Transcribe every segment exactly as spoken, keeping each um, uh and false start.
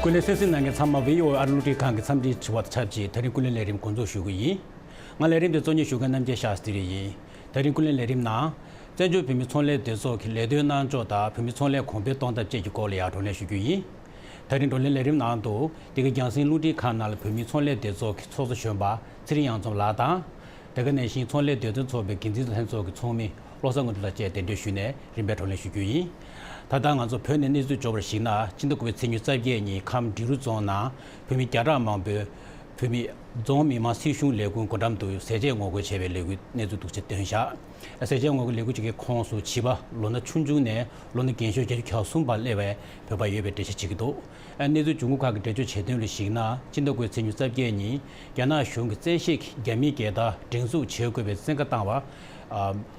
ཀུན་གླེང་གསན་གཟིགས་གནང་མཁན་ཚང་མ་བྷི་ཨོ་ཨེ་ཨ་རི་རླུང་འཕྲིན་ཁང་གི་འཚམས་འདྲིའི་དྲི་བ་དང་ཆབས་ཅིག་དེ་རིང་ཀུན་གླེང་ལས་རིམ་འགོ་འཛུགས་ཞུ་གི་ཡིན། ང་ལས་རིམ་དེ་གཙོ་གཉེར་ཞུ་མཁན་རྣམ་རྒྱལ་ཤཱསྟྲི་ཡིན། དེ་རིང་ཀུན་གླེང་ལས་རིམ་ནང་། བཙན་བྱོལ་བོད་མིའི་ཚོང་ལས་སྡེ་ཚོགས་ཀྱི་ལས་དོན་གནང་ཕྱོགས་དང་བོད་མིའི་ཚོང་ལས་གོང་འཕེལ་གཏོང་ཐབས་བཅས་ཀྱི་སྐོར་ལ་ཡང་བགྲོ་གླེང་ཞུ་རྒྱུ་ཡིན། དེ་རིང་བགྲོ་གླེང་ལས་རིམ་ནང་དུ་འདི་ག་རྒྱང་སྲིང་རླུང་འཕྲིན་ཁང་ནང་ལ་བོད་མིའི་ཚོང་ལས་སྡེ་ཚོགས་ཀྱི་ཚོགས་གཙོ་གཞོན་པ་ཚེ་རིང་གཡང་འཛོམས་ལགས་དང་། དེ་ག་ནང་བཞིན་ཚོང་ལས་སྡེ་ཚན་ཚོགས་པའི་འགན་འཛིན་ལྷན་ཚོགས་ཀྱི་ཚོགས་མི་བློ་བཟང་དངོས་གྲུབ་ལགས་བཅས་གདན་འདྲེན་ཞུས་ནས་རིམ་པས་བགྲོ་གླེང་ཞུ་རྒྱུ་ཡིན། ད་ལྟ་ང་ཚོ་བོད་ནས་གནས་ཚུལ་འབྱོར་བར་གཞིགས་ན་སྤྱི་ཟླ་དགུ་པའི་ཚེས་ཉི་ཤུ་རྩ་བརྒྱད་ཉིན་ཁམས་འབྲི་རུ་རྫོང་ནང་བོད་མི་བརྒྱ་ཕྲག་མང་པོས་བོད་མི་རྫོང་མི་དམངས་སྲིད་གཞུང་ལས་ཁུངས་སྒོ་འགྲམ་དུ་ཟས་བཅད་ངོ་རྒོལ་བྱས་པའི་ལས་འགུལ་གནས་ཚུལ་འདུག་ཅེས་བཏོན་བཞག་ཟས་བཅད་ངོ་རྒོལ་ལས་འགུལ་བྱེད་མཁན་ཁོངས་སུ་བྱིས་པ་ལོ་ན་ཆུང་ཆུང་ནས་ལོ་ན་རྒན་ཤོས་བརྒྱད་ཅུ་གྱ་གསུམ་བར་སླེབས་པའི་བོད་པ་ཡོད་པའི་འགྲེལ་བཤད་བྱེད་ཀྱི་འདུག་གནས་ཚུལ་འབྱུང་ཁུངས་ཁག་གིས་འགྲེལ་བརྗོད་བྱས་དོན་ལ་གཞིགས་ན་སྤྱི་ཟླ་དགུ་པའི་ཚེས་ཉི་ཤུ་རྩ་བརྒྱད་ཉིན་རྒྱ་ནག་གཞུང་གིས་བཙན་ཤེད་ཀྱིས་རྒྱ་མིའི་རྒྱལ་དར་སྒྲེང་འཛུགས་བྱེད་དགོས་པའི་བཙན་བཀའ་བཏང་བ།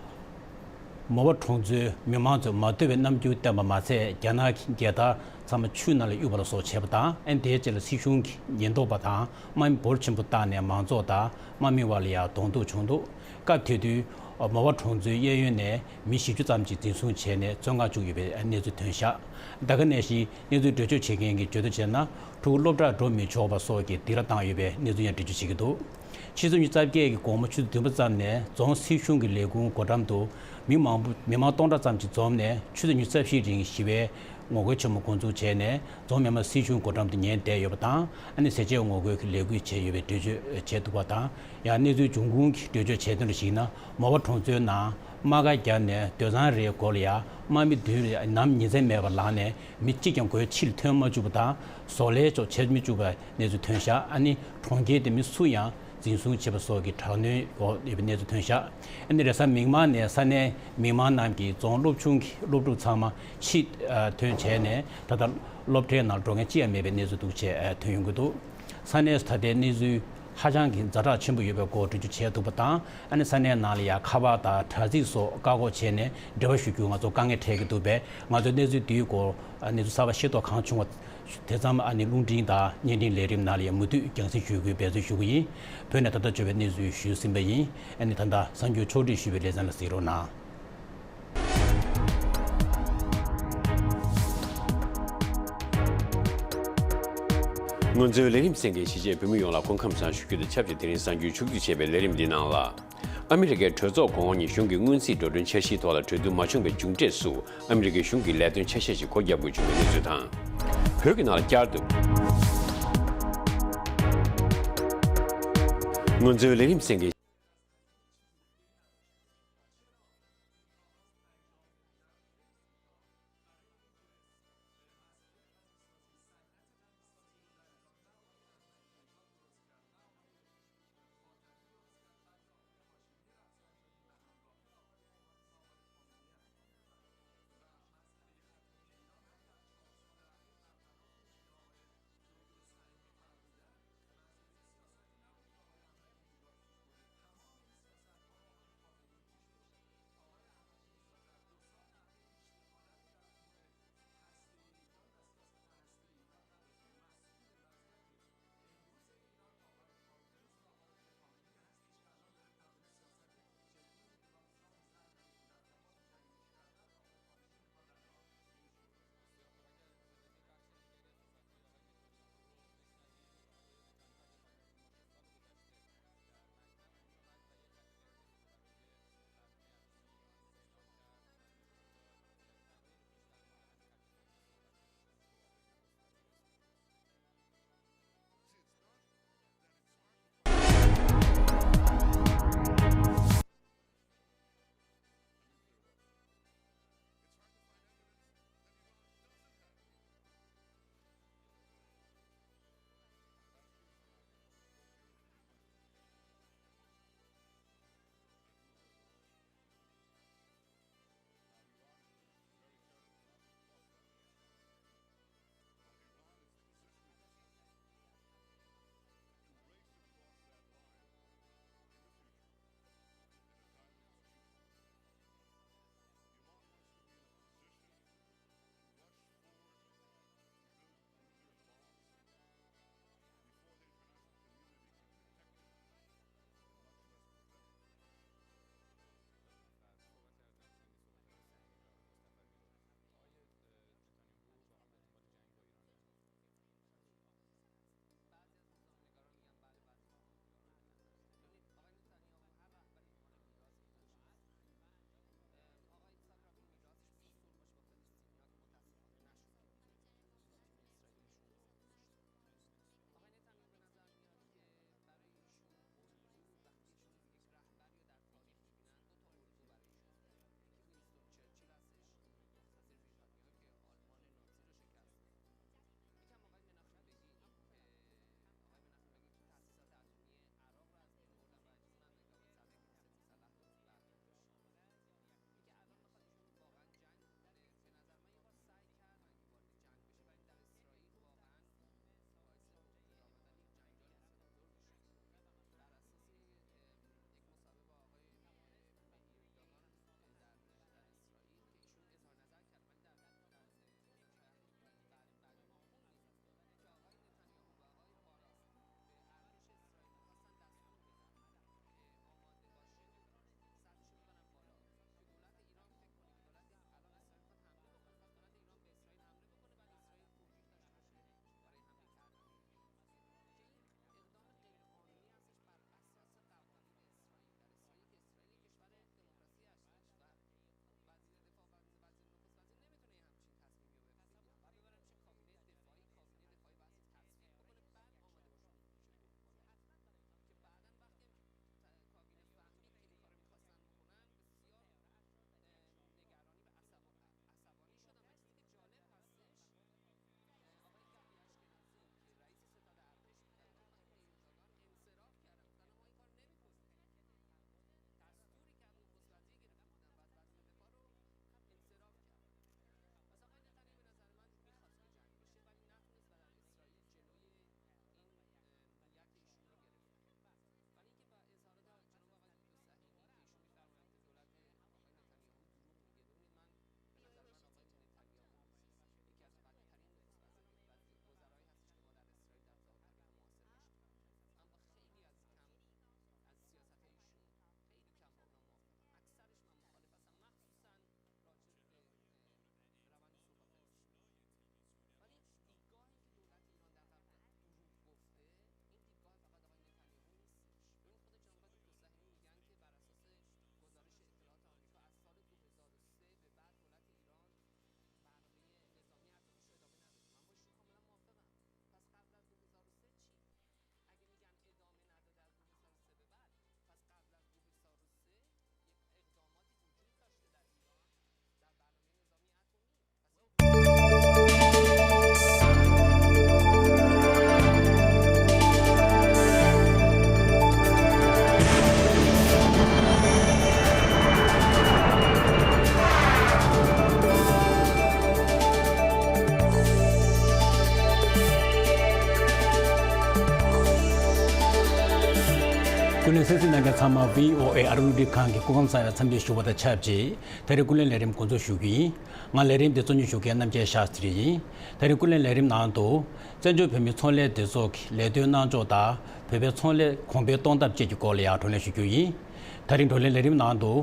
མོ་པ་གྲོང་ཚོའི་མི་མང་ཚོས་མ་འདོད་པའི་རྣམ་འགྱུར་བསྟན་པ་མ་ཚད་རྒྱ་ནག་གི་རྒྱལ་དར་ཚང་མ་ཆུ་ནང་ལ་གཡུགས་པ་ལ་སོགས་བྱས་པ་དང་། ཨ་ནི་དེའི་རྗེས་ལ་སྲིད་གཞུང་གི་ཉེན་རྟོག་པ་དང་དམག་མི་འབོར་ཆེན་པོ་བཏང་ནས་མང་ཚོགས་དང་དམག་མི་བར་ལ་ཡང་གདོང་ཐུག་བྱུང་འདུག་སྐབས་དེ་དུས་མོ་པ་གྲོང་ཚོའི་གཡས་གཡོན་ནས་མི་བཞི་བཅུ་ཙམ་གྱིས་འཛིན་བཟུང་བྱས་ནས་བཙོན་ཁང་བཅུག་ཡོད་པའི་གནས་ཚུལ་ཐོན་བཞག་ད་ག་ནང་བཞིན་གནས་ཚུལ་འགྲེལ་བརྗོད་བྱེད་མཁན་གྱིས་བརྗོད་དོན་བྱས་ན། ཕྲུ་གུ་སློབ་གྲྭར་འགྲོ་མི་ཆོག་པ་སོགས་ཀྱི་སྡིགས་ར་བཏང་ཡོད་པའི་གནས་ཚུལ་ཡང་འགྲེལ་བརྗོད་བྱེད་ཀྱི་འདུག་ཕྱི་ཚེས་ཉི་ཤུ་རྩ་བརྒྱད་ཀྱི་དགོང་མོ་ཆུ་ཚོད་བདུན་པ་ཙམ་ནས་རྫོང་སྲིད་གཞུང་གི་ལས་ཁུངས་སྒོ་འགྲམ་དུ་མི་མང་པོ་མི་མང་སྟོང་ཕྲག་ཙམ་གྱིས་འཛོམས་ནས་ཆུ་ཚོད་ཉི་ཤུ་རྩ་བཞིའི་རིང་ཞི་བའི་ངོ་རྒོལ་ཆེན་མོ་འགོ་འཛུགས་བྱས་ནས་རྫོང་མི་མང་སྲིད་གཞུང་སྒོ་འགྲམ་དུ་ཉན་བསྡད་ཡོད་པ་དང་། ཨ་ནི་ཟས་བཅད་ངོ་རྒོལ་གྱི་ལས་འགུལ་བྱས་ཡོད་པའི་འགྲེལ་བརྗོད་བྱས་འདུག་པ་དང་། ཡང་གནས་ཚུལ་འབྱུང་ཁུངས་ཀྱིས་འགྲེལ་བརྗོད་བྱས་དོན་ལ་གཞིགས་ན། མོ་པ་གྲོང་ཚོའི་ནང་དམག་སྒར་བརྒྱབ་ནས་སྡོད་ཚང་རེའི་སྒོ་ལ་ཡང་དམག་མི་བདུན་ལ་ནམ་ཉིན་མཚན་མེད་པར་ལངས་ནས་མི་གཅིག་ཀྱང་སྒོའི་ཕྱིར་ཐོན་མ་བཅུག་པ་དང་། བཟོ་ལས་སོགས་བྱེད་མི་བཅུག་པའི་གནས་ཚུལ་ཐོན་བཞག་ཨ་ནི་གྲོང་ཁྱེར་དེ་མི་སུ་ཡང་འཛིན་བཟུང་བྱས་པ་སོགས་ཀྱི་དྲག་གནོན་འོག་ཡོད་པའི་གནས་ཚུལ་ཐོན་བཞག་ཨ་ནི་རེས་གཟའ་མིག་དམར་ནས་ས་གནས་མི་མང་རྣམས་ཀྱིས་རྫོང་སློབ་ཆུང་གི་སློབ་ཕྲུག་ཚང་མ་ཕྱིར་ཐོན་བྱས་ནས་ད་ལྟ་སློབ་གྲྭའི་ནང་འགྲོ་མཁན་གཅིག་ཡང་མེད་པའི་གནས་ཚུལ་འདུག་ཅེས་ཐོན་ཡོང་གི་འདུག་ས་གནས་སུ་ད་ལྟའི་གནས་ཚུལ་ཧ་ཅང་གི་ཛ་དྲག་ཆེན་པོ་ཡོད་པའི་སྐོར་འགྲེལ་བརྗོད་བྱས་འདུག་པ་དང་། ཨ་ནི་ས་གནས་ནང་ལ་ཡང་ཁ་པར་དང་དྲ་ཚིགས་སོགས་བཀག་འགོག་བྱས་ནས་འབྲེལ་བ་ཞུ་རྒྱུ་ང་ཚོ་དཀའ་ངལ་འཕྲད་ཀྱི་འདུག་པས། ང་ཚོས་གནས་ཚུལ་འདིའི་སྐོར་གནས་ཚུལ་གསར་པ་ཤེས་རྟོགས་གང་བྱུང་བ་དེ་ཙམ་ཨ་ནི་རླུང་འཕྲིན་དང་བརྙན་འཕྲིན་ལས་རིམ་ནང་ལ་ཡང་མུ་མཐུད་རྒྱང་སྲིང་ཞུ་དགོས་འབད་བརྩོན་ཞུ་གི་ཡིན། བོད་ནས་ད་ལྟ་བརྗོད་པའི་གནས་ཚུལ་ཞུས་ཟིན་པ་ཡིན། ཨ་ནི་ད་ལྟ་གསར་འགྱུར་ཕྱོགས་སྒྲིག་ཞུས་པའི་ལེ་ཚན་ལ་གཟིགས་རོགས་གནང་། ང་ཚོའི་ལས་རིམ་གསན་མཁན་གཞིས་བྱེས་བོད་མི་ཡོངས་ལ་སྐུ་ཁམས་བཟང་ཞུ་རྒྱུ་དང་ཆབས་ཅིག་དེ་རིང་གསར་འགྱུར་ཕྱོགས་བསྡུས་བྱས་པའི་ལས་རིམ་འདི་ནང་ལ། ཨ་མི་རི་ཀའི་གྲོས་ཚོགས་གོང་འོག་གཉིས་གཞུང་གི་སྔོན་རྩིས་འགྲོ་གྲོན་འཆར་གཞིའི་ཐོག་ལ་གྲོས་བསྡུར་མ་བྱུང་བའི་མཇུག་འབྲས་སུ་ཨ་མི་རི་ཀའི་གཞུང་གིས་ལས་དོན་ཆ་ཤས་ཤིག་སྒོ་བརྒྱབ་དགོས་བྱུང་བའི་གནས་ཚུལ་དང་། བོད་ཀྱི་ནང་ལ་བསྐྱར་དུ། ང་ཚོའི་ལས་རིམ་གསན་མཁན། གསན་གཟིགས་གནང་མཁན་ཚང་མ་ཝི་ཨོ་ཨེ་ཨ་རི་རླུང་འཕྲིན་ཁང་གི་སྐུ་ཁམས་བཟང་བའི་འཚམས་འདྲི་ཞུ་བ་དང་ཆབས་ཅིག་དེ་རིང་ཀུན་གླེང་ལས་རིམ་འགོ་འཛུགས་ཞུ་རྒྱུ་ཡིན། ང་ལས་རིམ་འདི་གཙོ་གཉེར་ཞུ་མཁན་རྣམ་རྒྱལ་ཤཱསྟྲི་ཡིན། དེ་རིང་ཀུན་གླེང་ལས་རིམ་ནང་དུ། བཙན་བྱོལ་བོད་མིའི་ཚོང་ལས་སྡེ་ཚོགས་ཀྱི་ལས་དོན་གནང་ཕྱོགས་དང་། བོད་པའི་ཚོང་ལས་གོང་འཕེལ་གཏོང་ཐབས་བཅས་ཀྱི་སྐོར་ལ་ཡང་བགྲོ་གླེང་ཞུ་རྒྱུ་ཡིན། དེ་རིང་བགྲོ་གླེང་ལས་རིམ་ནང་དུ།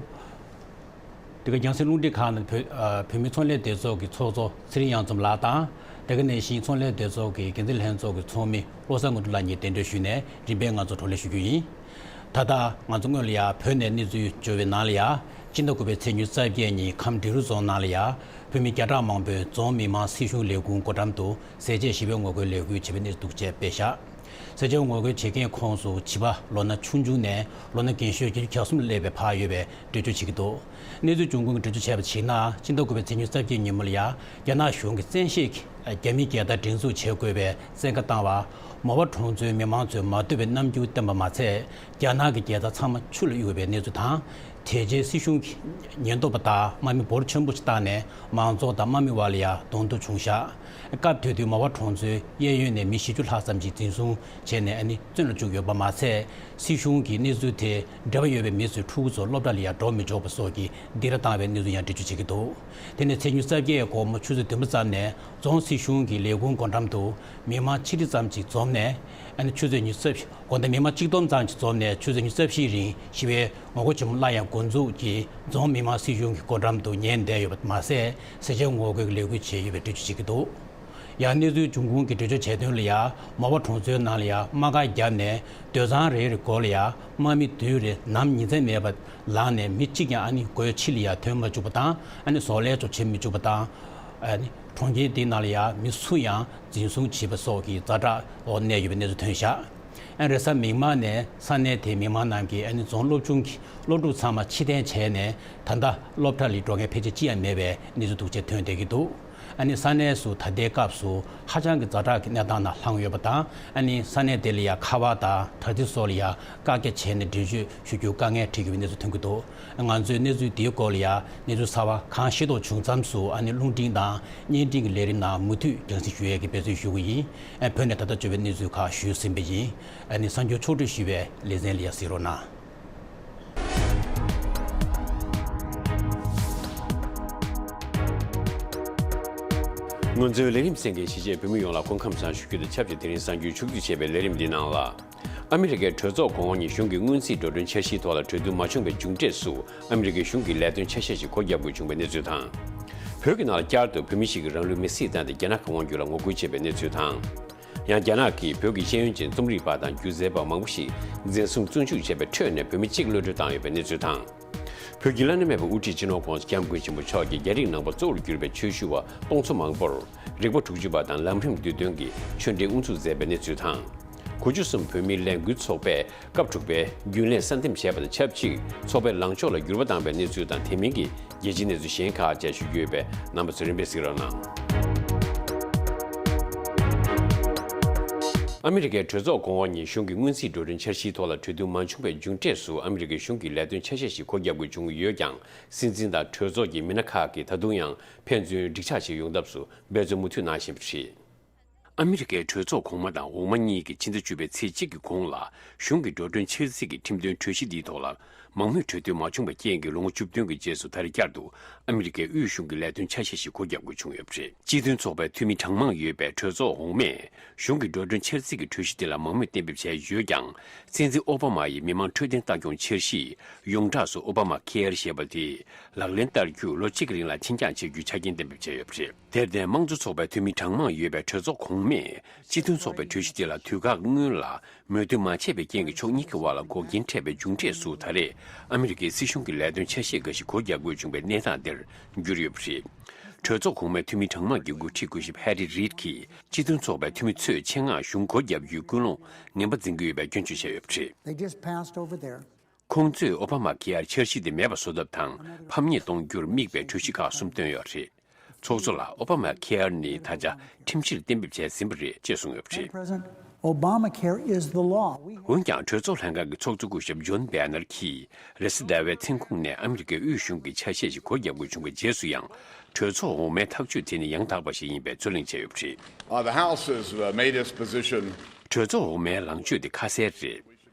འདི་ག་རྒྱང་སྲིང་རླུང་འཕྲིན་ཁང་ནས་བོད་ཨ་བོད་མི་ཚོང་ལས་སྡེ་ཚོགས་ཀྱི་ཚོགས་གཙོ་ཚེ་རིང་གཡང་འཛོམས་ལགས་དང་། དེ་ག་ནང་བཞིན་ཚོང་ལས་སྡེ་ཚོགས་ཀྱི་འགན་འཛིན་ལྷན་ཚོགས་ཀྱི་ཚོགས་མི་བློ་བཟང་དངོས་གྲུབ་ལགས་གཉིས་གདན་འདྲེན་ཞུས་ནས་རིམ་པས་ང་ཚོ་བགྲོ་གླེང་ཞུ་རྒྱུ་ཡིན། ད་ལྟ་ང་ཚོ་སྔོན་ལ་ཡ་བོད་ནས་གནས་ཚུལ་འབྱོར་བའི་ནང་ལ་ཡ། སྤྱི་ཟླ་དགུ་པའི་ཚེས་ཉེར་བརྒྱད་ཉིན་ཁམས་འབྲི་རུ་རྫོང་ནང་ལ་ཡ། བོད་མི་བརྒྱ་ཕྲག་མང་པོས་རྫོང་མི་དམངས་སྲིད་གཞུང་ལས་ཁུངས་སྒོ་འགྲམ་དུ་ཟས་བཅད་ཞི་བའི་ངོ་རྒོལ་ལས་འགུལ་བྱས་པའི་གནས་ཚུལ་འདུག་ཅེས་སྤེལ་བཞག་ཟས་བཅད་ངོ་རྒོལ་བྱེད་མཁན་ཁོངས་སུ་བྱིས་པ་ལོ་ན་ཆུང་ཆུང་ནས་ལོ་ན་རྒན་ཤོས་བརྒྱད་ཅུ་གྱ་གསུམ་ལ་སླེབས་པའི་བར་ཡོད་པའི་འགྲེལ་བརྗོད་བྱེད་ཀྱི་འདུག་གནས་ཚུལ་འབྱུང་ཁུངས་ཀྱིས་འགྲེལ་བརྗོད་བྱས་པར་གཞིགས་ན། སྤྱི་ཟླ་དགུ་པའི་ཚེས་ཉེར་བརྒྱད་ཉིན་མོ་ལ་ཡ། རྒྱ་ནག་གཞུང་གིས་བཙན་ཤེད་ཀྱིས་རྒྱ་མི་རྒྱལ་དར་སྒྲེང་འཛུགས་བྱེད་དགོས་པའི་བཙན་བཀའ་བཏང་བ། མོ་པ་གྲོང་ཚོའི་མི་མང་ཚོས་མ་འདོད་པའི་རྣམ་འགྱུར་བསྟན་པ་མ་ཚད། རྒྱ་ནག་གི་རྒྱལ་དར་ཚང་མ་ཆུ་ལ་གཡུགས་པའི་གནས་ཚུལ་དང་། དེ་རྗེས་སྲིད་གཞུང་གི་ཉེན་རྟོག་པ་དང་དམག་མི་འབོར་ཆེན་པོ་ཞིག་བཏང་ནས་མང་ཚོགས་དང་དམག་མི་བར་ལ་ཡང་གདོང་ཐུག་བྱུང་བཞག་སྐབས་དེ་དུས་མོ་པ་གྲོང་ཚོའི་གཡས་གཡོན་ནས་མི་བཞི་བཅུ་ལྷག་ཙམ་ཞིག་འཛིན་བཟུང་བྱས་ནས་ཨ་ནི་བཙོན་ལ་བཅུག་ཡོད་པ་མ་ཚད། སྲིད་གཞུང་གིས་གནས་ཚུལ་དེ་འབྲེལ་བ་ཡོད་པའི་མི་ཚོའི་ཕྲུ་གུ་ཚོ་སློབ་གྲྭ་ལ་ཡང་འགྲོ་མི་ཆོག་པ་སོགས་ཀྱི་སྡིགས་ར་བཏང་བའི་གནས་ཚུལ་ཡང་འགྲེལ་བརྗོད་བྱེད་ཀྱི་འདུག་དེ་ནས་ཚེས་ཉེར་བརྒྱད་དགོང་མོ་ཆུ་ཚོད་བདུན་པ་ཙམ་ནས་རྫོང་སྲིད་གཞུང་གི་ལས་ཁུངས་སྒོ་འགྲམ་དུ་མི་མང་ཆིག་ཁྲི་ཙམ་ཞིག་འཛོམས་ནས། ཨ་ནི་ཆུ་ཚོད་ཉི་ཤུ་རྩ་བཞི། དགོང་དག་མི་མང་ཆིག་སྟོང་ཙམ་ཞིག་འཛོམས་ནས་ཆུ་ཚོད་ཉི་ཤུ་རྩ་བཞི་རིང་ཞི་བའི་ངོ་རྒོལ་ཆེན་མོ་སླར་ཡང་འགོ་འཛུགས་ཀྱིས་རྫོང་མི་དམངས་སྲིད་གཞུང་གི་སྒོ་འགྲམ་དུ་ཉལ་བསྡད་ཡོད་པ་མ་ཟད། ཟས་བཅད་ངོ་རྒོལ་གྱི་ལས་འགུལ་བྱས་ཡོད་པའི་འགྲེལ་བརྗོད་བྱེད་ཀྱི་འདུག་ཡང་གནས་ཚུལ་འབྱུང་ཁུངས་ཀྱིས་འགྲེལ་བརྗོད་བྱས་དོན་ལ་ཡ། མོ་པ་གྲོང་ཚོའི་ནང་ལ་ཡ་དམག་སྒར་བརྒྱབ་ནས་སྡོད་ཁང་རེ་རེའི་སྒོ་ལ་ཡ་དམག་མི་བདུན་རེ་ནམ་ཉིན་མཚན་མེད་པར་ལངས་ནས་མི་གཅིག་ཀྱང་ཨ་ནི་སྒོའི་ཕྱི་ལ་ཡ་ཐོན་མ་བཅུག་པ་དང་། ཨ་ནི་བཟོ་ལས་ཚོ་བྱེད་མི་བཅུག་པ་དང་། ཨ་ནི་གྲོང་ཁྱེར་དེའི་ནང་ལ་ཡ་མི་སུ་ཡང་འཛིན་བཟུང་བྱས་པ་སོགས་ཀྱི་ཛ་དྲག་འོག་གནས་ཡོད་པའི་གནས་ཚུལ་ཐོན་བཞག་ཨ་རེས་གཟའ་མིག་དམར་ནས་ས་གནས་དེའི་མི་མང་རྣམས་ཀྱིས་ཨ་ནི་རྫོང་སློབ་ཆུང་གི་སློབ་ཕྲུག་ཚང་མ་ཕྱིར་འཐེན་བྱས་ནས། ད་ལྟ་སློབ་གྲྭ་ལ་འགྲོ་མཁན་ཕལ་ཆེར་གཅིག་ཡང་མེད་པའི་གནས་ཚུལ་འདུག་ཅེས་ཐོན་བསྡད་ཀྱི་འདུག་ཨ་ནི་ས་གནས་སུ་ད་ལྟའི་སྐབས་སུ་ཧ་ཅང་གི་ཛ་དྲག་གི་གནས་སྟངས་ནང་ལྷུང་ཡོད་པ་དང་། ཨ་ནི་ས་གནས་དེ་ལ་ཡང་ཁ་པར་དང་དྲ་ཚིགས་སོགས་ལ་ཡང་བཀག་རྒྱ་བྱས་ནས་འགྲེལ་བརྗོད་ཞུ་རྒྱུ་དཀའ་ངལ་འཕྲད་ཀྱི་ཡོད་པའི་གནས་ཚུལ་ཐོན་གྱི་འདུག་ང་ཚོས་གནས་ཚུལ་འདིའི་སྐོར་ལ་ཡང་གནས་ཚུལ་གསར་པ་གང་ཤེས་རྟོགས་བྱུང་མཚམས་སུ། ཨ་ནི་རླུང་འཕྲིན་དང་བརྙན་འཕྲིན་གྱི་ལས་རིམ་ནང་མུ་མཐུད་རྒྱང་སྲིང་ཞུ་ཡས་ཀྱི་འབད་བརྩོན་ཞུ་གི་ཡིན། ཨ་བོད་ནས་ད་ལྟ་འབྱོར་བའི་གནས་ཚུལ་ཁག་ཞུས་ཟིན་པ་ཡིན། ཨ་ནི་གསར་འགྱུར་ཕྱོགས་བསྒྲིགས་ཞུས་པའི་ལེ་ཚན་ལ་ཡང་གཟིགས་རོགས་གནང་། ང་ཚོའི་ལས་རིམ་གསན་མཁན་གཞིས་བྱེས་བོད་མི་ཡོངས་ལ་སྐུ་ཁམས་བཟང་ཞུ་རྒྱུ་དང་ཆབས་ཅིག་དེ་རིང་གསར་འགྱུར་ཕྱོགས་བསྒྲིགས་བྱས་པའི་ལས་རིམ་འདིའི་ནང་ལ། ཨ་མི་རི་ཀའི་གྲོས་ཚོགས་གོང་འོག་གཉིས་གཞུང་གི་སྔོན་རྩིས་འགྲོ་གྲོན་འཆར་གཞིའི་ཐོག་ལ་གྲོས་བསྡུར་མ་བྱུང་བའི་མཇུག་འབྲས་སུ། ཨ་མི་རི་ཀའི་གཞུང་གིས་ལས་དོན་ཆ་ཤས་ཤིག་སྒོ་བརྒྱབ་དགོས་བྱུང་བའི་གནས་ཚུལ་དང་། བོད་ཀྱི་ནང་ལ་བསྐྱར་དུ་བོད་མི་ཞིག་གིས་རང་ལུས་མེར་སྲེག་བཏང་སྟེ་རྒྱ་ནག་གི་དབང་སྒྱུར་ལ་ངོ་རྒོལ་བྱས་པའི་གནས་ཚུལ་དང་། ཡང་རྒྱ་ནག་གིས་བོད་ཀྱི་ཤེས་ཡོན་ཅན་རྩོམ་རིག་པ་དང་སྒྱུ་རྩལ་པ་མང་པོ་ཞིག་འཛིན་བཟུང་བཙོན་འཇུག་བྱས་པའི་ཁྲོད་ནས་བོད་མི་གཅིག་གློད་གྲོལ་བཏང་ཡོད་པའི་གནས་ཚུལ་དང་། བོད་ཀྱི་བླ་ན་མེད་པའི་དབུ་ཁྲིད་སྤྱི་ནོར་༸གོང་ས་༸སྐྱབས་མགོན་ཆེན་པོ་མཆོག་གིས་རྒྱ་རིགས་ནང་པ་གཙོ་བོར་གྱུར་པའི་ཆོས་ཞུ་བ་སྟོང་ཚོ་མང་པོར་རིག་པ་དྲུག་ཅུ་པ་དང་ལམ་རིམ་བསྡུས་དོན་གྱི་ཆོས་འབྲེལ་དབུ་འཛུགས་མཛད་པའི་གནས་ཚུལ་དང་། གོ་འཇོ་གསུམ་བོད་མིའི་ལས་འགུལ་ཚོགས་པས་སྐབས་དྲུག་པའི་རྒྱུན་ལས་གསར་འདེམས་བྱས་པ་དང་ཆབས་ཅིག་ཚོགས་པའི་ལངས་ཕྱོགས་ལ་འགྱུར་བ་བཏང་བའི་གནས་ཚུལ་དང་། དེ་མིན་གྱི་རྒྱལ་སྤྱིའི་གནས་ཚུལ་གཞན་ཁག་བཅས་ཞུ་རྒྱུ་ཡོད་པས། རྣམ་པ་ཚོས་རིམ་པས་གཟིགས་རོགས་གནང་། ཨ་མི་རི་ཀའི་གྲོས་ཚོགས་གོང་འོག་གཉིས་གཞུང་གི་སྔོན་རྩིས་འགྲོ་གྲོན་འཆར་གཞིའི་ཐོག་ལ་གྲོས་བསྡུར་མ་བྱུང་བའི་མཇུག་འབྲས་སུ། ཨ་མི་རི་ཀའི་གཞུང་གིས་ལས་དོན་ཆ་ཤས་ཤིག་སྒོ་བརྒྱབ་དགོས་བྱུང་ཡོད་ཀྱང་། སྲིད་འཛིན་དང་གྲོས་ཚོགས་ཀྱི་མི་སྣ་ཁག་གིས་ད་དུང་ཡང་ཕན་ཚུན་འགྲིག་ཆགས་ཤིག་ཡོང་ཐབས་སུ་འབད་བརྩོན་མུ་མཐུད་གནང་བཞིན་པ་རེད། ཨ་མི་རི་ཀའི་གྲོས་ཚོགས་གོང་མ་དང་འོག་མ་གཉིས་ཀྱིས་ཕྱི་ཟླ་བཅུ་པའི་ཚེས་གཅིག་གི་གོང་ལ་གཞུང་གི་འགྲོ་གྲོན་འཆར་རྩིས་ཀྱི་ཁྲིམས་དོན་གྲོས་གཞི་འདིའི་ཐོག་ལ་མང་མོས་གྲོས་མཐུན་མ་བྱུང་བའི་རྐྱེན་གྱིས། ལོ་ངོ་བཅུ་བདུན་གྱི་རྗེས་སུ་ད་རེས་བསྐྱར་དུ་ཨ་མི་རི་ཀའི་དབུས་གཞུང་གི་ལས་དོན་ཆ་ཤས་ཤིག་སྒོ་བརྒྱབ་དགོས་བྱུང་ཡོད་པ་རེད། སྤྱི་མཐུན་ཚོགས་པའི་འཐུས་མི་གྲངས་མང་ཡོད་པའི་གྲོས་ཚོགས་འོག་མས་གཞུང་གི་འགྲོ་གྲོན་འཆར་རྩིས་ཀྱི་གྲོས་གཞི་དེ་ལ་མང་མོས་གཏན་འབེབས་བྱས་ཡོད་ཀྱང་། སྲིད་འཛིན་ཨོ་བྷ་མ་ཡིས་མི་དམངས་འཕྲོད་བསྟེན་ལྟ་སྐྱོང་འཆར་གཞི་ཡོངས་གྲགས་སུ་ཨོ་བྷ་མ་ཁེ་ཨར་ཞེས་པ་དེ་ལག་ལེན་བསྟར་རྒྱུ་ལོ་གཅིག་གི་རིང་ལ་ཕྱིར་འགྱངས་བྱེད་རྒྱུའི་ཆ་རྐྱེན་གཏན་འབེབས་བྱས་ཡོད་པ་རེད། དེར་བརྟེན། དམངས་གཙོ་ཚོགས་པའི་འཐུས་མི་གྲངས་མང་ཡོད་པའི་གྲོས་ཚོགས་གོང་མས་སྤྱི་མཐུན་ཚོགས་པའི་གྲོས་གཞི་དེ་ལ་དུས་བཀག་སྔོན་ལ་མོས་མཐུན་མ་བྱས་པའི་རྐྱེན་གྱིས། ཕྱོགས་གཉིས་ཀྱི་དབར་ལ་འགོག་རྐྱེན་འཕྲད་པའི་མཇུག་འབྲས་སུ། ད་རེས་ཨ་མི་རི་ཀའི་སྲིད་གཞུང་གི་ལས་དོན་ཆ་ཤས་འགའ་ཞིག་སྒོ་རྒྱག་དགོས་བྱུང་བའི་གནས་སྟངས་དེར་གྱུར་ཡོད་པ་རེད། གྲོས་ཚོགས་གོང་མའི་འཐུས་མི་གྲངས་མང་གི་འགོ་ཁྲིད་སྐུ་ཞབས་ཧེ་རི་རིད་ཀྱིས། སྤྱི་མཐུན་ཚོགས་པའི་འཐུས་མི་ཚོས་ཆེད་མངགས་གཞུང་སྒོ་བརྒྱབ་རྒྱུའི་ཀུན་སློང་ངན་པ་འཛིན་གྱི་ཡོད་པའི་སྐྱོན་བརྗོད་བྱས་ཡོད་པ་རེད། They just passed over there. ཁོང་ཚོས་ཨོ་བྷ་མ་ཁེ་ཨར་འཆར་གཞི་དེ་མེད་པ་བཟོ་ཐབས་དང་། ཕམ་ཉེས་གཏོང་རྒྱུར་དམིགས་པའི་གྲོས་གཞི་ཁག་གསུམ་བཏོན་ཡོད་རེད། ཚོགས་གཙོ་ལ་ཨོ་བྷ་མ་ཁེ་ཨར་ནི་ད་ཆ་ཁྲིམས་གཞིར་གཏན་འབེབས་བྱས་ཟིན་པ་རེད་ཅེས་གསུངས་ཡོད་པ་རེད། President, Obamacare is the law. We འོན་ཀྱང་། གྲོས་ཚོགས་ལྷན་ཁང་གི་ཚོགས་གཙོ་སྐུ་ཞབས་ཇོན་བྷེ་ནར་གྱིས། རེས་གཟའ་ཟླ་བའི་མཚན་གུང་ནས་ཨ་མི་རི་ཀའི་དབུས་གཞུང་གི་ཆ་ཤས་ཤིག་སྒོ་བརྒྱབ་དགོས་བྱུང་བའི་རྗེས་སུ་ཡང་། གྲོས་ཚོགས་འོག་མའི་ཐག་གཅོད་དེ་ནི་ཡང་དག་པ་ཞིག་ཡིན་པའི་རྩོད་གླེང་བྱས་ཡོད་པ་རེད། Uh, the House has, uh, made its position. གྲོས་ཚོགས་འོག་མའི་ལངས་ཕྱོགས་དེ་ཁ་གསལ་རེད།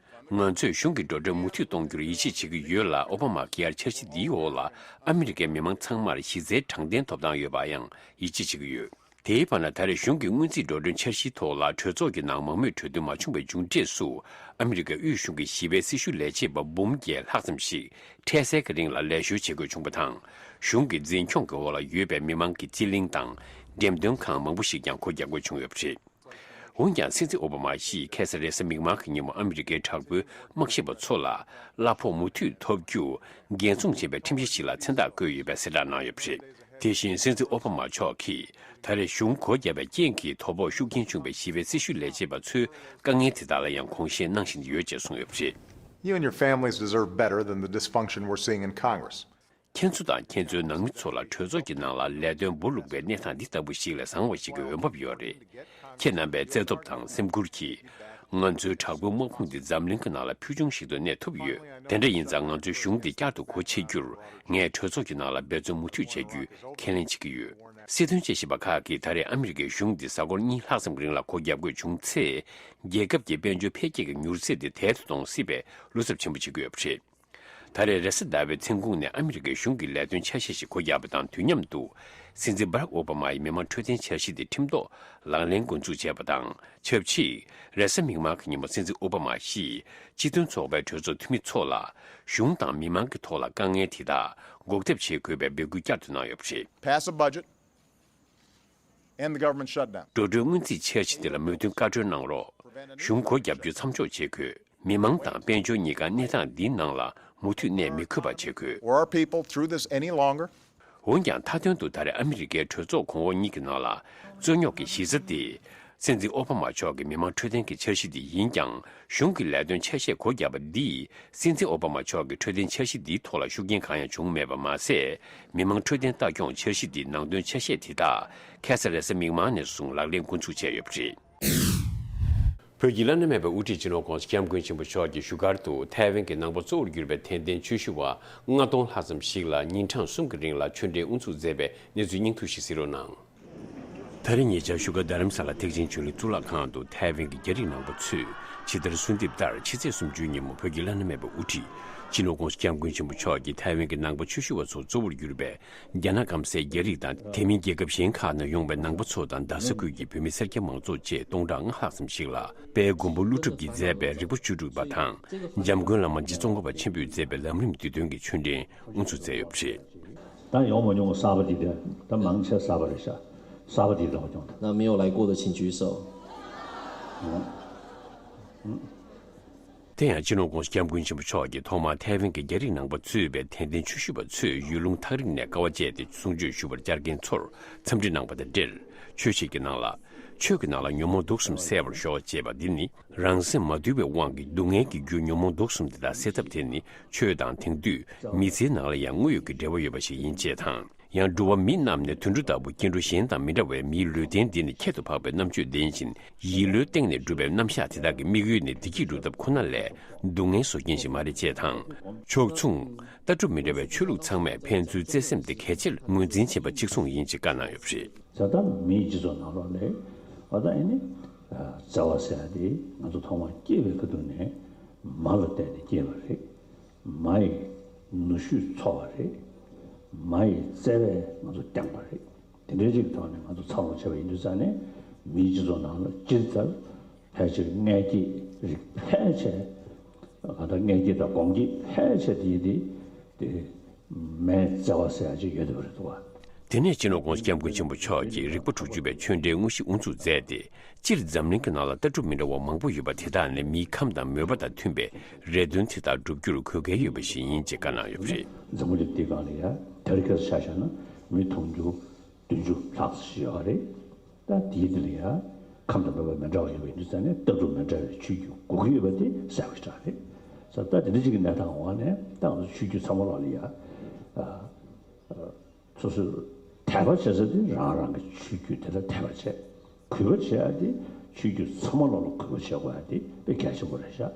ང་ཚོས་གཞུང་གི་འགྲོ་གྲོན་མུ་མཐུད་གཏོང་རྒྱུར་ཡིད་ཆེས་བྱེད་ཀྱི་ཡོད་ལ། ཨོ་བྷ་མ་ཁེ་ཡར་འཆར་གཞི་འདིའི་འོག་ལ་ཨ་མི་རི་ཀའི་མི་མང་ཚང་མར་གཞི་རྩའི་དྲང་བདེན་ཐོབ་ཐང་ཡོད་པར་ཡང་ཡིད་ཆེས་བྱེད་ཀྱི་ཡོད། དེའི་བར་ན། ད་རེས་གཞུང་གི་སྔོན་རྩིས་འགྲོ་གྲོན་འཆར་གཞིའི་ཐོག་ལ་གྲོས་ཚོགས་ཀྱི་ནང་མང་མོས་གྲོས་མཐུན་མ་བྱུང་བའི་མཇུག་འབྲས་སུ། ཨ་མི་རི་ཀའི་དབུས་གཞུང་གི་ཞི་བའི་སྲི་ཞུ་ལས་བྱེད་པ་འབུམ་བརྒྱད་ལྷག་ཙམ་ཞིག་འཕྲལ་སེལ་གྱི་རིང་ལ་ལས་ཞོར་བྱེད་དགོས་བྱུང་བ་དང་། གཞུང་གི་འཛིན་སྐྱོང་གི་འོག་ལ་ཡོད་པའི་མི་མང་གི་སྤྱི་གླིང་དང་འགྲེམས་སྟོན་ཁང་མང་པོ་ཞིག་ཀྱང་སྒོ་རྒྱག་དགོས་བྱུང་ཡོད་པ་རེད། འོན་ཀྱང་། སྲིད་འཛིན་ཨོ་བྷ་མ་ཡིས་ཁ་སང་རེས་གཟའ་མིག་དམར་གྱི་ཉིན་མོ་ཨ་མི་རི་ཀའི་དྲག་པོའི་དམག་ཞབས་པ་ཚོ་ལ་གླ་ཕོགས་མུ་མཐུད་ཐོབ་རྒྱུ་འགན་སྲུང་བྱེད་པའི་ཁྲིམས་གཞི་ཞིག་ལ་མཚན་རྟགས་བཀོད་ཡོད་པའི་གསལ་བསྒྲགས་གནང་ཡོད་པ་རེད། དེ་བཞིན། སྲིད་འཛིན་ཨོ་བྷ་མ་མཆོག་གིས་ད་རེས་གཞུང་སྒོ་བརྒྱབ་པའི་རྐྱེན་གྱིས་དོ་ཕོག་ཤུགས་རྐྱེན་བྱུང་བའི་ཞི་བའི་སྲི་ཞུ་ལས་བྱེད་པ་ཚོའི་དཀའ་ངལ་དེ་དག་ལ་ཡང་དགོངས་བཞེས་གནང་བཞིན་ཡོད་ཅེས་གསུངས་ཡོད་པ་རེད། You and your families deserve better than the dysfunction we're seeing in Congress. ཁྱེད་ཚོ་དང་ཁྱེད་ཚོའི་ནང་མི་ཚོ་ལ་གྲོས་ཚོགས་ཀྱི་ནང་ལ་ལས་དོན་འབུ་བླུགས་པའི་གནས་སྟངས་འདི་ལྟ་བུ་ཞིག་ལས་བཟང་བ་ཞིག་གི་འོས་བབ་ཡོད་རེད། ཁྱེད་རྣམ་པས་བརྩེ་སྟོབས་དང་སེམས་ཁུར་གྱིས། ང་ཚོའི་དྲག་པོའི་དམག་དཔུང་འདི་འཛམ་གླིང་གི་ནང་ལ་ཕུལ་བྱུང་ཞིག་ཏུ་གནས་ཐུབ་ཡོད། དེ་འདྲ་ཡིན་ཙང་། ང་ཚོའི་གཞུང་འདི་བསྐྱར་དུ་སྒོ་ཕྱེ་རྒྱུར་ངས་གྲོས་ཚོགས་ཀྱི་ནང་ལ་འབད་བརྩོན་མུ་མཐུད་བྱ་རྒྱུའི་ཁས་ལེན་བྱེད་ཀྱི་ཡོད། སྲིད་དོན་དཔྱད་ཞིབ་པ་ཁག་གིས་ད་རེས་ཨ་མི་རི་ཀའི་གཞུང་འདི་གཟའ་འཁོར་གཉིས་ལྷག་ཙམ་རིང་ལ་སྒོ་བརྒྱབ་དགོས་བྱུང་ཚེ། རྒྱལ་ཁབ་ཀྱི་དཔལ་འབྱོར་འཕེལ་རྒྱས་ཀྱི་མྱུར་ཚད་དེ་དལ་དུ་གཏོང་སྲིད་པའི་བློ་འཚབ་ཆེན་པོ་བྱེད་ཀྱི་ཡོད་པ་རེད། ད་རེས་རེས་གཟའ་ཟླ་བའི་མཚན་གུང་ནས་ཨ་མི་རི་ཀའི་གཞུང་གི་ལས་དོན་ཆ་ཤས་ཤིག་སྒོ་བརྒྱབ་པ་དང་དུས་མཉམ་དུ། སྲིད་འཛིན་བྷ་རག་ཨོ་བྷ་མ་ཡི་མི་མང་འཕྲོད་བསྟེན་འཆར་གཞི་དེ་ཁྲིམས་ཐོག་ལག་ལེན་འགོ་འཛུགས་བྱས་པ་དང་ཆབས་ཅིག་རེས་གཟའ་མིག་དམར་གྱི་ཉིན་མོ་སྲིད་འཛིན་ཨོ་བྷ་མ་ཡིས་སྤྱི་མཐུན་ཚོགས་པའི་གྲོས་ཚོགས་འཐུས་མི་ཚོ་ལ། གཞུང་དང་མི་མང་གི་ཐོག་ལ་དཀའ་ངལ་དེ་དག་འགོག་ཐབས་བྱེད་དགོས་པའི་འབོད་སྐུལ་བསྐྱར་དུ་གནང་ཡོད་པ་རེད། Pass a budget, end the government shutdown. འགྲོ་གྲོན་སྔོན་རྩིས་འཆར་གཞི་དེ་ལ་མོས་མཐུན་བཀའ་འཁྲོལ་གནང་རོགས། གཞུང་སྒོ་བརྒྱབ་རྒྱུ་མཚམས་འཇོག་བྱེད་དགོས། མི་མང་དང་དཔལ་འབྱོར་གཉིས་ཀ་གནས་སྟངས་འདིའི་ནང་ལ་མུ་མཐུད་གནས་མི་དགོས་པ་བྱེད་དགོས། Or our people through this any longer. འོན་ཀྱང་། མཐའ་དོན་དུ་ད་རེས་ཨ་མི་རི་ཀའི་གྲོས་ཚོགས་གོང་འོག་གཉིས་ཀྱི་ནང་ལ་རྩོད་རྙོག་གི་གཞི་རྩ་དེ། སྲིད་འཛིན་ཨོ་བྷ་མ་མཆོག་གི་མི་མང་འཕྲོད་བསྟེན་གྱི་འཆར་གཞི་དེ་ཡིན་ཀྱང་། གཞུང་གི་ལས་དོན་ཆ་ཤས་སྒོ་བརྒྱབ་པ་འདིས། སྲིད་འཛིན་ཨོ་བྷ་མ་མཆོག་གི་འཕྲོད་བསྟེན་འཆར་གཞི་འདིའི་ཐོག་ལ་ཤུགས་རྐྱེན་གང་ཡང་བྱུང་མེད་པ་མ་ཟད། མི་མང་འཕྲོད་བསྟེན་ལྟ་སྐྱོང་འཆར་གཞི་འདིའི་ནང་དོན་ཆ་ཤས་དེ་དག་ཁ་སང་རེས་གཟའ་མིག་དམར་ནས་བཟུང་ལག་ལེན་འགོ་འཛུགས་བྱས་ཡོད་པ་རེད། བོད་ཀྱི་བླ་ན་མེད་པའི་དབུ་ཁྲིད་སྤྱི་ནོར་༧གོང་ས་༧སྐྱབས་མགོན་ཆེན་པོ་མཆོག་གིས་བཞུགས་སྒར་དུ་ཐའེ་ཝན་གྱི་ནང་པ་གཙོ་བོར་གྱུར་པའི་དད་ལྡན་ཆོས་ཞུ་བ་ལྔ་སྟོང་ལྷག་ཙམ་ཞིག་ལ་ཉིན་གྲངས་གསུམ་གྱི་རིང་ལ་ཆོས་འབྲེལ་དབུ་འཛུགས་མཛད་པའི་གནས་ཚུལ་སྙིང་ཐག་ཞིག་གསན་རོགས་གནང་། ད་རེས་ཉེ་ཆར་བཞུགས་སྒར་རྡ་རམ་ས་ལ་ཐེག་ཆེན་ཆོས་གླིང་གཙུག་ལག་ཁང་དུ་ཐའེ་ཝན་གྱི་རྒྱ་རིགས་ནང་པ་ཚོས་ཕྱི་དར་གསོལ་འདེབས་ལྟར་ཕྱི་ཚེས་སུམ་ཅུ་ཉིན་མོ་བོད་ཀྱི་བླ་ན་མེད་པའི་དབུ་ཁྲིད་སྤྱི་ནོར་༧གོང་ས་༧སྐྱབས་མགོན་ཆེན་པོ་མཆོག་གིས་ཐའེ་ཝན་གྱི་ནང་པ་ཆོས་ཞུ་བ་ཚོ་གཙོ་བོར་གྱུར་པའི་རྒྱ་ནག་སྐམ་སའི་རྒྱ་རིགས་དང་། དེ་མིན་རྒྱལ་ཁབ་གཞན་ཁག་ནས་ཡོང་བའི་ནང་པ་ཚོ་དང་། རྡ་ས་ཁུལ་གྱི་བོད་མི་སེར་སྐྱ་མང་ཚོགས་བཅས་སྟོང་ཕྲག་ལྔ་ལྷག་ཙམ་ཞིག་ལ་དཔལ་མགོན་པོ་ཀླུ་སྒྲུབ་ཀྱིས་མཛད་པའི་རིག་པ་བཅུ་དྲུག་པ་དང་། འཇམ་མགོན་བླ་མ་རྗེ་ཙོང་ཁ་པ་ཆེན་པོས་མཛད་པའི་ལམ་རིམ་བསྡུས་དོན་གྱི་ཆོས་འབྲེལ་དབུ་འཛུགས་མཛད་ཡོད་པ་རེད། ད་ཡོང་མ་མྱོང་གསར་པ་འདི་དེ་ད་མང་ཆེ་གསར་པ་རེད་ཤག་གསར་པ་འདི་ལོག་ཀྱང་། 那没有来过的，请举手。 དེ་ཡང་སྤྱི་ནོར་༧གོང་ས་༧སྐྱབས་མགོན་ཆེན་པོ་མཆོག་གིས་ཐོག་མར་ཐའེ་ཝན་གྱི་རྒྱ་རིགས་ནང་པ་གཙོས་པའི་དད་ལྡན་ཆོས་ཞུ་བ་ཚོས་ཡུལ་ལུང་ཐག་རིང་ནས་དཀའ་བ་སྤྱད་དེ་གསུང་ཆོས་ཞུ་བར་བཅར་མཁན་ཚོར་འཚམས་འདྲི་གནང་བ་དང་འབྲེལ། ཆོས་བྱེད་ཀྱི་ནང་ལ། ཆོས་ཀྱི་ནང་ལ་ཉོན་མོངས་དུག་གསུམ་བསལ་བར་ཤོག་ཅེས་པ་འདི་ནི། རང་སེམས་མ་དུལ་བའི་དབང་གིས་སྡུག་བསྔལ་གྱི་རྒྱུ་ཉོན་མོངས་དུག་གསུམ་དེ་དག་སེལ་ཐབས་དེ་ནི། ཆོས་དང་དེང་དུས་མི་ཚེའི་ནང་ལ་ཡང་དངོས་ཡོད་ཀྱི་འབྲེལ་བ་ཡོད་པ་ཞིག་ཡིན་ཅེས་དང་། ཡང་འགྲོ་བ་མི་རྣམས་ནི་དུད་འགྲོ་ལྟ་བུ་སྐྱེ་འགྲོ་གཞན་དང་མི་འདྲ་བས། མིའི་ལུས་རྟེན་འདི་ནི་ཁྱད་དུ་འཕགས་པའི་རྣམ་དཔྱོད་ལྡན་ཞིང་། ཡིད་བློའི་སྟེང་ནས་གྲུབ་པའི་རྣམ་གཞག་དེ་དག་གི་དམིགས་ཡུལ་ནི་བདེ་སྐྱིད་སྒྲུབ་ཐབས་ཁོ་ན་ལས། སྡུག་བསྔལ་བཟོ་མཁན་ཞིག་མ་རེད་ཅེས་དང་། ཕྱོགས་མཚུངས། ལྟ་གྲུབ་མི་འདྲ་བའི་ཆོས་ལུགས་ཚང་མས་ཕན་ཚུན་བརྩེ་སེམས་དེ་གལ་ཆེར་ངོས་འཛིན་བྱེད་པ་གཅིག་མཚུངས་ཡིན་ཅེས་བཀའ་གནང་ཡོད་པ་རེད། ད་ལྟ་མིའི་སྤྱི་ཚོགས་ནང་ལོགས་ལ་ཨ་ད་ཨེ་ནི་བརྩེ་བ་ཟེར་ཡ་དེ་ང་ཚོ་ཐོག་མར་སྐྱེས་པའི་སྐབས་དུས་ནས་མ་ལ་བརྟེན་ནས་སྐྱེས་པ་རེད། མ་ཡི་ནུ་ཞོས་འཚོ་བ་རེད། མ་ཡི་བརྩེ་བས་ང་ཚོ་བསྐྱངས་པ་རེད། དེ་འདྲའི་ཅིག་གི་ཐོག་ནས་ང་ཚོ་འཚར་ལོངས་བྱས་པ་ཡིན་དུས་ཙང་ནས་མིའི་སྤྱི་ཚོགས་ནང་ལ་སྤྱིར་ལྟར་ཕལ་ཆེར་མངལ་སྐྱེས་རིགས་ཕལ་ཆེར་ང་ཚོ་མངལ་སྐྱེས་དང་སྒོང་སྐྱེས་ཕལ་ཆེར་དེ་ཡིན་དེ་དེ་མའི་བརྩེ་བ་ཟེར་ཡ་ཅིག་ཡོད་བསྡད་པ་རེད་འདུག་བ། དེ་ནས་སྤྱི་ནོར་༧གོང་ས་༧སྐྱབས་མགོན་ཆེན་པོ་མཆོག་གིས་རིག་པ་དྲུག་ཅུ་པའི་ཆོས་འབྲེལ་དངོས་གཞི་དབུ་འཛུགས་མཛད་དེ། སྤྱིར་འཛམ་གླིང་གི་ནང་ལ་ལྟ་གྲུབ་མི་འདྲ་བ་མང་པོ་ཡོད་པ་དེ་དག་ནི་མིའི་ཁམས་དང་མོས་པ་དང་མཐུན་པའི་རེ་འདུན་དེ་དག་བསྒྲུབ་རྒྱུར་དགོས་གལ་ཡོད་པ་ཞིག་ཡིན་ཅེས་བཀའ་གནང་ཡོད་པ་རེད། འཛམ་བུ་གླིང་འདིའི་སྒང་ལ་ཡ་དེ་རིང་ཁ་སང་ཆ་བཞག་ན་མི་དུང་ཕྱུར་བདུན་ཅུ་ལྷག་ཙམ་ཞིག་ཡོད་རེད། ད་དེའི་དེ་ལ་ཡ་ཁམས་དང་མོས་པ་མི་འདྲ་བ་ཡོད་པ་ཡིན་དུས་ཙང་ནས་ལྟ་གྲུབ་མི་འདྲ་བའི་ཆོས་བརྒྱུད་དགོས་ཀྱི་ཡོད་པ་དེ་གསལ་པོ་ཞེ་དྲག་རེད། ས་ད་དེ་འདྲ་ཅིག་གི་གནས་སྟངས་འོག་ནས་ད་ང་ཚོ་ཆོས་བརྒྱུད་ཚང་མ་ལོག་ལ་ཡ། སོ་སོས་དད་པ་བྱེད་ས་དེ་རང་རང་གི་ཆོས་བརྒྱུད་དེ་ལ་དད་པ་བྱེད། གུས་པ་བྱེད་ཡ་དེ་ཆོས་བརྒྱུད་ཚང་མ་ལོག་ལ་གུས་པ་བྱེད་དགོས་ཡ་དེ་དཔེ་གལ་ཆེན་པོ་རེད་ཤག་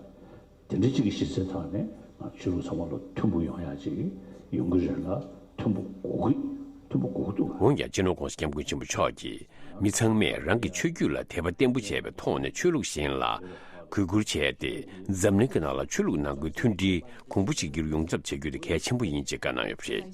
དེ་འདྲ་ཅིག་གི་གཞི་རྩའི་ཐོག་ནས་ང་ཆོས་ལུགས་ཚང་མ་ལོག་མཐུན་པོ་ཡོང་ཡ་ཅིག་ཡོང་གི་རེད་ལ་མཐུན་པོ་དགོས་ཀྱི་མཐུན་པོ་དགོས་ཀྱི་འདུག་འོན་ཀྱང་སྤྱི་ནོར་༧གོང་ས་༧སྐྱབས་མགོན་ཆེན་པོ་མཆོག་གིས་མི་ཚང་མས་རང་གི་ཆོས་བརྒྱུད་ལ་དད་པ་བརྟན་པོ་བྱས་པའི་ཐོག་ནས་ཆོས་ལུགས་གཞན་ལ་ གུས་བཀུར་བྱས་ཏེ། འཛམ་གླིང་གི་ནང་ལ་ཆོས་ལུགས་ནང་ཁུལ་མཐུན་སྒྲིལ་གོང་བུ་གཅིག་གྱུར་ཡོང་ཐབས་བྱ་རྒྱུ་དེ་གལ་ཆེན་པོ་ཡིན་ཅེས་བཀའ་གནང་ཡོད་པ་རེད།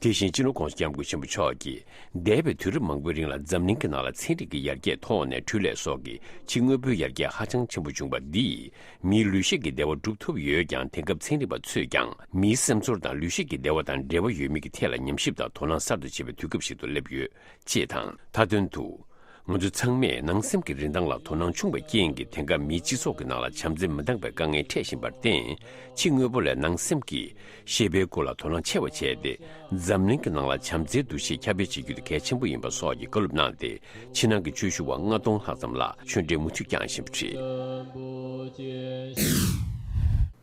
དེ་བཞིན་སྤྱི་ནོར་༸གོང་ས་༸སྐྱབས་མགོན་ཆེན་པོ་མཆོག་གིས། འདས་པའི་དུས་རབས་མང་པོའི་རིང་ལ་འཛམ་གླིང་གི་ནང་ལ་ཚན་རིག་གི་ཡར་རྒྱས་ཐོག་ནས་འཕྲུལ་ལས་སོགས་ཀྱི་ཕྱི་དངོས་པོའི་ཡར་རྒྱས་ཧ་ཅང་ཆེན་པོ་བྱུང་བ་འདིས། མིའི་ལུས་ཤེས་ཀྱི་བདེ་བ་སྒྲུབ་ཐུབ་ཡོད་ཀྱང་། དེང་སྐབས་ཚན་རིག་པ་ཚོས་ཀྱང་མིའི་སེམས་ཚོར་དང་ལུས་ཤེས་ཀྱི་བདེ་བ་དང་འབྲེལ་བ་ཡོད་མེད་ཀྱི་ཐད་ལ་ཉམས་ཞིབ་དང་དོ་སྣང་གསར་དུ་བྱེད་པའི་དུས་སྐབས་ཤིག་ཏུ་སླེབས་ཡོད། ཅེས་དང་། མཐའ་དོན་དུ། ང་ཚོ་ཚང་མས་ནང་སེམས་ཀྱི་རིན་ཐང་ལ་དོ་སྣང་ཆུང་བའི་རྐྱེན་གྱིས། དེང་སྐབས་མིའི་སྤྱི་ཚོགས་ཀྱི་ནང་ལ་བྱམས་བརྩེ་མི་འདང་བའི་དཀའ་ངལ་འཕྲད་བཞིན་པར་བརྟེན། ཕྱི་དངོས་པོ་ལས་ནང་སེམས་ཀྱི་ཤེས་པའི་སྐོར་ལ་དོ་སྣང་ཆེ་བ་བྱས་ཏེ། འཛམ་གླིང་གི་ནང་ལ་བྱམས་བརྩེའི་འདུ་ཤེས་ཁྱབ་སྤེལ་བྱེད་རྒྱུ་དེ་གལ་ཆེན་པོ་ཡིན་པ་སོགས་ཀྱི་བཀའ་སློབ་གནང་སྟེ། ཕྱི་ནང་གི་ཆོས་ཞུ་བ་ལྔ་སྟོང་ལྷག་ཙམ་ལ་ཆོས་འབྲེལ་མུ་མཐུད་བསྐྱངས་བཞིན་པ་རེད།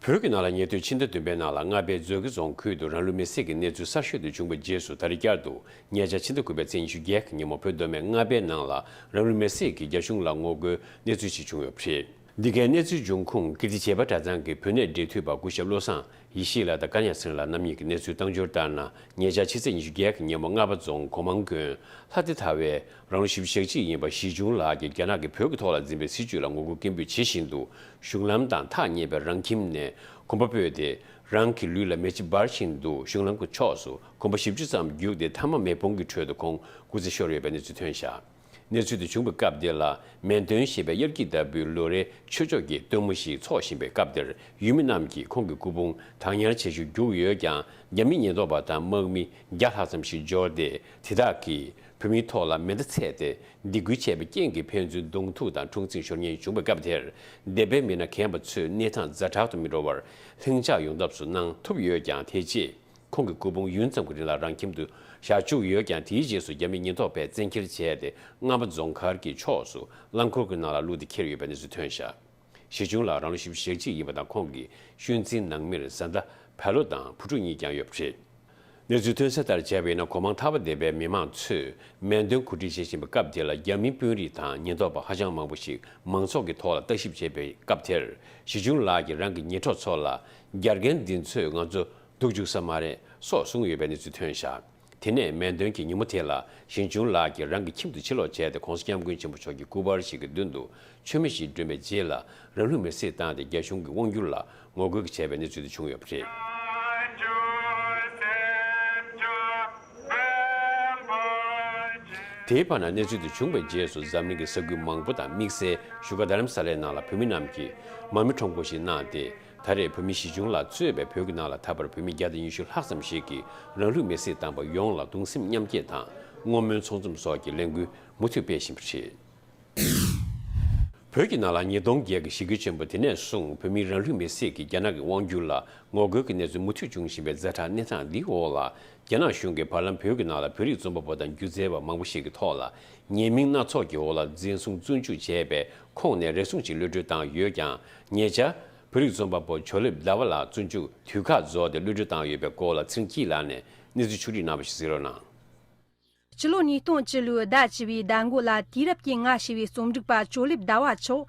བོད་ཀྱི་ནང་ལ་ཉེ་དུས་ཕྱི་ཟླ་བདུན་པའི་ནང་ལ་རྔ་པའི་མཛོད་དགེ་རྫོང་ཁུལ་དུ་རང་ལུས་མེར་སྲེག་གི་གནས་ཚུལ་གསར་ཤོས་དེ་བྱུང་བའི་རྗེས་སུ། ད་རེས་བསྐྱར་དུ་ཉེ་ཆར་ཕྱི་ཟླ་དགུ་པའི་ཚེས་ཉི་ཤུ་བརྒྱད་ཀྱི་ཉིན་མོ། བོད་མདོ་སྨད་རྔ་པའི་ནང་ལ་རང་ལུས་མེར་སྲེག་གིས་རྒྱ་གཞུང་ལ་ངོ་རྒོལ་གནས་ཚུལ་ཞིག་བྱུང་ཡོད་པ་རེད། འདི་གའི་གནས་ཚུལ་འབྱུང་ཁུངས། ཀིརྟི་བྱེས་པ་གྲྭ་ཚང་གི་བོད་གནས་འབྲེལ་མཐུད་པ་སྐུ་ཞབས་བློ་བཟང་ཡེ་ཤེས་ལགས་དང་ཀ་ཉ་ཚེ་རིང་ལགས་རྣམ་གཉིས་ཀྱིས་གནས་ཚུལ་བཏང་འབྱོར་ལྟར་ན། ཉེ་ཆར་ཕྱི་ཚེས་ཉི་ཤུ་བརྒྱད་ཀྱི་ཉིན་མོ། རྔ་པ་རྫོང་སྒོ་མང་དགོན་ལྷ་སྡེ་ཐར་པའི་རང་ལོ་བཞི་བཅུ་ཞེ་གཅིག་ཡིན་པ་གཞིས་ཆུང་ལགས་ཀྱིས་རྒྱ་ནག་གིས་བོད་ཀྱི་ཐོག་ལ་འཛིན་པའི་སྲིད་བྱུས་ལ་ངོ་རྒོལ་སྐད་འབོད་བྱེད་བཞིན་དུ། གཞུང་ལམ་དང་ཐག་ཉེ་བའི་རང་ཁྱིམ་ནས་གོམ་པ་སྤོས་ཏེ། རང་གི་ལུས་ལ་མེ་ལྕེ་འབར་བཞིན་དུ་གཞུང་ལམ་གྱི་ཕྱོགས་སུ་གོམ་པ་བཞི་བཅུ་ཙམ་རྒྱུགས་ཏེ། མཐའ་མ་མེ་དཔུང་གི་ཁྲོད་དུ་ཁོང་སྐུ་ཚེ་ཤོར་ཡོད་པའི་གནས་ཚུལ་ཐོན་བཞག་གནས་ཚུལ་དེ་བྱུང་བའི་སྐབས་དེ་ལ། མེ་འདོན་ཞེས་པའི་དབྱར་སྐྱིད་ལྟ་བུའི་ལོ་རེའི་ཆོས་ཕྱོགས་ཀྱི་སྟོན་མོ་ཞིག་འཚོགས་བཞིན་པའི་སྐབས་དེར། ཡུལ་མི་རྣམས་ཀྱིས་ཁོང་གི་སྐུ་ཕུང་བདག་ཉར་བྱེད་ཞུ་རྒྱུགས་ཡོད་ཀྱང་། རྒྱ་མི་ཉེན་རྟོག་པ་དང་དམག་མི་བརྒྱ་ལྷག་ཙམ་ཞིག་འབྱོར་ཏེ། དེ་དག་གིས་བོད་མིའི་ཐོག་ལ་མེ་མདའ་འཚོལ་ཏེ། སྡིགས་སྐུལ་བྱས་པའི་རྐྱེན་གྱིས། ཕན་ཚུན་གདོང་ཐུག་དང་འཁྲུག་འཛིང་ཤོར་ཉེན་བྱུང་བའི་སྐབས་དེར། སྡེ་པའི་མི་སྣ་རྒན་པ་ཚོས་གནས་སྟངས་ཛ་དྲག་ཏུ་མི་འགྲོ་བར་ལྷིང་འཇགས་ཡོང་ཐབས་སུ་གནང་ཐུབ་ཡོད་ཀྱང་། དེ་རྗེས་ཁོང་གི་སྐུ་ཕུང་ཡུན་ཙམ་གྱི་རིང་ལ་རང་ཁྱིམ་དུ་བཞག་བཅུག་ཡོད་ཀྱང་། དེའི་རྗེས་སུ་རྒྱ་མི་ཉེན་རྟོག་པས་བཙན་འཁྱེར་བྱས་ཏེ། རྔ་པ་རྫོང་མཁར་གྱི་ཕྱོགས་སུ་རླངས་འཁོར་གྱི་ནང་ལ་བླུགས་ཏེ་ཁྱེར་ཡོད་པའི་གནས་ཚུལ་ཐོན་བཞག་གཞིས་ཆུང་ལགས་རང་ལོ་བཞི་བཅུ་ཞེ་གཅིག་ཡིན་པ་དང་། ཁོང་གི་ཤུལ་འཛིན་ནང་མིར་བཟའ་ཟླ་བལ་ལོ་དང་བུ་ཕྲུག་གཉིས་ཀྱང་ཡོད་པ་རེད། གནས་ཚུལ་ཐོན་གསལ་ལྟར་བྱས་པ་ཡིན་ན། གོ་མང་ཐར་པ་སྡེ་པའི་མི་མང་ཚོས་མེ་འདོན་གོ་སྒྲིག་བྱེད་བཞིན་པའི་སྐབས་དེ་ལ། རྒྱ་མིའི་དཔོན་རིགས་དང་ཉེན་རྟོག་པ་ཧ་ཅང་མང་པོ་ཞིག་མང་ཚོགས་ཀྱི་ཐོག་ལ་ལྟ་ཞིབ་བྱེད་པའི་སྐབས་དེར། གཞིས་ཆུང་ལགས་ཀྱིས་རང་གི་ཉེ་གྲོགས་ཚོ་ལ། རྒྱ་རྒན་འདི་ཚོས་ང་ཚོ་སྡུག་བཅུག་ས་མ་རེད་སོགས་གསུངས་ཡོད་པའི་གནས་ཚུལ་ཐོན་བཞག་དེ་ནས་མེ་འདོན་གྱི་ཉིན་མོ་དེ་ལ། གཞིས་ཆུང་ལགས་ཀྱིས་རང་གི་ཁྱིམ་དུ་ཕྱིར་ལོག་བྱས་ཏེ། ༸གོང་ས་༸སྐྱབས་མགོན་ཆེན་པོ་མཆོག་གི་སྐུ་པར་ཞིག་གི་མདུན་དུ་མཆོད་མེ་ཞིག་སྒྲོན་པའི་རྗེས་ལ། རང་ལུས་མེར་སྲེག་བཏང་སྟེ། རྒྱ་གཞུང་གི་དབང་བསྒྱུར་ལ་ངོ་རྒོལ་བྱས་པའི་གནས་ཚུལ་དེ་བྱུང་ཡོད་པ་རེད། དེའི་བར་ན། གནས་ཚུལ་དེ་བྱུང་བའི་རྗེས་སུ། འཛམ་གླིང་གི་ས་ཁུལ་མང་པོ་དང་། དམིགས་བསལ་བཞུགས་སྒར་རྡ་རམ་ས་ལའི་ནང་ལ་བོད་མི་རྣམས་ཀྱིས་མར་མེ་ཁྲོམ་སྐོར་ཞིག་གནང་སྟེ། ད་རེས་བོད་མི་གཞིས་ཆུང་ལགས་གཙོས་པའི་བོད་ཀྱི་ནང་ལ་ད་བར་བོད་མི་བརྒྱ་དང་ཉི་ཤུ་ལྷག་ཙམ་ཞིག་གིས་རང་ལུས་མེར་སྲེག་བཏང་པ་ཡོངས་ལ་གདུང་སེམས་མཉམ་སྐྱེད་དང་བསྔོ་སྨོན་ཚོགས་འཛོམས་སོགས་ཀྱི་ལས་འགུལ་མུ་མཐུད་སྤེལ་བཞིན་པ་རེད། བོད་ཀྱི་ནང་ལ་ཉིས་སྟོང་བརྒྱད་ཀྱི་ཞི་རྒོལ་ཆེན་པོ་དེ་ནས་བཟུང་། བོད་མིའི་རང་ལུས་མེར་སྲེག་གིས་རྒྱ་ནག་གི་དབང་བསྒྱུར་ལ་ངོ་རྒོལ་གྱི་གནས་ཚུལ་མུ་མཐུད་འབྱུང་བཞིན་པའི་ཛ་དྲག་གནས་སྟངས་འདིའི་འོག་ལ། རྒྱ་ནག་གཞུང་གིས་བར་ལམ་བོད་ཀྱི་ནང་ལ་བོད་རིགས་རྩོམ་པ་པོ་དང་སྒྱུ་རྩལ་བ་མང་པོ་ཞིག་གི་ཐོག་ལ། ཉེས་མིང་སྣ་ཚོགས་ཀྱི་འོག་ལ་འཛིན་བཟུང་བཙོན་འཇུག་བྱས་པའི་ཁོངས་ནས་རེ་ཟུང་ཞིག་གློད་གྲོལ་བཏང་ཡོད་ཀྱང་། ཉེ་ཆར་བོད་རིགས་རྩོམ་པ་པོ་ཇོ་ལེབ་ཟླ་བ་ལགས་བཙོན་འཇུག་དུས་ཁག་རྫོགས་ཏེ་གློད་གྲོལ་བཏང་ཡོད་པའི་སྐོར་ལ། ཚེ་རིང་སྐྱིད་ལགས་ནས་གནས་ཚུལ་ཕྱོགས་བསྒྲིགས་གནང་བ་ཞིག་གཟིགས་རོགས་གནང་། སྤྱི་ལོ་ཉིས་སྟོང་བཅུ་ལོའི་ཟླ་བཅུ་བའི་ཟླ་མགོ་ལ། དུས་རབས་ཀྱི་སྔ་ཕྱི་བའི་རྩོམ་སྒྲིག་པ་ཇོ་ལེབ་ཟླ་བ་མཆོག་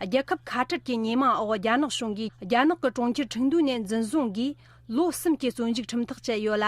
རྒྱལ་ཁབ་ཁ་བྲལ་གྱི་ཉེས་མིང་འོག་རྒྱ་ནག་གཞུང་གིས་རྒྱ་ནག་གི་གྲོང་ཁྱེར་ཁྲིན་ཏུའུ་ནས་འཛིན་བཟུང་གིས། ལོ་གསུམ་གྱི་བཙོན་འཇུག་ཁྲིམས་ཐག་བཅད་ཡོད་ལ།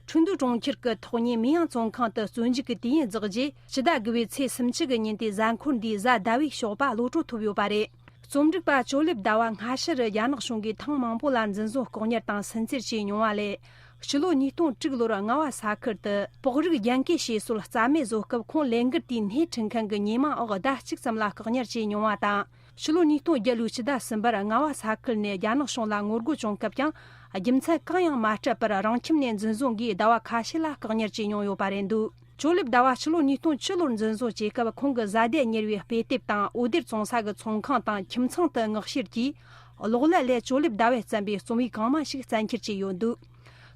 ཁྲིན་ཏུའུ་གྲོང་ཁྱེར་གྱི་ཐོག་མཉམ་མིན་ཡང་བཙོན་ཁང་དུ་བཙོན་འཇུག་གི་དུས་ཡུན་རྫོགས་རྗེས། ཕྱི་ཟླ་དགུ་པའི་ཚེས་སུམ་ཅུ་གི་ཉིན་ཏེ་གཟའ་འཁོར་འདིའི་གཟའ་ཟླ་བའི་ཞོགས་པ་གློད་གྲོལ་ཐོབ་ཡོད་པ་རེད། རྩོམ་སྒྲིག་པ་ཇོ་ལེབ་ཟླ་བ་སྔ་ཕྱི་རུ་རྒྱ་ནག་གཞུང་གིས་ཐེངས་མང་པོ་ལ་འཛིན་བཟུང་ལྐོག་ཉར་དང་སུན་གཙེར་བྱས་མྱོང་བ་ལས། ཕྱི་ལོ་ཉིས་སྟོང་དྲུག་ལོར་རྔ་བ་ས་ཁུལ་དུ་སྤོག་རིགས་རྒྱན་སྐས་བྱེད་སྲོལ་རྩ་མེད་བཟོ་སྐབས། ཁོང་ལས་འགུལ་དེའི་སྣེ་ཁྲིད་མཁན་གྱི་ཉེས་མིང་འོག་ཟླ་གཅིག་ཙམ་ལ་བཀག་ཉར་བྱས་མྱོང་བ་དང་། ཕྱི་ལོ་ཉིས་སྟོང་བརྒྱད་ལོའི་ཕྱི་ཟླ་གསུམ་པར་རྔ་བ་ས་ཁུལ་ནས་རྒྱ་ནག་གཞུང་ལ་ངོ་རྒོལ་བྱུང་སྐབས་ཀྱང་། རྒྱུ་མཚན་གང་ཡང་མ་སྤྲད་པར་རང་ཁྱིམ་ནས་འཛིན་བཟུང་གིས་ཟླ་བ་ཁ་ཤས་ལ་བཀག་ཉར་བྱས་མྱོང་ཡོད་པ་རེད་འདུག་ཇོ་ལེབ་ཟླ་བ་ཕྱི་ལོ་ཉིས་སྟོང་བཅུ་ལོར་འཛིན་བཟུང་བྱས་སྐབས། ཁོང་གི་བཟའ་ཟླས་གཉེར་བའི་དཔེ་དེབ་དང་འོད་སྡེར་བཙོང་ས་གི་ཚོང་ཁང་དང་ཁྱིམ་ཚང་དུ་མངགས་བཤེར་གྱིས། གློག་ཀླད་ལས་ཇོ་ལེབ་ཟླ་བས་བརྩམས་པའི་རྩོམ་ཡིག་གང་མང་ཞིག་བཙན་འཁྱེར་བྱས་ཡོད་འདུག་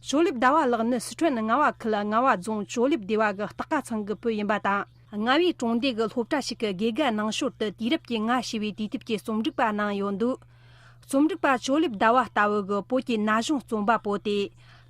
ཇོ་ལེབ་ཟླ་བ་ལགས་ནི་སི་ཁྲོན་རྔ་བ་ཁུལ་རྔ་བ་རྫོང་ཇོ་ལེབ་སྡེ་བ་གི་སྟག་ཁ་ཚང་གི་བུ་ཡིན་པ་དང་། རྔ་བའི་གྲོང་སྡེ་གི་སློབ་གྲྭ་ཞིག་གི་དགེ་རྒན་ནང་ཞོར་དུ་དུས་རབས་ཀྱི་སྔ་ཕྱི་བའི་དུས་དེབ་ཀྱི་རྩོམ་སྒྲིག་པ་གནང་ཡོད་འདུག་རྩོམ་སྒྲིག་པ་ཇོ་ལེབ་ཟླ་བ་ལྟ་བུ་གི་བོད་ཀྱི་ན་གཞོན་རྩོམ་པ་པོ་སྟེ།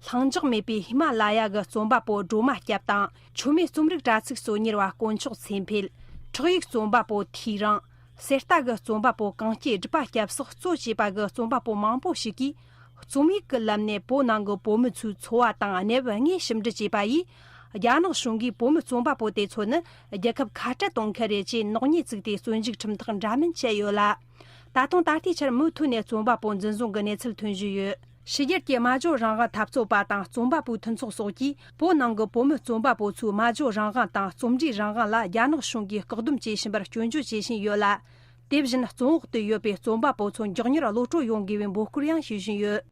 ལྷིང་འཇགས་མེད་པའི་ཧི་མ་ལ་ཡ་གི་རྩོམ་པ་པོ་སྒྲོལ་མ་སྐྱབས་དང་། མཆོད་མེ་རྩོམ་རིག་དྲ་ཚིགས་སུ་གཉེར་བ་དཀོན་མཆོག་ཚེ་འཕེལ། ཁྲག་ཡིག་རྩོམ་པ་པོ་ཐུའུ་རང་། གསེར་རྟ་གི་རྩོམ་པ་པོ་གངས་སྐྱེས་སྒྲུབ་པ་སྐྱབས་སོགས་གཙོ་བྱས་པ་གི་རྩོམ་པ་པོ་མང་པོ་ཞིག་གིས། རྩོམ་ཡིག་གི་ལམ་ནས་བོད་ནང་གི་བོད་མི་ཚོའི་འཚོ་བ་དང་གནས་བབ་དངོས་ཞིབ་འབྲི་བྱས་པ་ཡིས། རྒྱ་ནག་གཞུང་གིས་བོད་མི་རྩོམ་པ་པོ་དེ་ཚོ་ནི་རྒྱལ་ཁབ་ཁ་བྲལ་གཏོང་མཁན་རེད་ཅེས་ནག་ཉེས་བཙུགས་ཏེ་བཙོན་འཇུག་ཁྲིམས་ཐག་འདྲ་མིན་བཅད་ཡོད་ལ། ད་དུང་ད་ལྟའི་ཆར་མུ་མཐུད་ནས་རྩོམ་པ་པོ་འཛིན་བཟུང་གི་གནས་ཚུལ་ཐོན་བཞིན་ཡོད། ཕྱི་རྒྱལ་གྱི་སྨྲ་བརྗོད་རང་དབང་འཐབ་རྩོད་པ་དང་རྩོམ་པ་པོའི་མཐུན་ཚོགས་སོགས་ཀྱིས་བོད་ནང་གི་བོད་མི་རྩོམ་པ་པོ་ཚོའི་སྨྲ་བརྗོད་རང་དབང་དང་རྩོམ་འབྲིའི་རང་དབང་ལ་རྒྱ་ནག་གཞུང་གིས་བཀག་སྡོམ་བྱེད་བཞིན་པར་སྐྱོན་བརྗོད་བྱེད་བཞིན་ཡོད་ལ། དེ་བཞིན་བཙོན་འོག་ཏུ་ཡོད་པའི་རྩོམ་པ་པོ་ཚོ་མགྱོགས་མྱུར་གློད་གྲོལ་ཡོང་དགོས་པའི་འབོད་སྐུལ་ཡང་ཞུ་བཞིན་ཡོད།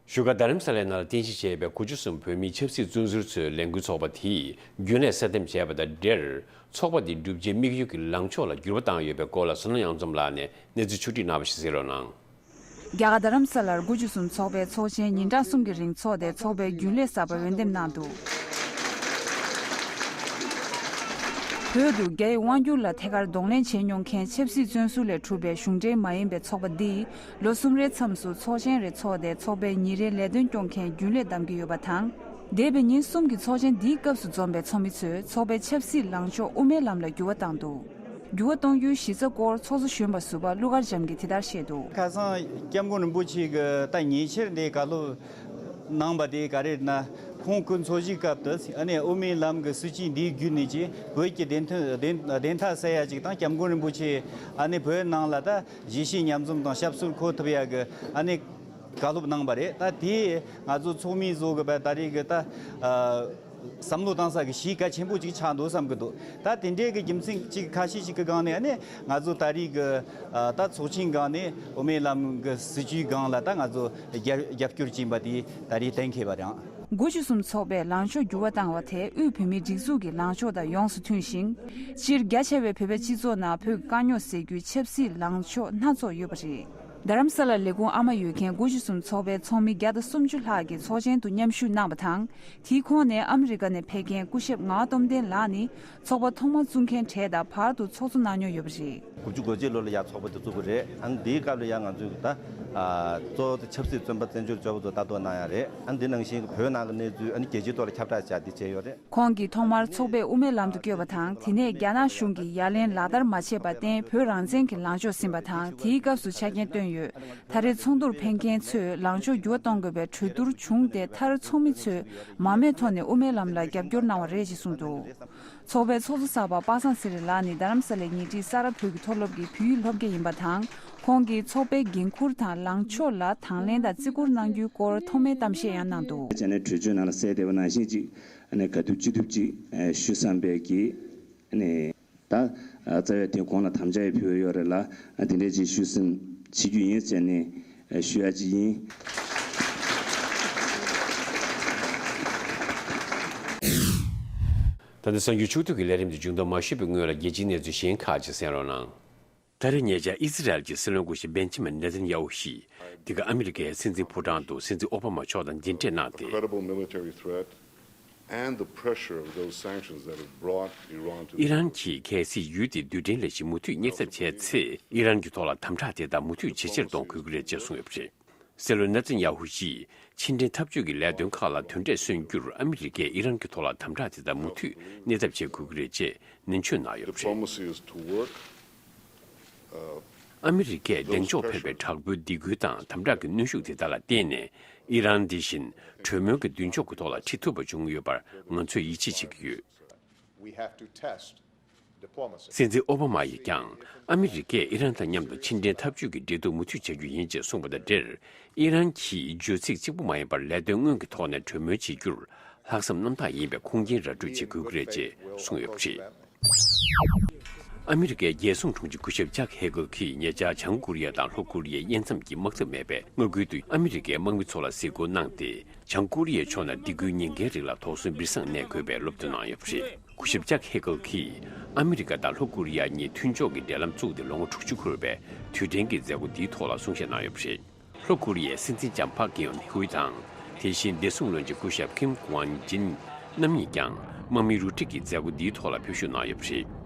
བཞུགས་སྒར་རྡ་རམ་ས་ལའི་ནང་ལ་རྟེན་གཞི་བྱས་པའི་དགུ་བཅུ་གསུམ་བོད་མིའི་ཆབ་སྲིད་བཙོན་ཟུར་ཚོའི་ལས་འགུལ་ཚོགས་པ་དེས་རྒྱུན་ལས་གསར་འདེམས་བྱས་པ་དང་འབྲེལ། ཚོགས་པ་དེའི་བསྒྲུབ་བྱའི་དམིགས་ཡུལ་གྱི་ལངས་ཕྱོགས་ལ་འགྱུར་བ་བཏང་ཡོད་པའི་སྐོར་ལ་བསོད་ནམས་གཡང་འཛོམས་ལགས་ནས་གནས་ཚུལ་ཕྱོགས་བསྒྲིགས་གནང་བ་ཞིག་གསན་རོགས་གནང་། རྒྱ་གར་རྡ་རམ་ས་ལར་དགུ་བཅུ་གསུམ་ཚོགས་པའི་ཚོགས་ཆེན་ཉིན་གྲངས་གསུམ་གྱི་རིང་འཚོགས་ཏེ་ཚོགས་པའི་རྒྱུན་ལས་གསར་པ་འོས་འདེམས་གནང་འདུག་བོད་དུ་རྒྱའི་དབང་བསྒྱུར་ལ་ཐད་ཀར་གདོང་ལེན་བྱས་མྱོང་མཁན་ཆབ་སྲིད་བཙོན་ཟུར་ལས་གྲུབ་པའི་གཞུང་འབྲེལ་མ་ཡིན་པའི་ཚོགས་པ་འདིས་ལོ་གསུམ་རེའི་མཚམས་སུ་ཚོགས་ཆེན་རེ་འཚོགས་ཏེ་ཚོགས་པའི་ཉིན་རེའི་ལས་དོན་སྐྱོང་མཁན་རྒྱུན་ལས་བདམས་ཀྱི་ཡོད་པ་དང་། འདས་པའི་ཉིན་གསུམ་གྱི་ཚོགས་ཆེན་འདིའི་སྐབས་སུ་འཛོམས་པའི་ཚོགས་མི་ཚོས་ཚོགས་པའི་ཆབ་སྲིད་ལངས་ཕྱོགས་དབུ་མའི་ལམ་ལ་འགྱུར་བ་བཏང་འདུག་འགྱུར་བ་གཏོང་རྒྱུའི་གཞི་རྩ་སྐོར་ཚོགས་གཙོ་གཞོན་པ་ཟུར་པ་ཀླུ་མཁར་བྱམས་ཀྱིས་དེ་ལྟར་བཤད་འདུག་ཁ་སང་སྐྱབས་མགོན་རིན་པོ་ཆེ་གི་ད་ཉེ་ཆར་འདི་བཀའ་སློབ་གནང་བ་དེ་ག་རེ་ན། ཁོང་སྐུ་འཚོ་བཞུགས་སྐབས་དུ་ཨ་ནི་དབུ་མའི་ལམ་གྱི་སྲིད་བྱུས་འདིའི་བརྒྱུད་ནས་ཀྱི་བོད་ཀྱི་བདེན་དོན་བདེན་བདེན་མཐའ་གསལ་ཡ་ཅིག་དང་སྐྱབས་མགོན་རིན་པོ་ཆེ་ཨ་ནི་བོད་ནང་ལ་ད་གཞིས་བྱེས་མཉམ་འཛོམས་དང་ཞབས་སོར་འཁོད་ཐུབ་ཡ་གི་ཨ་ནི་བཀའ་སློབ་གནང་བ་རེད། ད་དེ་ང་ཚོ་ཚོགས་མི་བཟོ་གི་བ་ད་རེས་གི་ད་ཨ། བསམ་བློ་བཏང་ས་གི་གཞི་གལ་ཆེན་པོ་ཅིག་ཆགས་འདུག་བསམ་གི་འདུག་ད་དེ་འདྲའི་གི་རྒྱུ་མཚན་ཅིག་ཁ་ཤས་ཤིག་གི་སྒང་ནས་ཨ་ནི་ང་ཚོ་ད་རེས་གི་ཨ་ད་ཚོགས་ཆེན་སྒང་ནས་དབུ་མའི་ལམ་གི་སྲིད་བྱུས་སྒང་ལ་ད་ང་ཚོ་རྒྱབ་རྒྱབ་སྐྱོར་བྱིན་པ་དེ་ད་རེས་གཏན་འཁེལ་བ་དང་། དགུ་བཅུ་གསུམ་ཚོགས་པས་ལངས་ཕྱོགས་འགྱུར་བ་བཏང་བ་དེ་དབུས་བོད་མིའི་སྒྲིག་འཛུགས་ཀྱི་ལངས་ཕྱོགས་དང་ཡོངས་སུ་མཐུན་ཞིང་། སྤྱིར་རྒྱ་ཆེ་བའི་བོད་པའི་སྤྱི་ཚོགས་ནང་བོད་ཀྱི་དཀའ་རྙོག་སེལ་རྒྱུའི་ཆབ་སྲིད་ལངས་ཕྱོགས་སྣ་ཚོགས་ཡོད་པ་རེད། རྡ་རམ་ས་ལར་ལས་ཁུངས་ཨ་མ་ཡོད་མཁན་དགུ་བཅུ་གསུམ་ཚོགས་པའི་ཚོགས་མི་བརྒྱ་དང་སུམ་ཅུ་ལྷག་གིས་ཚོགས་ཆེན་དུ་མཉམ་ཞུགས་གནང་བ་དང་། དེའི་ཁོངས་ནས་ཨ་མི་རི་ཀ་ནས་ཕེབས་མཁན་སྐུ་ཞབས་ངག་སྟོབས་ལྡན་ལགས་ནི་ཚོགས་པ་ཐོག་མ་བཙུགས་མཁན་གྲས་དང་བར་དུ་ཚོགས་གཙོ་གནང་མྱོང་ཡོད་པ་རེད། དགུ་བཅུ་གོ་གཅིག་ལོ་ལ་ཡར་ཚོགས་པ་དེ་བཙུགས་པ་རེད། ཨ་ནི་འདིའི་སྐབས་ལ་ཡང་ང་ཚོས་ད་ཨ་གཙོ་བོ་དེ་ཆབ་སྲིད་བཙོན་པ་བཙན་བྱོལ་སྐྱོ་བོ་ཚོ་ལྟ་རྟོག་གནང་ཡ་རེད། ཨ་ནི་འདི་ནང་བཞིན་བོད་ནང་གི་གནས་ཚུལ་ཨ་ནི་རྒྱལ་སྤྱིའི་ཐོག་ལ་ཁྱབ་བསྒྲགས་བྱ་རྒྱུ་བྱས་ཡོད་རེད། ཁོང་གིས་ཐོག་མར་ཚོགས་པས་དབུ་མའི་ལམ་དུ་བསྐྱོད་པ་དང་། དེ་ནས་རྒྱ་ནག་གཞུང་གིས་ཡ་ལན་ལག་བསྟར་མ་བྱས་པར་བརྟེན་བོད་རང་བཙན་གྱི་ལངས་ཕྱོགས་ཟིན་པ་དང་། དེའི་སྐབས་སུ་ཆ་རྐྱེན་བཏོན་ཡོད། ད་རེས་ཚོགས་འདུར་ཕེབས་མཁན་ཚོས་ལངས་ཕྱོགས་འགྱུར་བ་གཏོང་དགོས་པའི་གྲོས་བསྡུར་བྱུང་སྟེ། མཐར་ཚོགས་མི་ཚོས་མང་མོས་ཐོག་ནས་དབུ་མའི་ལམ་ལ་རྒྱབ་སྐྱོར་གནང་བ་རེད་ཅེས་གསུངས་འདུག་ཚོགས་པའི་ཚོགས་གཙོ་གསར་པ་པ་སངས་ཚེ་རིང་ལགས་ནི་རྡ་རམ་ས་ལའི་ཉེ་འཁྲིས་ས་རཱ་བོད་ཀྱི་མཐོ་སློབ་ཀྱི་བོད་ཡིག་སློབ་དགེ་ཡིན་པ་དང་། ཁོང་གིས་ཚོགས་པའི་འགན་འཁུར་དང་ལངས་ཕྱོགས་ལ་དང་ལེན་དང་བརྩི་བཀུར་གནང་རྒྱུའི་སྐོར་ཐོག་མའི་གཏམ་བཤད་ཡང་གནང་འདུག་བྱས་ནས་གྲོས་ཆོད་ནང་ལ་གསལ་བསྡད་པ་ནང་བཞིན་ཅིག་ཨ་ནི་ག་ཐུབ་ཅི་ཐུབ་ཅིག་ཞུ་བསམ་པའི་གི་ཨ་ནི་ད་རྩ་བའི་དེ་གོང་ལ་དམ་བཅའ་ཡང་ཕུལ་ཡོད་རེད་ལ། དེ་འདྲས་ཅིག་ཞུ་སེམས་བྱེད་རྒྱུ་ཡིན་ཟེར་ནས་ཞུ་ཡ་ཅིག་ཡིན། ད་ལྟ་གསར་འགྱུར་ཕྱོགས་བསྡུས་ཀྱི་ལས་རིམ་དེ་མཇུག་བསྡོམས་མ་ཞུས་པའི་སྔོན་ལ་རྒྱལ་སྤྱིའི་གནས་ཚུལ་གཞན་ཁག་ཅིག་གསན་རོགས་གནང་། ད་རེས་ཉེ་ཆར་ཨི་སི་རལ་གྱི་སྲིད་བློན་སྐུ་ཞབས་བེན་ཇི་མིན་ནེ་ཐན་ཡ་ཧུ་ཞིས་འདི་ག་ཨ་མི་རི་ཀའི་སྲིད་འཛིན་ཕོ་བྲང་དུ་སྲིད་འཛིན་ཨོ་བྷ་མ་མཆོག་དང་མཇལ་འཕྲད་གནང་སྟེ། Credible military threat and the pressure of those sanctions that have brought Iran to ཨི་རན་གྱིས་གལ་སྲིད་ཡུལ་དེའི་རྡུལ་ཕྲན་ལས་གཞི་མུ་མཐུད་རྙེད་ཐབས་བྱས་ཚེ། ཨི་རན་གྱི་ཐོག་ལ་དམ་དྲག་དེ་དག་མུ་མཐུད་ཇེ་ཆེར་གཏོང་དགོས་ཀྱི་རེད་ཅེས་གསུངས་ཡོད་པ་རེད། སྲིད་བློན་ནེ་ཐན་ཡ་ཧུ་ཡིས་ཕྱི་འབྲེལ་འཐབ་ཇུས་ཀྱི་ལས་དོན་ཁག་ལ་དོན་འབྲས་སོན་རྒྱུར་ཨ་མི་རི་ཀས་ཨི་རན་གྱི་ཐོག་ལ་དམ་དྲག་དེ་དག་མུ་མཐུད་གནས་ཐབས་བྱེད་དགོས་ཀྱི་རེད་ཅེས་ནན་བརྗོད་གནང་ཡོད་པ་རེད། Diplomacy is to work. ཨ་མི་རི་ཀས་གདེང་འཇོག་ཕེབས་པའི་དྲག་པོའི་སྡིགས་སྐུལ་དང་དམ་དྲག་གི་གནོན་ཤུགས་དེ་དག་ལ་བརྟེན་ནས་ཨི་རན་འདི་བཞིན་གྲོས་མོལ་གྱི་མདུན་ལྕོག་གི་ཐོག་ལ་ཁྲིད་ཐུབ་པ་བྱུང་ཡོད་པར་ང་ཚོས་ཡིད་ཆེས་བྱེད་ཀྱི་ཡོད། We have to test diplomacy. སྲིད་འཛིན་ཨོ་བྷ་མ་ཡིས་ཀྱང་ཨ་མི་རི་ཀས་ཨི་རན་དང་མཉམ་དུ་ཕྱི་འབྲེལ་འཐབ་ཇུས་ཀྱི་འབྲེལ་གཏུག་མུ་མཐུད་བྱ་རྒྱུ་ཡིན་ཅེས་གསུངས་པ་དང་འབྲེལ། ཨི་རན་གྱིས་བརྗོད་ཚིག་གཅིག་པུ་མ་ཡིན་པར་ལས་དོན་དངོས་ཀྱི་ཐོག་ནས་གྲོས་མོལ་བྱེད་རྒྱུར་ལྷག་བསམ་རྣམ་དག་ཡིན་པའི་ཁུངས་སྐྱེལ་ར་སྤྲོད་བྱེད་དགོས་ཀྱི་རེད་ཅེས་གསུངས་ཡོད་པ་རེད། ཨ་མི་རི་ཀའི་རྒྱལ་སྲུང་དྲུང་ཆེ་སྐུ་ཞབས་ཅག་ཧེ་གལ་གྱིས་ཉེ་ཆར་བྱང་ཀོ་རི་ཡ་དང་ལྷོ་ཀོ་རི་ཡའི་དབྱེ་མཚམས་ཀྱི་དམག་འཐབ་མེད་པའི་མངའ་ཁུལ་དུ་ཨ་མི་རི་ཀའི་དམག་མི་ཚོ་ལ་གཟིགས་སྐོར་གནང་སྟེ། བྱང་ཀོ་རི་ཡའི་ཕྱོགས་ནས་སྡིགས་སྐུལ་ཉེན་ཁའི་རིགས་ལ་དོགས་ཟོན་སྦིར་སང་གནས་དགོས་པའི་སློབ་སྟོན་གནང་ཡོད་པ་རེད། སྐུ་ཞབས་ཅག་ཧེ་གལ་གྱིས་ཨ་མི་རི་ཀ་དང་ལྷོ་ཀོ་རི་ཡ་གཉིས་མཐུན་ཕྱོགས་ཀྱི་འབྲེལ་ལམ་བཙུགས་ཏེ་ལོ་ངོ་དྲུག་ཅུ་འཁོར་བའི་དུས་དྲན་གྱི་མཛད་སྒོ་འདིའི་ཐོག་ལ་གསུང་བཤད་གནང་ཡོད་པ་རེད། ལྷོ་ཀོ་རི་ཡའི་སྲིད་འཛིན་ལྕམ་ཕག་གི་ཡོན་ཧུའེ་དང་། དེ་བཞིན་བདེ་སྲུང་བློན་ཆེན་སྐུ་ཞབས་ཀིམ་ཀུའང་ཅིན་རྣམ་གཉིས་ཀྱང་དམག་མི་རུ་སྒྲིག་གི་མཛད་སྒོ་འདིའི་ཐོག་ལ་ཕེབས་ཞུགས་གནང་ཡོད་པ་རེད།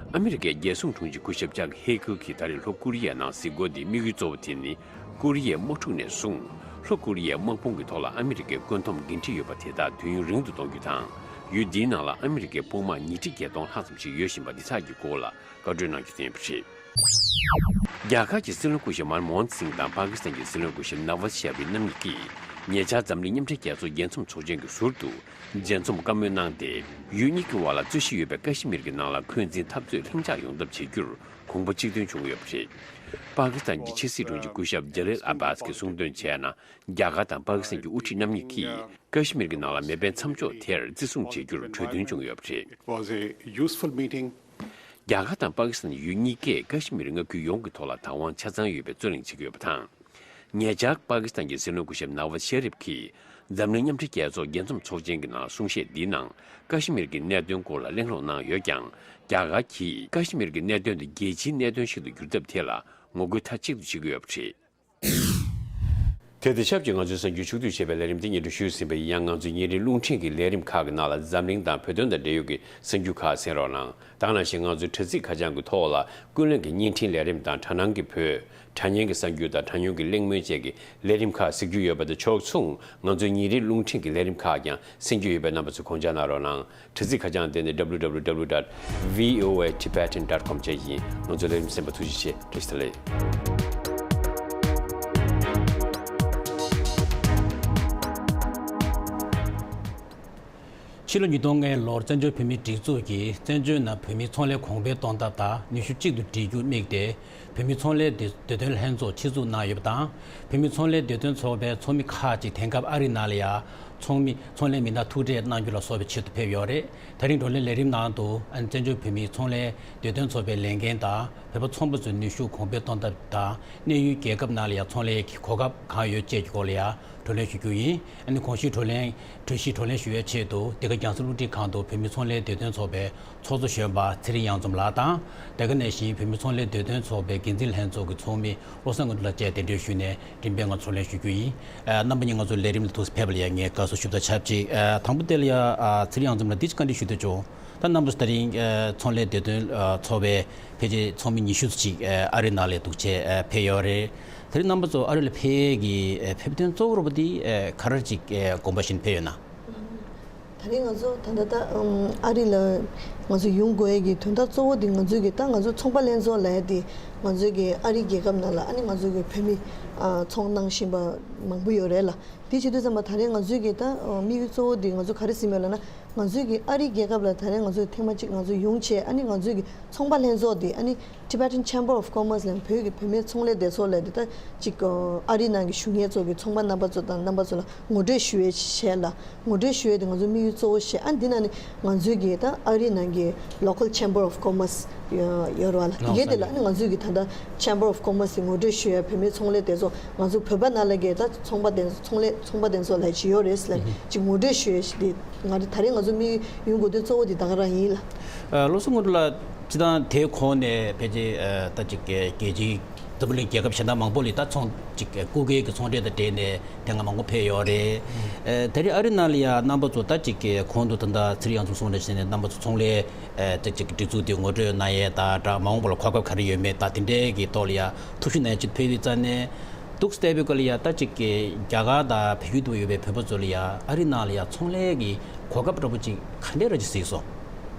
ཨ་མི་རི་ཀའི་རྒྱལ་སྲུང་དྲུང་ཆེ་སྐུ་ཞབས་ཅག་ཧེ་གལ་གྱིས་ད་རེས་ལྷོ་ཀོ་རི་ཡའི་ནང་གཟིགས་སྐོར་འདིའི་དམིགས་ཡུལ་གཙོ་བོ་དེ་ནི། ཀོ་རི་ཡའི་དམག་འཁྲུག་ནས་བཟུང་ལྷོ་ཀོ་རི་ཡའི་དམག་དཔུང་གི་ཐོག་ལ་ཨ་མི་རི་ཀའི་བཀོད་འདོམས་འགན་འཁྲི་ཡོད་པ་དེ་དག་དུས་ཡུན་རིང་དུ་གཏོང་རྒྱུ་དང་། ཡུལ་འདིའི་ནང་ལ་ཨ་མི་རི་ཀའི་དཔུང་དམག་ཉིས་ཁྲི་བརྒྱད་སྟོང་ལྷག་ཙམ་ཞིག་ཡོད་བཞིན་པ་འདི་དག་གི་སྐོར་ལ་བཀའ་འཁྲོལ་གནང་རྒྱུ་བསྟན་པ་རེད། རྒྱ་གར་གྱི་སྲིད་བློན་སྐུ་ཞབས་མན་མོ་ཧན་སིང་དང་པ་ཀི་སི་ཐན་གྱི་སྲིད་བློན་སྐུ་ཞབས་ནཱ་ཝཱཛ་ཤ་རི་ཕི་རྣམ་གཉིས་ཀྱིས་ཉེ་ཆར་འཛམ་གླིང་མཉམ་འབྲེལ་རྒྱལ་ཚོགས་རྒྱལ་འཛོམས་ཚོགས་ཆེན་གྱི་ཟུར་དུ་མཇལ་འཛོམས་བཀའ་མོལ་གནང་སྟེ། ཡུལ་གཉིས་ཀྱི་དབར་ལ་རྩོད་གཞི་ཡོད་པའི་ཀ་ཤི་མིར་གྱི་ནང་ལ་འཁོན་འཛིན་འཐབ་རྩོད་ལྷིང་འཇགས་ཡོང་ཐབས་བྱེད་རྒྱུར་གོམ་པ་གཅིག་མཐུན་བྱུང་ཡོད་པ་རེད། པ་ཀི་སི་ཐན་གྱི་ཕྱི་སྲིད་དྲུང་ཆེ་སྐུ་ཞབས་ཇ་ལིལ་ཨ་བྷ་སི་གིས་གསུངས་དོན་བྱས་ན། རྒྱ་གར་དང་པ་ཀི་སི་ཐན་གྱི་དབུ་ཁྲིད་རྣམ་གཉིས་ཀྱིས་ཀ་ཤི་མིར་གྱི་ནང་ལ་མེ་འཕེན་མཚམས་འཇོག་དེར་བརྩི་སྲུང་བྱེད་རྒྱུར་གྲོས་མཐུན་བྱུང་ཡོད་པ་རེད། It was a useful meeting. རྒྱ་གར་དང་པ་ཀི་སི་ཐན་ཡུལ་གཉིས་ཀས་ཀ་ཤི་མིར་མངའ་ཁུལ་ཡོངས་ཀྱི་ཐོག་ལ་བདག་དབང་ཆ་ཚང་ཡོད་པའི་རྩོད་གླེང་བྱེད་ཀྱི་ཡོད་པ་དང་། ཉེ་ཆར་པ་ཀི་སི་ཐན་གྱི་སྲིད་བློན་སྐུ་ཞབས་ནཱ་ཝཱཛ་ཤེ་རིབ་ཀྱིས་འཛམ་གླིང་མཉམ་འབྲེལ་རྒྱལ་ཚོགས་རྒྱལ་འཛོམས་ཚོགས་ཆེན་གྱི་ནང་གསུང་བཤད་འདིའི་ནང་ཀ་ཤི་མིར་གྱི་གནད་དོན་སྐོར་ལ་གླེང་སློང་གནང་ཡོད་ཀྱང་། རྒྱ་གར་གྱིས་ཀ་ཤི་མིར་གྱི་གནད་དོན་དེ་རྒྱལ་སྤྱིའི་གནད་དོན་ཞིག་ཏུ་བསྒྱུར་ཐབས་ཐད་ལ་ངོ་རྒོལ་མཐའ་གཅིག་ཏུ་བྱེད་ཀྱི་ཡོད་པ་རེད། དེ་དང་ཆབས་ཅིག་ང་ཚོའི་གསར་འགྱུར་ཕྱོགས་བསྡུས་བྱས་པའི་ལས་རིམ་འདི་སྙན་སྒྲོན་ཞུས་ཟིན་པ་ཡིན། ཡང་ང་ཚོའི་ཉིན་རེའི་རླུང་འཕྲིན་གྱི་ལས་རིམ་ཁག་གི་ནང་ལ་འཛམ་གླིང་དང་བོད་དོན་དང་འབྲེལ་ཡོད་ཀྱི་གསར་འགྱུར་ཁག་གསན་རོགས་གནང་། ད་ག་ནང་བཞིན་ང་ཚོའི་དྲ་ཚིགས་ཁ་བྱང་གི་ཐོག་ལ་ཀུན་གླེང་གི་བརྙན་འཕྲིན་ལས་རིམ་དང་དྲ་སྣང་གི་བོད། དྲ་བརྙན་གྱི་གསར་འགྱུར་དང་དྲ་བརྙན་གྱི་གླེང་མོལ་བཅས་ཀྱི་ལས་རིམ་ཁག་གཟིགས་རྒྱུ་ཡོད་པ་དང་ཕྱོགས་མཚུངས་ང་ཚོའི་ཉིན་རེའི་རླུང་འཕྲིན་གྱི་ལས་རིམ་ཁག་ཀྱང་གསན་རྒྱུ་ཡོད་པས་རྣམ་པ་ཚོས་དགོངས་འཇགས་གནང་རོགས་གནང་། དྲ་ཚིགས་ཁ་བྱང་དེ་ནི་W W W dot V O A Tibetan dot com བཅས་ཡིན། ང་ཚོའི་ལས་རིམ་གསན་པར་ཐུགས་རྗེ་ཆེ། བཀྲ་ཤིས་བདེ་ལེགས། ཕྱི་ལོ་ཉིས་སྟོང་ལྔ་ལོར་བཙན་བྱོལ་བོད་མིའི་སྒྲིག་འཛུགས་ཀྱིས་བཙན་བྱོལ་ནང་བོད་མིའི་ཚོང་ལས་གོང་འཕེལ་གཏོང་ཐབས་དང་ནུས་ཤུགས་གཅིག་ཏུ་སྒྲིལ་རྒྱུར་དམིགས་ཏེ། བོད་མིའི་ཚོང་ལས་བདེ་བདེ་དོན་ལྷན་ཚོགས་ཆེད་འཛུགས་གནང་ཡོད་པ་དང་། བོད་མིའི་ཚོང་ལས་བདེ་དོན་ཚོགས་པའི་ཚོགས་མི་ཁག་ཅིག་དེང་སྐབས་ཨ་རི་ནང་ལ་ཡང་ཚོགས་མི་ཚོང་ལས་མི་སྣར་ཐུག་འཕྲད་གནང་རྒྱུ་ལ་སོགས་པའི་ཆེད་དུ་ཕེབས་ཡོད་རེད། ད་རིང་བགྲོ་གླེང་ལས་རིམ་ནང་དུ་ཨ་ནི་བཙན་བྱོལ་བོད་མིའི་ཚོང་ལས་བདེ་དོན་ཚོགས་པའི་ལས་འགན་དང་བོད་པ་ཚོང་པ་ཚོའི་ནུས་ཤུགས་གོང་འཕེལ་གཏོང་ཐབས་དང་གནས་ཡུལ་རྒྱལ་ཁབ་ནང་ལ་ཡང་ཚོང་ལས་ཀྱི་གོ་སྐབས་གང་ཡོད་བཅས་ཀྱི་སྐོར་ལ་ཡང་བགྲོ་གླེང་ཞུ་རྒྱུ་ཡིན། ཨ་ནི་གོང་ཞུས་བགྲོ་གླེང་གྲོས་གཞི་བགྲོ་གླེང་ཞུ་བའི་ཆེད་དུ་འདི་ག་རྒྱང་སྲིང་རླུང་འཕྲིན་ཁང་དུ་བོད་མི་ཚོང་ལས་བདེ་དོན་ཚོགས་པའི་ཚོགས་གཙོ་གཞོན་པ་ཚེ་རིང་གཡང་འཛོམས་ལགས་དང་། དེ་ག་ནང་བཞིན་བོད་མི་ཚོང་ལས་བདེ་དོན་ཚོགས་པའི་འགན་འཛིན་ལྷན་ཚོགས་ཀྱི་ཚོགས་མི་བློ་བཟང་དངོས་གྲུབ་ལགས་བཅས་གདན་འདྲེན་ཞུས་ནས་མགྲིན་པའི་ངང་ཚུར་ལེན་ཞུ་རྒྱུ་ཡིན། ཨ། རྣམ་པ་གཉིས་ང་ཚོའི་ལས་རིམ་ལ་ཐུགས་སུ་ཕེབས་པ་ལ་ཡང་ངས་དགའ་བསུ་ཞུ་བ་དང་ཆབས་ཅིག་ཨ། དང་པོ་དེ་ལ་ཡང་ཨ། ཚེ་རིང་གཡང་འཛོམས་ལགས་འདི་ཅིག་བཀའ་འདྲི་ཞུ་འདོད་བྱུང་། ད་རྣམ་པ་ཚོ་ད་རིང་ཨ། ཚོང་ལས་བདེ་དོན་ཨ། ཚོགས་པའི་ཕལ་ཆེར་ཚོགས་མི་ཉི་ཤུ་ཙམ་ཅིག་ཨ། ཨ་རི་ནང་ལ་འདུག་བྱས་ཨ། ཕེབས་ཡོད་རེད། དེ་རིང་རྣམ་པ་ཚོ་ཨ་རི་ལ་ཕེབས་ཡས་ཀྱི་ཨ། ཕེབས་དོན་གཙོ་བོ་ར་བ་འདི་ཨ། ག་རེ་ཅིག་ཨ། དགོངས་པ་བཞེས་ནས་ཕེབས་ཡོད་ན། ད་རིང་ང་ཚོ་ད་ལྟ་ད་ཨམ། ཨ་རི་ལ་ང་ཚོ་ཡོང་དགོས་ཡས་ཀྱི་དོན་དག་གཙོ་བོ་དེ་ང་ཚོའི་གི་ད་ང་ཚོ་ཚོང་པ་ལྷན་ཚོགས་ལབ་ཡས་དེ་ང་ཚོའི་གི་ཨ་རི་རྒྱལ་ཁབ་ནང་ལ་ཨ་ནི་ང་ཚོའི་གི་བོད་མི་ཨ། ཚོང་གནང་བཞིན་པ་མང་པོ་ཡོད་རེད་ལ། དེ་བྱེད་དུས་ཙམ་པ་ད་རིང་ང་ཚོའི་གི་ད་ཨ། དམིགས་ཡུལ་གཙོ་བོ་དེ་ང་ཚོ་ག་རེ་ཟིན་ཡོད་ལབ་ན། ང་ཚོའི་གི་ཨ་རི་རྒྱལ་ཁབ་ལ་ད་རིང་ང་ཚོ་ཐེངས་མ་གཅིག་ང་ཚོ་ཡོང་བྱས་ཨ་ནི་ང་ཚོའི་གི་ཚོང་པ་ལྷན་ཚོགས་དེ་ཨ་ནི་Tibetan Chamber of Commerce ལབ་བོད་ཀྱི་བུད་མེད་ཚོང་ལས་སྡེ་ཚོགས་ལབ་དེ་ད་ཅིག་ཨ་རི་ནང་གི་ཞུ་མཁན་ཚོ་གི་ཚོང་པ་རྣམ་པ་ཚོ་དང་རྣམ་པ་ཚོ་ལ་ངོ་སྤྲོད་ཞུ་ཡས་བྱས་ལ། ངོ་སྤྲོད་ཞུ་ཡས་དེ་ང་ཚོའི་དམིགས་ཡུལ་གཙོ་བོ་བྱས། ཨ་འདི་ནང་ནས་ང་ཚོའི་གི་ད་ཨ་རི་ནང་གི་Local Chamber of Commerce ཡོད་རེད་བ་ལ། དེ་གའི་དེ་ལ་ཨ་ནི་ང་ཚོའི་གི་ད་ལྟ་Chamber of Commerce ངོ་སྤྲོད་ཞུ་ཡས་བུད་མེད་ཚོང་ལས་སྡེ་ཚོགས་ང་ཚོ་བོད་པ་ནང་ལ་གི་ད་ཚོང་པ་དེ་ཚོང་ལས་ཚོང་པ་དེ་ཚོ་ལ་ཅིག་ཡོད་རེད་ལ་ཅིག་ངོ་སྤྲོད་ཞུ་ཡས་ཞིག་དེ། ང་རེ་ད་རེས་ང་ཚོ་དམིགས་ཡུལ་ཡོང་དགོས་དོན་གཙོ་བོ་དེ་ད་ག་རང་ཡིན་ལ། ཨ། བློ་བཟང་དངོས་གྲུབ་ལགས་སྤྱིར་བཏང་དེའི་གོང་ནས་ཕལ་ཆེར་ཨ། ད་ཅིག་རྒྱལ་སྤྱིའི་འཛམ་བུ་གླིང་རྒྱལ་ཁབ་གཞན་དག་མང་པོ་ལ་ད་ཚོང་ཅིག་སྐུ་སྒེར་གྱི་ཚོང་འབྲེལ་དང་འབྲེལ་ནས་དེ་སྔ་མང་པོ་ཕེབས་ཡོད་རེད། ཨ། ད་རེས་ཨ་རི་ནང་ལ་ཡང་རྣམ་པ་ཚོ་ད་ཅིག་གོང་དུ་ད་ལྟ་ཚེ་རིང་གཡང་འཛོམས་གསུངས་ནང་བཞིན་ནས་རྣམ་པ་ཚོ་ཚོང་ལས་ཨ། ད་ཅིག་སྒྲིག་འཛུགས་དེ་ངོ་སྤྲོད་གནང་ཡས་དང་སྦྲགས་མ་འོངས་པ་ལ་གོ་སྐབས་ག་རེ་ཡོད་མེད་དང་དེ་འདྲའི་གི་ཐོག་ལ་ཡང་ཐུགས་ཞིབ་གནང་ཡས་ཅིག་ཕེབས་ཡོད་ཙང་ནས། འདུག་སེ་བལྟས་པའི་སྐབས་ལ་ཡ་ད་ཅིག་གི་རྒྱ་གར་དང་བལ་ཡུལ་དུ་ཡོད་པའི་བོད་པ་ཚོ་ལ་ཡ་ཨ་རི་ནང་ལ་ཡ་ཚོང་ལས་ཀྱི་གོ་སྐབས་འདྲ་པོ་ཅིག་ག་འདྲས་ར་ཅིག་གཟིགས་སོང་།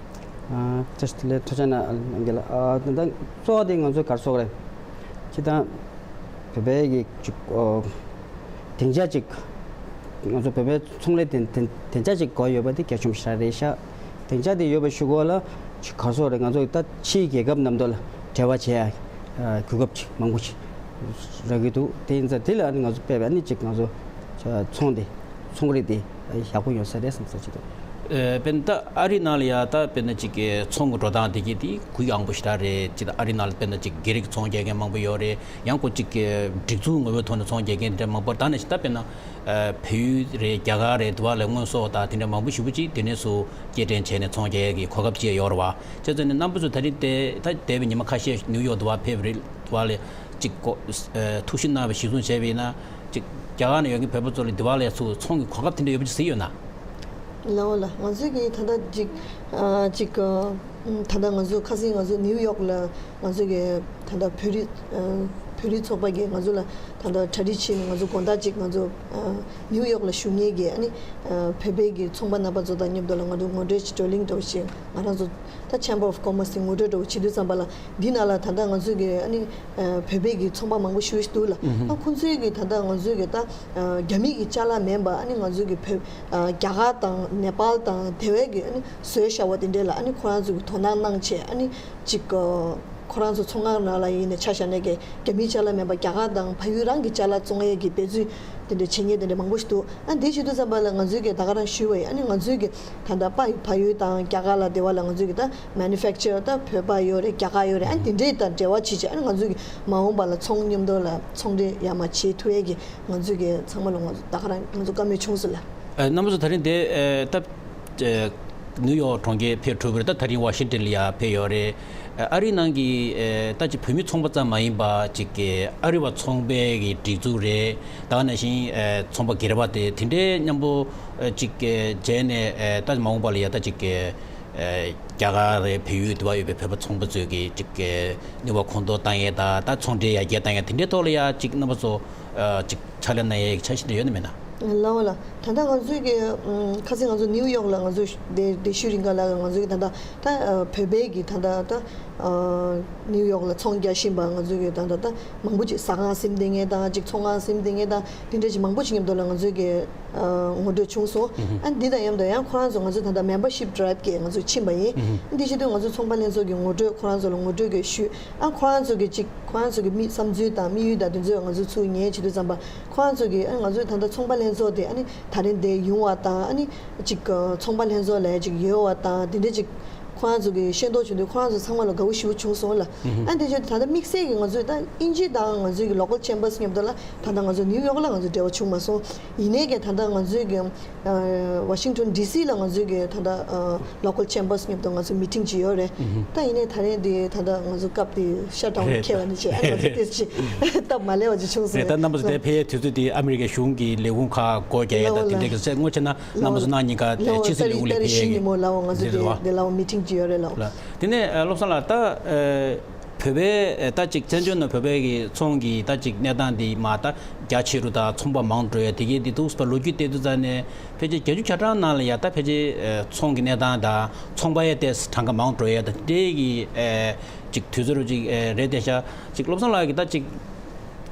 ཨ། བཀྲ་ཤིས་བདེ་ལེགས། ཐུགས་རྗེ་གནང་། ཨ། ད་ལྟ་གཙོ་བོ་དེ་ང་ཚོའི་ག་རེ་ཟེར་དགོས་རེད། སྤྱིར་བཏང་བོད་པའི་གི་ཅིག་ཨོ། སྡིངས་ཆ་ཅིག་ང་ཚོ་བོད་པའི་ཚོང་ལས་སྡིངས་སྡིངས་སྡིངས་ཆ་ཅིག་དགོས་ཡོད་པ་དེ་གལ་ཆེན་པོ་ཞེ་དྲག་རེད་ཤག་སྡིངས་ཆ་དེ་ཡོད་པ་ཞུ་དགོས་ལ། ཅིག་ག་རེ་ཟེར་དགོས་རེད། ང་ཚོ་ད་ཕྱིའི་རྒྱལ་ཁབ་རྣམས་དང་ལ་འབྲེལ་བ་བྱེད་ཡ་གོ་སྐབས་ཅིག་མང་པོ་ཞིག་རག་གི་འདུག་དེ་ཡིན་ཙང་དེ་ལ་ཨ་ནི་ང་ཚོ་དཔེ་བས་ཨ་ནི་ཅིག་ང་ཚོ་ཚོང་དེ་ཚོང་རིགས་དེ་ཡག་པོ་ཡོང་ས་རེད་བསམ་ས་ཅིག་འདུག་ཨེ། དཔེར་ན་ད་ཨ་རི་ནང་ལ་ཡ་ད་དཔེར་ན་ཅིག་གི་ཚོང་གི་འགྲོ་སྟངས་དེ་གི་དེ་གུ་ཡངས་པོ་ཞེ་དྲག་རེད། ཅིག་ད་ཨ་རི་ནང་ལ་དཔེར་ན་ཅིག་སྒེར་གྱི་ཚོང་རྒྱག་མཁན་མང་པོ་ཡོད་རེད། ཡང་ཁོ་ཅིག་གི་སྒྲིག་འཛུགས་ངོ་བོའི་ཐོག་ནས་ཚོང་རྒྱག་མཁན་དེ་འདྲ་མང་པོ། ད་ནས་ད་དཔེར་ན་ཨ། བལ་ཡུལ་རེད། རྒྱ་གར་རེད། དུ་བ་ལ་དངོས་ཟོག་དང་དེ་འདྲ་མང་པོ་ཞེ་པོ་ཅིག་དེ་ནས་སུ་སྐྱེལ་འདྲེན་བྱས་ནས་ཚོང་རྒྱག་ཡ་གི་གོ་སྐབས་ཅིག་ཡོད་རེད་བ། བྱས་ཙང་ནས་རྣམ་པ་ཚོ་ད་རེས་དེ་ད་འདས་པའི་ཉི་མ་ཁ་ཤས་ནིའུ་ཡོག་དུ་བ་ཕེབས་རེད། དུ་བ་ལ་ཅིག་གོ་ཨ། ཐུགས་ཞིབ་གནང་བའི་གཞིར་བཟུང་བྱས་པ་ཡིན་ན། ཅིག་རྒྱ་གར་ནས་ཡོང་མཁན་བོད་པ་ཚོ་ལ་དུ་བ་ལ་ཡ་ཚུར་ཚོང་གི་གོ་སྐབས་དེ་འདྲ་ཡོད་པ་ཅིག་གཟིགས་ཡོད་ན། ལགས་འོ་ལགས། ང་ཚོས་ཀྱི་ད་ལྟ་ཅིག་ཨ། ཅིག་ཨ། ད་ལྟ་ང་ཚོ་ཁ་སང་ང་ཚོ་ནིའུ་ཡོག་ལ་ང་ཚོས་ཀྱི་ད་ལྟ་བོད་རིགས་ཨ། བོད་རིགས་ཚོགས་པ་གིས་ང་ཚོ་ལ་ད་ལྟ་གྲ་སྒྲིག་བྱས་ནས་ང་ཚོ་དགོང་དག་ཅིག་ང་ཚོ་ཨ། ནིའུ་ཡོག་ལ་བཞུགས་མཁན་གྱི་ཨ་ནི་ཨ། བོད་པའི་གི་ཚོང་པ་རྣམ་པ་ཚོ་དང་མཉམ་དུ་ལ་ང་ཚོ་ངོ་སྤྲོད་ཅིག་བགྲོ་གླེང་འདྲ་བོ་ཞིག་ང་རང་ཚོ་ད་Chamber of Commerce ངོ་སྤྲོད་འདྲ་བོ་བྱེད་དུས་ཙམ་པ་ལ། འདི་ནང་ལ་ད་ལྟ་ང་ཚོས་ཀྱི་ཨ་ནི་ཨ། བོད་པའི་གི་ཚོང་པ་མང་པོ་ཞེ་པོ་ཞིག་འདུག་ལ། ཨ། ཁོང་ཚོས་ཀྱི་ད་ལྟ་ང་ཚོས་ཀྱི་ད་ཨ། རྒྱ་མི་གི་ཅ་ལག་མིན་པ་ཨ་ནི་ང་ཚོས་ཀྱི་བོད་ཨ། རྒྱ་གར་དང་ནེ་པཱལ་དང་དེ་བས་ཀྱི་ཨ་ནི་བཟོས་བཞག་པ་དེ་འདྲས་ལ་ཨ་ནི་ཁོ་རང་ཚོས་ཀྱི་དོ་སྣང་གནང་བྱས་ཨ་ནི་ཅིག་ཨ། ཁོ་རང་ཚོ་ཚོང་ཁང་ནང་ལ་ཡིན་ནའི་ཆ་བཞག་ནས་ཀྱི་རྒྱ་མིའི་ཅ་ལག་མིན་པ་རྒྱ་གར་དང་བལ་ཡུལ་རང་གི་ཅ་ལག་བཙོང་ཡས་ཀྱི་འབད་བརྩོན་དེ་འདྲ་བྱེད་མཁན་དེ་འདྲ་མང་པོ་ཞིག་འདུག་ཨ་འདི་བྱེད་དུས་ཙམ་པ་ལ་ང་ཚོའི་གི་ད་ག་རང་ཞུས་པ་ཡིན། ཨ་ནི་ང་ཚོའི་གི་ད་ལྟ་པ་བལ་ཡུལ་དང་རྒྱ་གར་ལ་དེ་བ་ལ་ང་ཚོའི་གི་ད་manufacture ད་བོད་པ་ཡོད་རེད། རྒྱ་གར་ཡོད་རེད། ཨ་ནི་དེ་འདྲའི་ད་འབྲེལ་བ་བྱེད་བྱེད་ཨ་ནི་ང་ཚོའི་གི་མ་འོངས་པ་ལ་ཚོང་མཉམ་དུ་ལ་ཚོང་འབྲེལ་ཡར་མར་བྱེད་ཐུབ་ཡས་ཀྱི་ང་ཚོའི་གི་ཚང་མ་ལ་ང་ཚོ་ད་ག་རང་ང་ཚོ་བཀའ་མོལ་བྱུང་སོང་ལ། ཨ། རྣམ་པ་ཚོ་ད་རིང་འདི་ཨ་ད་ཨ་ནིའུ་ཡོག་གྲོང་ཁྱེར་ཕེབས་གྲུབ་པ་རེད། ད་ད་རིང་ཝ་ཤིང་ཏན་ལ་ཡར་ཕེབས་ཡོད་རེད། ཨ་ཨ་རིའི་ནང་གི་ཨ་ད་ཅིག་བོད་མི་ཚོང་པ་ཙམ་མ་ཡིན་པ་ཅིག་གི་ཨ་རི་བ་ཚོང་པའི་གི་སྒྲིག་འཛུགས་རེད། ད་ག་ནང་བཞིན་ཨ་ཚོང་པ་སྒེར་པ་དེ་དེ་འདྲའི་མཉམ་པོ་ཨ་ཅིག་གི་མཇལ་ནས་ཨ་ད་མ་འོངས་པ་ལ་ཡ་ད་ཅིག་གི་ཨ་རྒྱ་གར་རེད། བལ་ཡུལ་དུ་བ་ཡོད་པའི་བོད་པ་ཚོང་པ་ཚོས་གི་ཅིག་གི་ནུས་པ་གོང་མཐོར་བཏང་ཡས་ད་ད་ཚོང་འབྲེལ་ཡར་རྒྱས་བཏང་ཡས་དེ་འདྲའི་ཐོག་ལ་ཡ་ཅིག་རྣམ་པ་ཚོ་ཨ་ཅིག་ཕྱག་ལས་གནང་ཡས་ཀྱི་འཆར་གཞི་འདྲ་ཡོད་ན་མེད་ན། ལགས་འོ་ལགས། ད་ལྟ་ང་ཚོའི་གི་ཨམ་ཁ་སང་ང་ཚོ་ནིའུ་ཡོག་ལ་ང་ཚོ་བསྡད་བསྡད་ཤུལ་རིང་ག་ལ་ང་ཚོའི་གི་ད་ལྟ་ད་ཨ་བོད་པའི་གི་ད་ལྟ་ད་ཨ་ནིའུ་ཡོག་ལ་ཚོང་རྒྱག་བཞིན་པ་ང་ཚོའི་གི་ད་ལྟ་ད་མང་པོ་ཅིག་ཟ་ཁང་ཟིན་བསྡད་མཁན་དང་ཅིག་ཚོང་ཁང་ཟིན་བསྡད་མཁན་དང་དེ་འདྲ་ཅིག་མང་པོ་ཅིག་མཉམ་དུ་ལ་ང་ཚོའི་གི་ཨ་ངོ་སྤྲོད་བྱུང་སོང་། ཨ་འདི་དང་མཉམ་དུ་ཡང་ཁོ་རང་ཚོ་ང་ཚོ་ད་ལྟ་membership drive གི་ང་ཚོ་ཕྱིན་པ་ཡིན། ཨ་འདི་བྱེད་དུས་ང་ཚོ་ཚོང་པ་ལྷན་ཚོགས་ཀྱི་ངོ་སྤྲོད་ཁོ་རང་ཚོ་ལ་ངོ་སྤྲོད་གི་ཞུས། ཨ་ཁོ་རང་ཚོ་གི་ཅིག་ཁོ་རང་ཚོ་གི་དམིགས་བསམ་ཚུལ་དང་དམིགས་ཡུལ་དང་དེ་ཚོ་ང་ཚོ་ཚུར་ཉན་བྱེད་དུས་ཙམ་པ་ཁོ་རང་ཚོ་གི་ཨ་ང་ཚོའི་ད་ལྟ་ཚོང་པ་ལྷན་ཚོགས་དེ་ཨ་ནི་ད་རིང་འདིར་ཡོང་བ་དང་ཨ་ནི་ཅིག་ཚོང་པ་ལྷན་ཚོགས་ལ་ཅིག་ཡོད་པ་དང་དེ་འདྲ་ཅིག་ཁོ་རང་ཚོ་གི་ཤེས་རྟོགས་བྱུང་དུས་ཁོ་རང་ཚོ་ཚང་མ་ལ་དགའ་བོ་ཞེ་པོ་བྱུང་སོང་ལ། ཨ་དེ་བྱས་ད་ལྟ་དམིགས་བསལ་གྱི་ང་ཚོས་ད་དབྱིན་ཇི་དང་ང་ཚོའི་གི་local chambers མཉམ་དུ་ལ་ད་ལྟ་ང་ཚོ་ནིའུ་ཡོག་ལ་ང་ཚོ་འབྲེལ་བ་བྱུང་མ་སོང་། ཡིན་ནའི་གི་ད་ལྟ་ང་ཚོའི་གི་ཨ་ཝ་ཤིང་ཊོན་ཌི་སི་ལ་ང་ཚོའི་གི་ད་ལྟ་ཨ་local chambers མཉམ་དུ་ང་ཚོ་meeting ཅིག་ཡོད་རེད། ད་ཡིན་ནའི་ད་རེས་འདི་ད་ལྟ་ང་ཚོ་སྐབས་དེ་shutdown ལ་འཁེལ་བ་ནི་བྱས་ཨ་ང་ཚོ་ཏོག་ཙམ་སྟབས་མ་ལེགས་པ་ཅིག་བྱུང་སོང་། རེད། ད་རྣམ་པ་ཚོ་དེ་ཕེབས་ཡས་དུས་ཚོད་དེ་ཨ་མི་རི་ཀའི་གཞུང་གི་ལས་ཁུངས་ཁག་སྒོ་རྒྱག་ཡས་དང་དེ་འདྲའི་གི་ཚེ་སྔོན་ཆད་ན་རྣམ་པ་ཚོ་ནང་གཉིས་ཀ་དེ་ཕྱི་སྲིད་ལས་ཁུངས་ལ་ཕེབས་ཡས་ཀྱི་ཉིན་མོ་ལ་ང་ཚོ་རེད་དེ་བ། དེ་ལ་meeting ཅིག་ཡོད་རེད་ལ། དེ་ནས་བློ་བཟང་ལགས་ད་ཨ། བོད་པའི་ད་ཅིག་བཙན་བྱོལ་ནང་བོད་པའི་གི་ཚོང་གི་ད་ཅིག་གནས་སྟངས་འདི་མ་ད་རྒྱ་ཆེ་རུ་དང་ཚོང་པ་མང་འགྲོ་ཡ་དེ་གའི་འདི་འདུག་ཟེར་བ་ལོ་རྒྱུས་བལྟས་དུས་ཙང་ནས་ཕལ་ཆེར་བརྒྱད་ཅུ་གྱ་གྲངས་ནང་ལ་ཡ་ད་ཕལ་ཆེར་ཚོང་གི་གནས་སྟངས་དང་ཚོང་པ་ཡ་ཏེས་གྲངས་ཀ་མང་འགྲོ་ཡ་ད་དེ་གི་ཅིག་དུས་ཚོད་རུ་ཅིག་རེད་དེ་ཤ་ཅིག་བློ་བཟང་ལགས་ཀྱི་ད་ཅིག་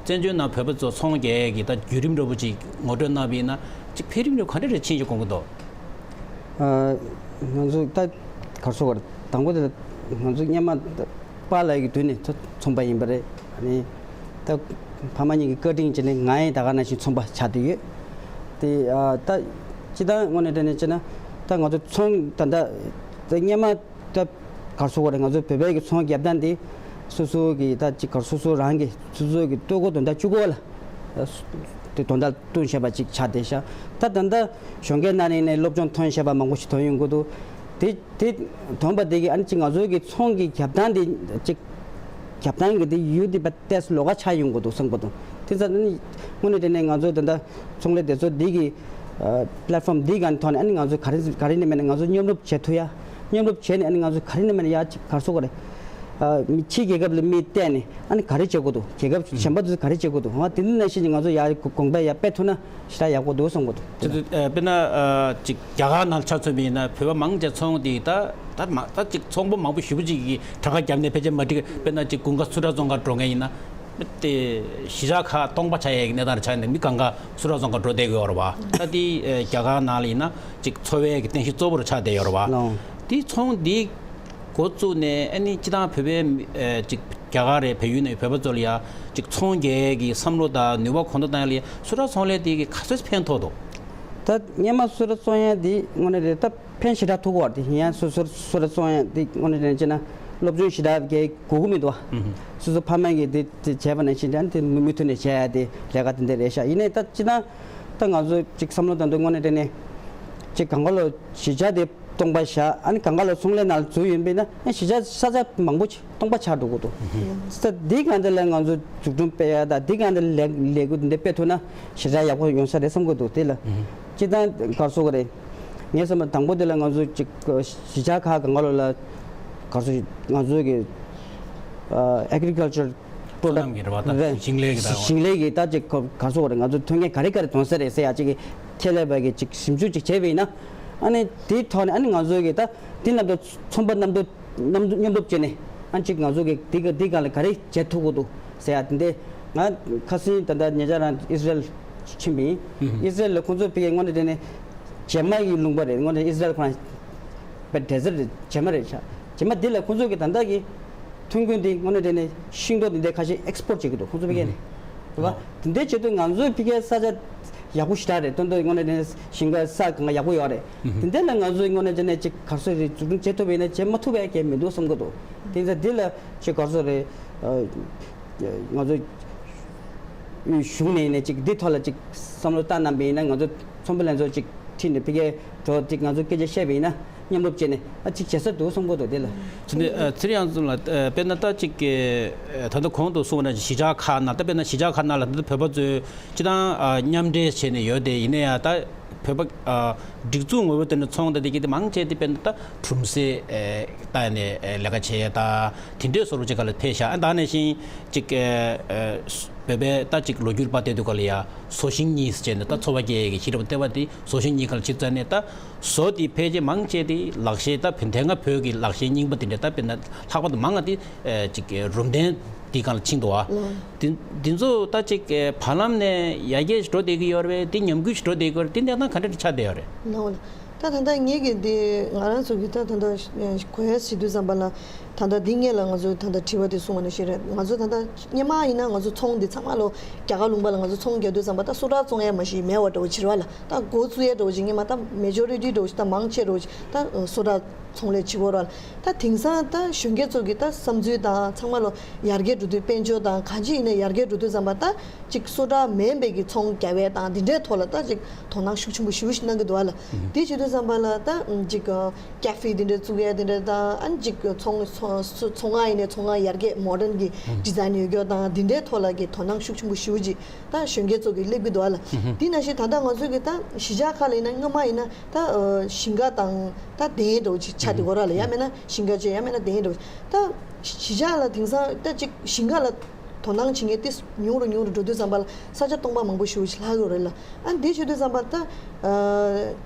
བཙན་བྱོལ་ནང་བོད་པ་ཚོ་ཚོང་རྒྱག་ཡ་གི་ད་བརྒྱུད་རིམ་འདྲ་པོ་ཅིག་ངོ་སྤྲོད་གནང་བ་ཡིན་ན་ཅིག་འཕེལ་རིམ་འདྲ་པོ་ག་འདྲ་རེ་ཕྱིན་ཞིག་གོང་གི་འདུག་ང་ཚོ་ད་གར་སོ་གར་དང་པོ་དེ་ང་ཚོ་སྔོན་མ། པཱ་ལགས་ཀྱི་དུས་ནས་ཚོ་ཚོང་པ་ཡིན་པ་རེད། ཨ་ནི་ད་ཕ་མ་གཉིས་ཀྱི་བཀའ་དྲིན་བྱས་ནས་ང་ཡང་ད་ག་ནང་བཞིན་ཚོང་པ་ཆགས་བསྡད་ཡོད། དེ་ཨ་ད་སྤྱི་བཏང་དངོས་གནས་དྲང་གནས་བྱས་ན་ད་ང་ཚོ་ཚོང་ད་ད་ད་སྔོན་མ་ད་གར་སོ་ག་རེད། ང་ཚོ་བོད་པའི་གི་ཚོང་རྒྱབ་སྟངས་དེ་སོ་སོ་གི་ད་ཅིག་གར་སོ་སོ་རང་གི་སོ་སོ་གི་ལྟོ་གོས་དོན་དག་བཅུ་གོ་ལ་དེ་དོན་དག་བསྟུན་བྱས་པ་ཅིག་ཆགས་བསྡད་ཤག་ད་ད་ད་གཞོན་སྐྱེས་ནང་ནས་ནས་སློབ་སྦྱོང་ཐོན་བྱས་པ་མང་པོ་ཞིག་ཐོན་ཡོང་གི་འདུག་དེ། དེ་དོན་པ་དེ་གི་ཨ་ནི་ཅིག་ང་ཚོའི་གི་ཚོང་གི་རྒྱབ་སྟངས་དེ་ཅིག་རྒྱབ་སྟངས་གི་དེ་ཡུལ་དེ་པ་ཏེས་ལོགས་ཀ་ཆགས་ཡོང་གི་འདུག་བསམ་གི་འདུག་དེ་ཚ་ནི་དངོས་གནས་དྲང་གནས་ང་ཚོ་ད་ལྟ་ཚོང་ལས་སྡེ་ཚོ་འདི་གི་པླེ་ཊི་ཕོམ་འདི་ག་ནས་ཐོག་ནས་ཨ་ནི་ང་ཚོ་ག་རེ་ག་རེ་ནས་མེད་ན་ང་ཚོ་མཉམ་རུབ་བྱེད་ཐུབ་ཡ། མཉམ་རུབ་བྱས་ནས་ཨ་ནི་ང་ཚོ་ག་རེ་ནས་མེད་ན་ཡ་ཅིག་གར་སོ་ག་རེ་མི་ཕྱི་རྒྱལ་ཁབ་ལ་མི་བལྟས་ནས་ཨ་ནི་ག་རེ་བྱེད་དགོས་འདུག་རྒྱལ་ཁབ་གཞན་པ་ཚོ་ག་རེ་བྱེད་དགོས་འདུག་ང་དེ་འདི་ནང་བཞིན་ང་ཚོ་ཡ་གོང་འཕེལ་ཡ་སྤེལ་ཐུབ་ན། ཞེ་དྲག་ཡག་པོ་འདུག་བསམ་གྱི་འདུག་དེ་ཚོ་ཨ་དཔེར་ན་ཨ་ཅིག་རྒྱ་གར་ནང་ཆ་མཚོན་པ་ཡིན་ན་བོད་པ་མང་ཆེ་ཚོང་དེ་ད་ད་མ་ད་ཅིག་ཚོང་པ་མང་པོ་ཞེ་པོ་ཅིག་གིས་གྲངས་ཀ་བརྒྱབ་ནས་ཕལ་ཆེར་མ་འགྲིག་དཔེར་ན་ཅིག་དགུན་ཁ་སུ་ཊར་བཙོང་གར་འགྲོ་མཁན་ཡིན་ན་དེ་གཞིས་ཆགས་ཁག་སྟོང་པ་ཆགས་ཡས་ཀྱི་གནས་སྟངས་ཆགས་ནས་མི་གང་ག་སུ་ཊར་བཙོང་གར་འགྲོ་བསྡད་ཀྱི་ཡོད་རེད་བ། ད་དེ་ཨ་རྒྱ་གར་ནང་ལ་ཡིན་ན་ཅིག་འཚོ་བའི་གི་རྟེན་གཞི་གཙོ་བོར་ཆགས་བསྡད་ཡོད་རེད་བ། ལགས། དེ་ཚོང་དེ་འགོ་བཙུགས་ནས་ཨ་ནི་སྤྱི་བཏང་བོད་པའི་མི་ཨ་ཅིག་རྒྱ་གར་རེད་བལ་ཡུལ་ནས་བོད་པ་ཚོ་ལ་ཡ་ཅིག་ཚོང་རྒྱག་གི་བསམ་བློ་དང་ནུས་པ་གོང་མཐོར་བཏང་ཡ་ལ་ཡ་སུ་ཊར་ཚོང་ལས་དེ་གི་ག་ཚོད་ཕན་ཐོགས་འདུག་ད་སྔོན་མ་སུ་ཊར་བཙོང་ཡ་དེ་དངོས་གནས་རེད། ད་ཕན་ཞེ་དྲག་ཐོགས་ཀྱི་ཡོད་རེད། དེ་ཡིན་ཡང་སུ་སུ་སུ་ཊར་བཙོང་ཡ་དེ་དངོས་གནས་རེད་བྱས་ན་སློབ་སྦྱོང་ཞེ་དྲག་རྒྱག་དགོས་ཀྱི་མི་འདུག་བ། སོ་སོ་ཕ་མ་གིས་དེ་དེ་བྱས་པ་ནང་བཞིན་དེ་མུ་མུ་མཐུད་ནས་བྱས་ཡ་དེ་ལས་ཀ་དེ་འདྲ་རེད་ཤག་ཡིན་ནའི་ད་སྤྱི་བཏང་ད་ང་ཚོ་ཅིག་བསམ་བློ་བཏང་དུས་དངོས་གནས་དྲང་གནས་ཅིག་གང་ག་ལོ་གཞིས་ཆགས་དེ་སྟོང་པ་བཞག་ཨ་ནི་གང་ག་ལ་ཚོང་ལས་ནང་འཛུལ་ཡོད་པས་ན་ཨ་གཞིས་ཆགས་ས་ཆ་མང་པོ་ཅིག་སྟོང་པ་ཆགས་འགྲོ་གི་འདུག་ས་འདི་གང་འདི་ལ་ང་ཚོ་འཛུགས་སྐྲུན་སྤེལ་ཡ་དང་འདི་གང་འདི་ལས་ལས་འགུལ་འདི་སྤེལ་ཐུབ་ན་ཞེ་དྲག་ཡག་པོ་ཡོང་ས་རེད་བསམ་གི་འདུག་དེ་ལ་སྤྱི་བཏང་གར་སོ་གི་རེད། ངས་བསམ་པ་དང་པོ་དེ་ལ་ང་ཚོ་ཅིག་གཞིས་ཆགས་ཁག་གང་ག་ལ་གར་སོ་ང་ཚོ་གི་ཨེ་གྷི་རི་ཀལ་ཅར་པྲོ་ཌག་སོ་ནམ་གྱི་རེད་བ་དང་རེད། ཞིང་ལས་ཀྱི་རེད་བ། ཞིང་ལས་ཀྱི་ད་ཅིག་ག་ག་སོ་རེད། ང་ཚོ་ཐོན་མཁན་ག་རེ་ག་རེ་ཐོན་ས་རེད་ཟེར་ཡ་ཅིག་གི་ཁྱད་ལས་པ་གི་ཅིག་ཞིབ་འཇུག་ཅིག་བྱས་པ་ཡིན་ན་ཨ་ནི་དེའི་ཐོག་ནས་ཨ་ནི་ང་ཚོ་གི་ད་དེ་རྣམས་ཚོ་ཚོང་པ་རྣམས་ཚོ་རྣམས་ཚོ་མཉམ་རུབ་བྱས་ནས་ཨ་ཅིག་ང་ཚོ་གི་དེ་ག་དེ་ག་ལ་ག་རེ་བྱེད་ཐུབ་ཀྱི་འདུག་ཟེར་ཡ་དེ་འདྲས་ང་ཁ་སང་ད་ལྟ་ཉེ་ཆར་རང་ཨི་སི་རལ་ཕྱིན་པ་ཡིན། ཨི་སི་རལ་ལ་ཁོང་ཚོ་ཕ་གི་དངོས་གནས་དྲང་གནས་བྱེ་མ་གི་ལུང་པ་རེད། དངོས་གནས་ཨི་སི་རལ་ཁོ་རང་པའི་ཌེ་སར་རེད། བྱེ་མ་རེད་ཤག་བྱེ་མ་དེ་ལ་ཁོང་ཚོ་གི་ད་ལྟ་གི་ཐོན་ཁུངས་དེ་དངོས་གནས་དྲང་གནས་ཤིང་ཏོག་དེ་འདྲ་ཁ་ཤས་ཨེག་སི་པོར་ཊི་བྱེད་ཀྱི་འདུག་ཁོང་ཚོ་ཕ་གི་ནས། རེད་པ། ཨོ། དེ་འདྲ་བྱེད་དུས་ང་ཚོའི་ཕ་གིའི་ས་ཆ་ཡག་པོ་ཞེ་དྲག་རེད། དོན་དུ་དངོས་གནས་དྲང་གནས་ཞིང་ཁ་ས་གང་ག་ཡག་པོ་ཡོད་རེད། ཨུ་ཧུམ། དེ་འདྲ་ལ་ང་ཚོས་དངོས་གནས་དྲང་གནས་ཅིག་ག་རེ་ཟེར་རེད། འཛུགས་སྐྲུན་བྱེད་ཐུབ་པ་ཡིན་ན་བྱེད་མ་ཐུབ་པའི་གལ་མི་འདུག་བསམ་གྱི་འདུག་དེ་ཚོ་འདི་ལ་ཅིག་ག་རེ་ཟེར་རེད། ཨ། ང་ཚོ་གཞུང་ནས་ཡིན་ན་ཅིག་འདི་ཐོག་ལ་ཅིག་བསམ་བློ་བཏང་གནང་པ་ཡིན་ན། ང་ཚོ་ཚོང་པ་ལྷན་ཚོགས་ཅིག་ཁྲིད་ནས་ཕ་གིར་འགྲོ། ཅིག་ང་ཚོ་སྐད་ཆ་བཤད་པ་ཡིན་ན་མཉམ་རུབ་བྱས་ནས་ཨ་ཅིག་བྱེད་ས་འདུག་བསམ་གྱི་འདུག་དེ་ལ། དེ་ནས་ཨ་ཚེ་རིང་ཚང་ལགས། ཨ་དཔེར་ན་ད་ཅིག་གི་ཨ་ད་ལྟ་གོང་དུ་གསུངས་པ་ནང་བཞིན་གཞིས་ཆགས་ཁག་ནང་། ད་དཔེར་ན་གཞིས་ཆགས་ཁག་ནང་ལ་ད་ལྟ་བོད་པ་ཚོས་སྤྱིར་བཏང་ཨ་མཉམ་འབྲེལ་བྱས་ནས་ཡོད་དེ། ཡིན་ན་ཡང་ད་བོད་པ་ཨ་སྒྲིག་འཛུགས་ངོ་བོ་དེ་ནས་ཚོང་དང་དེ་གྱད་དེ་མང་ཆེ་དེ་དཔེར་ན་ད་གྲུམ་ཟས་ཨེ་ད་ནས་ཨེ་ལས་ཀ་བྱེད་ཡ་ད་དེ་འདྲའི་བཟོ་འདྲ་ཅིག་སྒང་ལ་ཕེབས་ཤག་ཨ་ད་ནང་བཞིན་ཅིག་ཨེ་ཨེ་བོད་པའི་ད་ཅིག་ལོ་རྒྱུས་པ་བལྟས་དུས་སྒང་ལ་ཡ་བཟོ་ཞིང་གཉིས་ཟེར་ནས་ད་ཚོ་བ་སྐྱེ་ཡས་ཀྱི་ཤེས་རབ་ལྟེ་བ་དེ་བཟོ་ཞིང་གཉིས་སྒང་ལ་ཕྱིན་ཙང་ནས། ད་བཟོ་དེ་ཕལ་ཆེར་མང་ཆེ་དེ་ལག་ཤེས་ད་བོད་དེ་སྔ་བོད་ཀྱི་ལག་ཤེས་རྙིང་པ་དེ་འདྲ། ད་དཔེར་ན་ལྷག་པར་དུ་མང་ང་དེ་ཨེ་ཅིག་རུམ་གདན་དེའི་སྒང་ལ་ཕྱིན་འདུག་བ། ལགས། དེ་དེ་ཚོ་ད་ཅིག་ཨེ་བར་ལམ་ནས་ཡར་རྒྱས་འགྲོ་བསྡད་ཀྱི་ཡོད་རེད་པས། དེ་ཉམས་རྒུད་ཅིག་འགྲོ་བསྡད་ཀྱི་ཡོད་རེད། དེ་གནས་སྟངས་ག་འདྲ་ཆགས་བསྡད་ཡོད་རེད། ལགས་འོ་ལགས། ད་ད་ལྟ་ངེད་ཀྱི་འདི་ང་རང་ཚོ་གི་ད་ད་ལྟ་གོ་ཡ་ཟེར་དུས་ཙམ་པ་ལ། ད་ལྟ་འདི་སྔོན་ལ་ང་ཚོ་ད་ལྟ་དྲི་བ་དེ་གསུངས་པ་ནང་བཞིན་རེད། ང་ཚོ་ད་ལྟ་སྔོན་མ་ཡིན་ན་ང་ཚོ་ཚོང་འདི་ཚང་མ་ལོ་རྒྱ་གར་ལུང་པ་ལ་ང་ཚོ་ཚོང་རྒྱག་དུས་ཙམ་པ་ད་སོ་ཊར་བཙོང་ཡ་མ་ཞིག་མེད་པ་འདྲ་བོ་ཅིག་རེད་པ་ལགས། ད་འགོ་བཙུགས་ཡ་འདྲ་བོ་ཅིག་སྔོན་མ་ད་མེ་ཇོ་རི་ཊི་འདྲ་བོ་ཅིག་ད་མང་ཆེ་འདྲ་བོ་ཅིག་ད་སོ་ཊར་ཚོང་ལས་བྱེད་ཀྱི་ཡོད་རེད་པ་ལགས། ད་དེང་སང་ད་གཞོན་སྐྱེས་ཚོ་གི་ད་བསམ་ཚུལ་དང་ཚང་མ་ལོ་ཡར་རྒྱས་འགྲོ་དུས། དཔལ་འབྱོར་དང་གང་ཅི་ཡིན་ནའི་ཡར་རྒྱས་འགྲོ་དུས་ཙམ་པ་ད་ཅིག་སོ་ཊར་མིན་པའི་གི་ཚོང་རྒྱག་ཡ་དང་དེ་འདྲའི་ཐོག་ལ་ད་ཅིག་དོ་སྣང་ཤུགས་ཆེན་པོ་ཞེ་པོ་ཞིག་གནང་གི་འདུག་པ་ལགས། ཨུ་ཧུམ། དེ་བྱེད་དུས་ཙམ་པ་ལ་ད་ཅིག་ཀེ་ཧྥེ་དེ་འདྲ་བཙུགས་ཡ་དེ་འདྲ་དང་། ཨ་ནི་ཅིག་ཚོང་ཚོང་ཚོང་ཁང་ཡིན་ནའི་ཚོང་ཁང་ཡར་རྒྱས་མོ་ཌན་གྱི་ཨུ་ཧུམ། ཌི་ཛའིན་ཡོད་རྒྱུ་དང་དེ་འདྲའི་ཐོག་ལ་གི་དོ་སྣང་ཤུགས་ཆེན་པོ་ཞེ་པོ་ཅིག་ད་གཞོན་སྐྱེས་ཚོ་གི་སླེབས་ཀྱི་འདུག་པ་ལགས། ཨུ་ཧུམ། དེ་ནང་བཞིན་ད་ལྟ་ང་ཚོ་གི་ད་གཞིས་ཆགས་ཁག་ལ་ཡིན་ན་སྔོན་མ་ཡིན་ན་ད་ཨ་ཞིང་ཁ་དང་ད་གདན་འདྲ་བོ་ཅིག་ཆགས་བསྡད་ཡོད་རེད་པ་ལགས། ཡང་མིན་ན་ཞིང་ཁ་བྱས། ཡང་མིན་ན་གདན་འདྲ་བོ་ཅིག་ད་གཞིས་ཆགས་ལ་དེང་སང་ད་ཅིག་ཞིང་ཁ་ལ་དོ་སྣང་བྱེད་མཁན་དེ་ཉུང་རུ་ཉུང་རུ་འགྲོ་དུས་ཙམ་པ་ལ་ས་ཆ་སྟོང་པ་མང་པོ་ཞེ་པོ་ཅིག་ལྷག་གི་ཡོད་རེད་ལགས། ཨ་ནི་དེ་བྱེད་དུས་ཙམ་པ་ད་ཨ་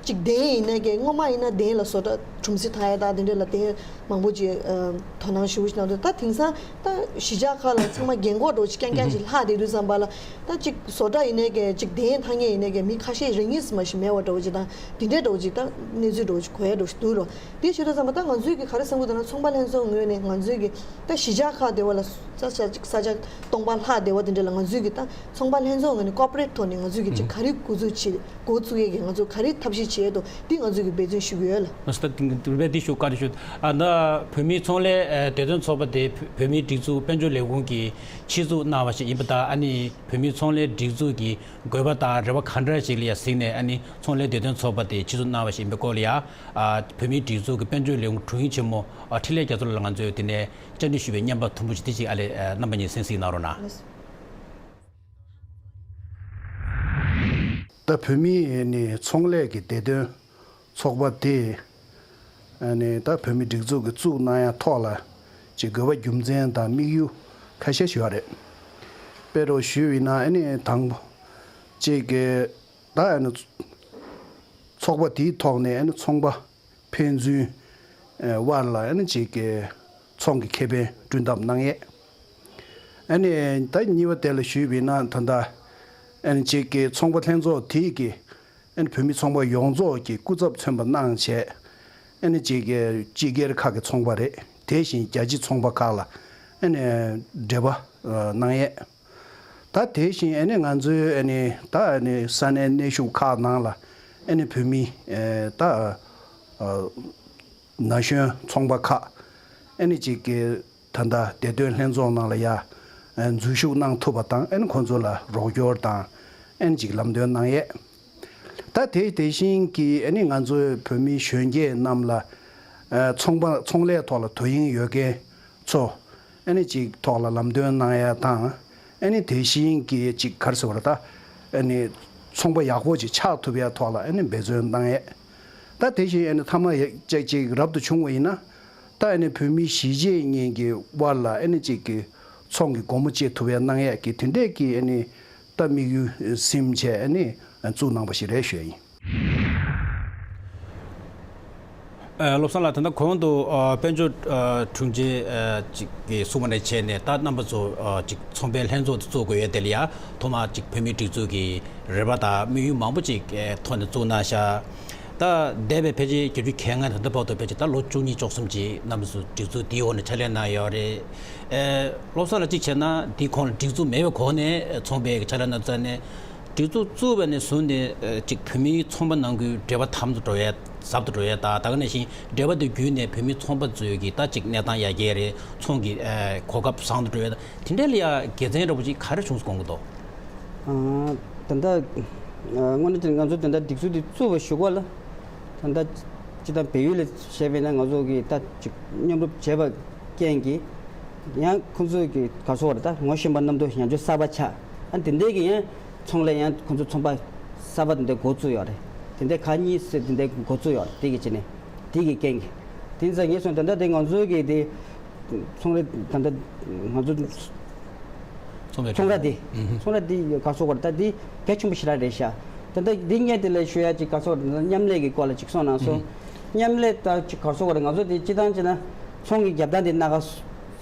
ཅིག་གདན་ཡིན་ནའི་གི་སྔོན་མ་ཡིན་ན་གདན་ལ་བཟོ་གྲྭ་གྲུམ་ཟས་འཐུང་ཡ་དང་དེ་འདྲ་ལ་གདན་མང་པོ་ཅིག་ཨ་དོ་སྣང་ཞེ་པོ་ཅིག་གནང་འདུག་ད་དེང་སང་ད་གཞིས་ཆགས་ཁག་ལ་ཚང་མ་རྒན་གོག་འདྲ་བོ་ཅིག་རྐྱང་རྐྱང་ཅིག་ལྷག་བསྡད་དུས་ཙམ་པ་ལ། ད་ཅིག་བཟོ་གྲྭ་ཡིན་ནའི་གི་ཅིག་གདན་འཐུང་མཁན་ཡིན་ནའི་གི་མི་ཁ་ཤས་རེ་གཉིས་མ་ཞིག་མེད་པ་འདྲ་བོ་ཅིག་དང་དེ་འདྲའི་འདྲ་བོ་ཅིག་ད་གནས་ཚུལ་འདྲ་བོ་ཅིག་གོ་ཡ་འདྲ་བོ་ཅིག་འདུག་རོ། དེ་བྱེད་དུས་ཙམ་པ་ད་ང་ཚོའི་གི་ག་རེ་བསམ་གྱི་འདུག་ན། ཚོང་པ་ལྷན་ཚོགས་ངོས་ནས་ང་ཚོའི་གི་ད་གཞིས་ཆགས་ཁག་དེ་བ་ལ་ས་ཆ་ཅིག་ས་ཆ་སྟོང་པ་ལྷག་བསྡད་པ་དེ་འདྲ་ལ་ང་ཚོའི་གི་ད་ཚོང་པ་ལྷན་ཚོགས་ངོས་ནས་ཀོ་པ་རེཊ་ཐོག་ནས་ང་ཚོའི་གི་ཅིག་ག་རེ་འགོ་འཛུགས་བྱེད། འགོ་བཙུགས་ཡས་ཀྱི་ང་ཚོ་ག་རེ་ཐབས་ཤེས་བྱེད་ཡས་འདུག་འདི་ང་ཚོས་ཀྱི་འབད་བརྩོན་ཞུ་གི་ཡོད་ལགས། ང་ཚོ་ད་འདི་རུ་བས་འདི་ཞུ་བཀའ་འདྲི་ཞུ། ཨ་ནི་བོད་མིའི་ཚོང་ལས་ཨ་བདེ་དོན་ཚོགས་པ་དེ་བོད་མིའི་སྒྲིག་འཛུགས་དཔལ་འབྱོར་ལས་ཁུངས་ཀྱིས་ཆེད་འཛུགས་གནང་བ་ཞིག་ཡིན་པ་དང་། ཨ་ནི་བོད་མིའི་ཚོང་ལས་སྒྲིག་འཛུགས་ཀྱི་དགོས་པ་དང་རེ་བ་ག་འདྲ་ཞིག་ལ་ཡ་གཟིགས་ནས། ཨ་ནི་ཚོང་ལས་བདེ་དོན་ཚོགས་པ་དེ་ཆེད་འཛུགས་གནང་བ་ཞིག་ཡིན་པའི་སྐོར་ལ་ཡ། ཨ་བོད་མིའི་སྒྲིག་འཛུགས་ཀྱི་དཔལ་འབྱོར་ལས་ཁུངས་དྲུང་ཡིག་ཆེན་མོ་ཨ་འཕྲིན་ལས་རྒྱ་མཚོ་ལགས་ལ་ང་ཚོས་དེ་ནས་བཅར་འདྲི་ཞུས་པའི་བརྙན་པར་ཐུང་ངུ་ཞིག་དེ་ཅིག་ཨ་ལས་ཨ་རྣམ་པ་གཉིས་གསན་གཟིགས་གནང་རོགས་གནང་། ད་བོད་མིའི་ནི་ཚོང་ལས་ཀྱི་བདེ་དོན་ཚོགས་པ་དེ་ནི་ད་བོད་མིའི་སྒྲིག་འཛུགས་ཀྱིས་བཙུགས་གནང་ཡ་ཐོག་ལ་ཅིག་དགོས་པ་རྒྱུ་མཚན་དང་དམིགས་ཡུལ་ཁ་ཤས་ཤིག་ཡོད་རེད། དཔེ་རུ་ཞུས་པ་ཡིན་ན། ཨ་ནི་དང་པོ་ཅིག་གི་ད་ཨ་ནི་ཚོགས་པ་དེའི་ཐོག་ནས་ཨ་ནི་ཚོང་པ་ཕན་ཚུན་དབར་ལ་ཨ་ནི་ཅིག་གི་ཚོང་གི་ཁེ་ཕན་བསྐྲུན་ཐབས་གནང་ཡས། ཨ་ནི་ད་གཉིས་པ་དེ་ལ་ཞུས་པ་ཡིན་ན། ད་ལྟ་ཨ་ནི་ཅིག་གི་ཚོང་པ་ལྷན་ཚོགས་དེ་གི་ཨ་ནི་བོད་མི་ཚོང་པ་ཡོངས་རྫོགས་ཀྱི་སྐུ་ཚབ་མཚོན་པ་གནང་བྱས། ཨ་ནི་ཅིག་གི་སྤྱི་སྒེར་ཁག་གི་ཚོང་པ་རེད། དེ་བཞིན་རྒྱ་ཆེའི་ཚོང་པ་ཁག་ལ་ཨ་ནི་འབྲེལ་བ་གནང་ཡས། ད་དེ་བཞིན་ཨ་ནི་ང་ཚོའི་ཨ་ནི་ད་ཨ་ནི་ས་གནས་གནས་བཞུགས་ཁག་ནང་ལ་ཨ་ནི་བོད་མི་ཨེ་ད་ཨ་ན་གཞོན་ཚོང་པ་ཁག་ཨ་ནི་ཅིག་གི་ད་ལྟ་བདེ་དོན་ལྷན་ཚོགས་ནང་ལ་ཡ་ཨེ་འཛུལ་ཞུགས་གནང་ཐུབ་པ་དང་། ཨ་ནི་ཁོང་ཚོ་ལ་རོགས་སྐྱོར་དང་། ཨ་ནི་ཅིག་ལམ་སྟོན་གནང་ཡས། ད་དེ་དེ་བཞིན་གྱི་ཨ་ནི་ང་ཚོའི་བོད་མི་གཞོན་སྐྱེས་རྣམས་ལ་ཨ་ཚོང་པ་ཚོང་ལས་ཐོག་ལ་དོ་དབྱིངས་ཡོད་མཁན་ཚོ་ཨ་ནི་ཅིག་ཐོག་ལ་ལམ་སྟོན་གནང་ཡ་དང་། ཨ་ནི་དེ་བཞིན་གྱི་ཅིག་ག་རེ་ཟེར་བ་རེད། ད་ཨ་ནི་ཚོང་པ་ཡག་པོ་ཅིག་ཆགས་ཐུབ་ཡ་ཐོག་ལ་ཨ་ནི་འབད་བརྩོན་གནང་ཡས། ད་དེ་བཞིན་ཨ་ནི་མཐའ་མ་ཡ་ཅིག་ཅིག་རབ་ཏུ་བྱུང་བ་ཡིན་ན། ད་ཨ་ནི་བོད་མི་གཞིས་བྱེས་གཉིས་ཀྱི་དབར་ལ་ཨ་ནི་ཅིག་གི་ཚོང་གི་སྒོ་མོ་འབྱེད་ཐུབ་ཡ་གནང་ཡས་ཀྱི་དེ་འདྲས་ཀྱི་ཨ་ནི་ད་དམིགས་ཡུལ་ཟིན་བྱས་ཨ་ནི་བཙུགས་གནང་པ་ཞིག་རེད་ཞུ་ཡ་ཡིན། ཨ་བློ་བཟང་ལགས། ད་ལྟ་གོང་དུ་ཨ་དཔལ་འབྱོར་ཨ་དྲུང་ཆེ་ཨ་ཅིག་གིས་གསུངས་པ་ནས་བྱས་ནས། ད་རྣམ་པ་ཚོ་ཨ་ཅིག་ཚོང་པའི་ལྷན་ཚོགས་དེ་བཙུགས་དགོས་ཡ་དེ་ལ་ཡ་ཐོག་མར་ཅིག་བོད་མིའི་སྒྲིག་འཛུགས་ཀྱི་རེ་བ་དང་དམིགས་ཡུལ་མང་པོ་ཅིག་ཨ་ཐོག་ནས་བཙུགས་གནང་ཤག་ད་འདས་པའི་ཕལ་ཆེར་བརྒྱད་ཅུ་གྱ་ལྔ་ནས་ད་ལྟ་བར་དུ་ཕལ་ཆེར་ད་ལོ་བཅུ་གཉིས་བཅུ་གསུམ་ཅིག་རྣམ་པ་ཚོ་སྒྲིག་འཛུགས་འདིའི་འོག་ནས་ཕྱག་ལས་གནང་ཡོད་རེད། ཨེ། བློ་བཟང་ལགས་གཅིག་བྱས་ན་འདིའི་གོང་ལ་སྒྲིག་འཛུགས་མེད་པའི་གོང་ནས་ཚོང་པའི་ཕྱག་ལས་གནང་ཚར་ནས། སྒྲིག་འཛུགས་བཙུགས་པ་ནས་བཟུང་ནས་ཨ་ཅིག་བོད་མིའི་ཚོང་པ་ནང་ཁུལ་འབྲེལ་བ་དམ་དུ་འགྲོ་ཡ་ཟབ་ཏུ་འགྲོ་ཡ་དང་། ད་ག་ནང་བཞིན་འབྲེལ་བ་དེ་བརྒྱུད་ནས་བོད་མིའི་ཚོང་པ་ཚོའི་གི་ད་ཅིག་གནས་སྟངས་ཡར་རྒྱས་རེད། ཚོང་གི་ཨ་གོ་སྐབས་བཟང་དུ་འགྲོ་ཡ་དང་། དེ་འདྲ་ལ་ཡ་དགེ་མཚན་འདྲ་པོ་ཅིག་ག་རེ་བྱུང་སོང་དགོངས་ཀྱི་འདུག་ཨ། ད་ལྟ་ཨ་དངོས་གནས་དྲང་གནས་ང་ཚོ་ད་ལྟ་སྒྲིག་འཛུགས་དེ་བཙུགས་པ་གཞུག་གུ་ལ་ད་ལྟ་སྤྱིར་བཏང་བལ་ཡུལ་ལ་བྱས་པས་ན་ང་ཚོ་གི་ད་ཅིག་མཉམ་རུབ་བྱས་པ་རྐྱེན་གྱིས་ཡང་ཁོང་ཚོ་གི་ག་རེ་ཟེར་དགོས་རེད། ད་ངོ་ཤེས་པ་རྣམ་རྟོག་ཡང་བསྐྱར་གསར་པ་ཆགས། ཨ། དེ་འདྲའི་གི་ཡང་ཚོང་ལས་ཡང་ཁོང་ཚོ་ཚོང་པ་གསར་པ་དེ་འདྲ་འགོ་བཙུགས་ཡོད་རེད། དེ་འདྲའི་ཁག་གཉིས་ཟེར་དེ་འདྲ་འགོ་བཙུགས་ཡོད་རེད། དེ་གི་བྱས་ནས་དེ་གི་རྐྱེན་གྱིས། དེ་ཡིན་ཙང་ངས་སོང་ད་ལྟ་དེ་ང་ཚོའི་གི་དེ་ཚོང་ལས་ད་ལྟ་ང་ཚོ་ཚོང་པའི་ཚོང་ར་དེ་ཨུ་ཧུ། ཚོང་ར་དེ་ག་རེ་ཟེར་དགོས་རེད། ད་དེ་གལ་ཆེན་པོ་ཞེ་དྲག་རེད་ཤག་ད་ལྟ་འདི་སྔོན་དེ་ལ་ཞུ་ཡ་ཅིག་ག་རེ་ཟེར་དགོས་རེད། ད་མཉམ་ལས་ཀྱི་སྐོར་ལ་ཅིག་གསུངས་གནང་སོང་། ཨུ་ཧུ། མཉམ་ལས་ད་ཅིག་ག་རེ་ཟེར་དགོས་རེད། ང་ཚོ་དེ་སྤྱིར་བཏང་བྱས་ན་ཚོང་གི་རྒྱབ་རྟེན་དེ་སྣ་ཁ་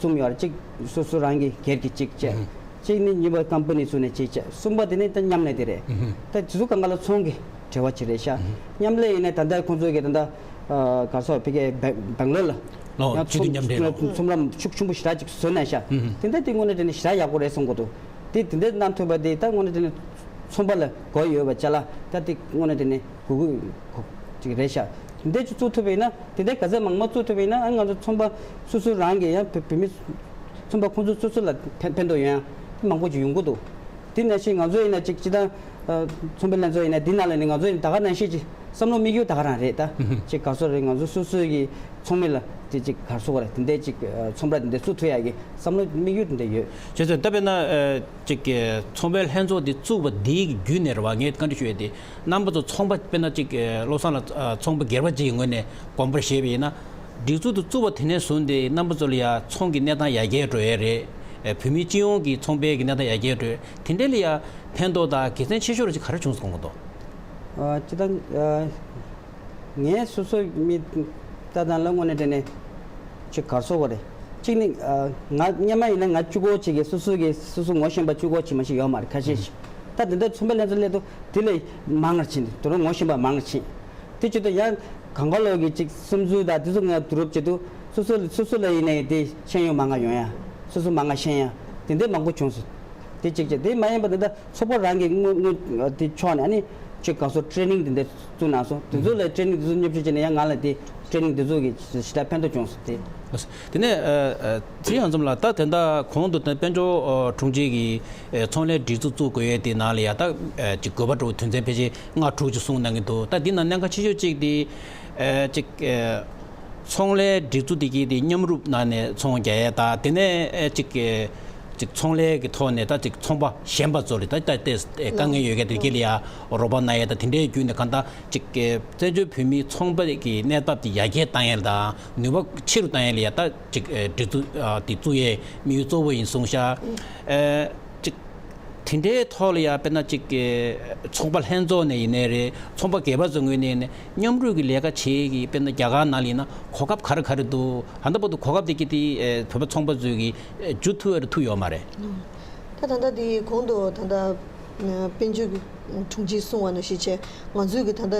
གསུམ་ཡོད་རེད། གཅིག་སོ་སོ་རང་གི་སྒེར་གྱི་གཅིག་བྱས། ཨུ་ཧུ། གཅིག་ནི་གཉིས་པ་ཀམ་པ་ནི་ཚོ་ནས་གཅིག་བྱས། གསུམ་པ་དེ་ནི་ད་མཉམ་ལས་དེ་རེད། ཨུ་ཧུ། ད་དེ་ཚོ་གང་ག་ལ་ཚོང་གི་འབྲེལ་བ་ཅིག་རེད་ཤག་ཨུ་ཧུ། མཉམ་ལས་ཡིན་ན་ད་ལྟ་ཁོང་ཚོ་གི་ད་ལྟ་ཨ་ག་རེ་ཟེར་དགོས་རེད། ཕ་གི་བེང་བེང་ལོར་ལ་ལོ་ཡང་སྤྱི་འཐུས་མཉམ་འབྲེལ་ལ་ཚོང་ལམ་ཤུགས་ཆེན་པོ་ཞེ་དྲག་ཅིག་བཟོས་གནང་ཤག་ཨུ་ཧུ། དེ་འདྲ་དེ་དངོས་གནས་དྲང་གནས་ཞེ་དྲག་ཡག་པོ་རེད་བསམ་གྱི་འདུག་དེ་དེ་འདྲ་གནང་ཐུབ་པ་དེ་ད་དངོས་གནས་དྲང་གནས་ཚོང་པ་ལ་དགོས་ཡོད་པ་ཅ་ལག་ད་དེ་དངོས་གནས་དྲང་གནས་དགོས་མཁོ་ཅིག་རེད་ཤག་དེ་འདྲ་ཅིག་བཙུགས་ཐུབ་པ་ཡིན་ན། དེ་འདྲ་ག་ཚད་མང་མང་བཙུགས་ཐུབ་པ་ཡིན་ན། ཨ། ང་ཚོ་ཚོང་པ་སོ་སོ་རང་གི་ཡང་བོད་བོད་མི་ཚོང་པ་ཁོང་ཚོ་སོ་སོ་ལ་ཕན་ཕན་ཐོགས་ཡོང་ཡ་མང་པོ་ཅིག་ཡོང་གི་འདུག་དེ་ནང་བཞིན་ང་ཚོ་ཡིན་ན་ཅིག་སྤྱིར་བཏང་ཨ་ཚོང་པའི་ལྷན་ཚོགས་ཡིན་ན་འདི་ནང་ལ་ནི་ང་ཚོ་ཡིན་ད་ག་ནང་བཞིན་ཅིག་བསམ་བློ་དམིགས་ཡུལ་ད་ག་རང་རེད། ད་ཅིག་ག་རེ་ཟེར་དགོས་རེད། ང་ཚོ་སོ་སོ་གི་ཚོགས་མི་ལ་དེ་ཅིག་ག་རེ་ཟེར་དགོས་རེད། དེ་འདྲའི་ཅིག་ཨ་ཚོང་པ་དེ་འདྲ་བཙུགས་ཐུབ་ཡ་གི་བསམ་བློ་དམིགས་ཡུལ་དེ་འདྲ་ཡོད། བྱས་ཙང་ད་དཔེར་ན་ཨ་ཅིག་ཨ་ཚོང་པའི་ལྷན་ཚོགས་འདི་བཙུགས་པ་འདིའི་བརྒྱུད་ནས་རེད་བ། ངས་བཀའ་འདྲི་ཞུ་ཡ་དེ། རྣམ་པ་ཚོ་ཚོང་པ་དཔེར་ན་ཅིག་ཨ་བློ་བཟང་ལགས་ཨ་ཚོང་པ་སྒེར་པ་ཅིག་གི་ངོས་ནས་དགོངས་པ་བཞེས་པ་ཡིན་ན། སྒྲིག་འཛུགས་དེ་བཙུགས་པ་དེ་ནས་བཟུང་སྟེ་རྣམ་པ་ཚོ་ལ་ཡ་ཚོང་གི་གནས་སྟངས་ཡར་རྒྱས་འགྲོ་ཡས་རེད། ཨ་བོད་མིའི་སྤྱི་ཡོངས་ཀྱི་ཚོང་པའི་གི་གནས་སྟངས་ཡར་རྒྱས་འགྲོ་ཡས་དེ་འདྲ་ལ་ཡ་ཕན་ཐོགས་དང་དགེ་མཚན་ཆེ་ཤོས་ར་ཅིག་ག་རེ་བྱུང་སོང་གི་འདུག་ཨ་སྤྱིར་བཏང་ཨ་ངས་སོ་སོ་མི་ལྟ་སྟངས་ལ་དངོས་གནས་དྲང་གནས་ཅིག་ག་རེ་ཟེར་དགོས་རེད། གཅིག་ནི་ཨ་ང་སྔོན་མ་ཡིན་ན་ང་གཅིག་པོ་ཅིག་གིས་སོ་སོ་གི་སོ་སོ་ངོ་ཤེས་པ་གཅིག་པོ་ཅིག་མ་ཞིག་ཡོད་མ་རེད། ཁ་ཤས་ཤིག་ད་དེ་འདྲ་ཚོང་པའི་ལྷན་ཚོགས་སླེབས་དུས་དེ་ལས་མང་རུ་ཕྱིན། དེ་རུ་ངོ་ཤེས་པ་མང་རུ་ཕྱིན། དེ་བྱེད་དུས་ཡང་གང་ག་ལོག་གི་ཅིག་བསམ་ཚུལ་དང་དེ་ཚོ་ང་བསྡུ་རུབ་བྱེད་དུས་སོ་སོ་སོ་སོ་ལ་ཡིན་ནའི་དེ་ཤེས་ཡོན་མང་ང་ཡོང་ཡ། སོ་སོ་མང་ང་ཤེས་ཡ་དེ་འདྲ་མང་པོ་བྱུང་སོང་། དེ་གཅིག་བྱས། དེ་མ་ཡིན་པ་དེ་འདྲ་ཚོགས་པ་རང་གི་དངུལ་དངུལ་དེ་ཕྱོགས་ནས་ཨ་ནི་ཅིག་ག་རེ་ཟེར་དགོས་རེད། ཊེ་ནིང་དེ་འདྲ་བཙུགས་གནང་སོང་། དེ་ཚོ་ལ་ཊེ་ནིང་དེ་ཚོ་མཉམ་ཞུགས་བྱས་ནས་ཡང་ང་ལ་དེ་ཊེ་ནིང་དེ་ཚོ་གི་ཞེ་དྲག་ཕན་ཐོགས་བྱུང་སོང་། དེ། དེ་ནས་ཨ་ཨ་ཚེ་རིང་ཚང་ལགས། ད་དེ་འདྲ་གོང་དུ་ད་དཔལ་འབྱོར་ཨ་དྲུང་ཆེ་གིས་ཨ་ཚོང་ལས་སྒྲིག་འཛུགས་བཙུགས་དགོས་ཡས་དེ་ནང་ལ་ཡ་ད་ཨ་ཅིག་དགོས་པ་འདྲ་པོ་དོན་ཚན་ཕལ་ཆེར་ལྔ་དྲུག་ཅིག་གསུངས་གནང་གི་འདུག་ད་འདི་ནང་གནད་འགག་ཆེ་ཤོས་གཅིག་དེ་ཨ་ཅིག་ཨ་ཚོང་ལས་སྒྲིག་འཛུགས་དེ་གི་དེ་མཉམ་རུབ་ནང་ནས་ཚོང་རྒྱག་ཡས་དང་། དེ་ནས་ཨ་ཅིག་ཨ་ཅིག་ཚོང་ལས་ཀྱི་ཐོག་ནས་ད་ཅིག་ཚོང་པ་གཞན་པ་ཚོ་ལ་ད་ད་ལྟའི་དཀའ་ངལ་ཡོད་མཁན་དེ་གི་ལ་ཡ་རོགས་པ་གནང་ཡས་དང་། དེ་འདྲའི་བརྒྱུད་ནས་གང་ལྟར་ཅིག་བཙན་བྱོལ་བོད་མིའི་ཚོང་པ་གི་གནས་བབ་དེ་ཡར་རྒྱས་བཏང་ཡས་དང་ནུས་པ་ཆེ་རུ་བཏང་ཡས་ལ་ཡ་ད་ཅིག་སྒྲིག་འཛུགས་དེ་བཙུགས་ཡས་དམིགས་ཡུལ་གཙོ་བོ་ཡིན་གསུངས་ཤག་ཅིག་དེ་འདྲའི་ཐོག་ལ་ཡ་དཔེར་ན་ཅིག་ཚོང་པ་ལྷན་ཚོགས་ནས་ཡིན་ནའི་རེད། ཚོང་པ་སྒེར་པ་ཚོའི་ངོས་ནས་ཡིན་ནའི་མཉམ་རུབ་ཀྱི་ལས་ཀ་བྱེད་ཀྱི་དཔེར་ན་རྒྱ་གར་ནང་ལ་ཡིན་ན་གོ་སྐབས་ག་རེ་ག་རེ་འདུག་ད་ལྟ་བར་དུ་གོ་སྐབས་དེ་གི་དེ་བོད་པ་ཚོང་པ་ཚོས་ཀྱི་བརྒྱུད་ཐུབ་ཡོད་རེད་ཐུབ་ཡོད་མ་རེད། ད་ད་ལྟ་དེ་གོང་དུ་ད་ལྟ་དཔལ་འབྱོར་གྱི་དྲུང་ཆེས་གསུངས་པ་ནང་བཞིན་བྱས། ང་ཚོའི་གི་ད་ལྟ་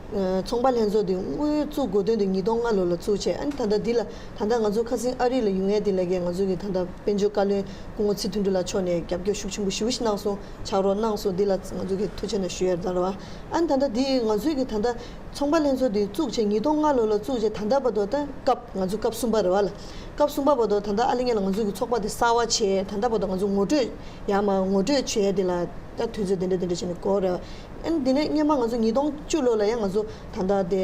ཚོང་པ་ལྷན་ཚོགས་དེ་དངོས་ཡོད་བཙུགས་དགོས་དོན་དེ་ཉིས་སྟོང་ལྔ་ལོ་ལ་བཙུགས་བྱས། ཨ་ནི་ད་ལྟ་འདི་ལ་ད་ལྟ་ང་ཚོ་ཁ་སང་ཨ་རི་ལ་ཡོང་ཡས་དེ་ལ་གི་ང་ཚོའི་གི་ད་ལྟ་དཔལ་འབྱོར་བཀའ་བློན་སྐུ་ངོ་ཚེ་ཐར་འབྲུག་ལགས་མཆོག་ནས་རྒྱབ་སྐྱོར་ཤུགས་ཆེན་པོ་ཞེ་པོ་ཞིག་གནང་སོང་། ཕྱག་རོགས་གནང་སོང་། འདི་ལ་ང་ཚོ་གི་ཐུགས་རྗེ་ཆེ་གནང་ཞུ་ཡས་རེད་ད་རེད་བ། ཨ་ནི་ད་ལྟ་འདི་ང་ཚོའི་གི་ད་ལྟ་ཚོང་པ་ལྷན་ཚོགས་འདི་བཙུགས་བྱས་ཉིས་སྟོང་ལྔ་ལོ་ལ་བཙུགས་བྱས་ད་ལྟ་བར་དུ་ད་སྐབས་ང་ཚོ་སྐབས་གསུམ་པ་རེད་བ་ལ། སྐབས་གསུམ་པ་བར་དུ་ད་ལྟ་ཨ་ལི་ངན་ལ་ང་ཚོའི་གི་ཚོགས་པ་འདི་གསར་བ་བྱས། ད་ལྟ་བར་དུ་ང་ཚོ་ངོ་སྤྲོད་ཡར་མར་ངོ་སྤྲོད་བྱས་ཡས་འདི་ལ་ད་དུས་ཚོད་དེ་འདྲ་དེ་འདྲ་བྱས་ནས་འགོར་རེད་བ། ཨ་ནི་འདི་ནས་སྔོན་མ་ང་ཚོ་ཉིས་སྟོང་བཅུ་ལོ་ལ་ཡང་ང་ཚོ་ད་ལྟ་དེ་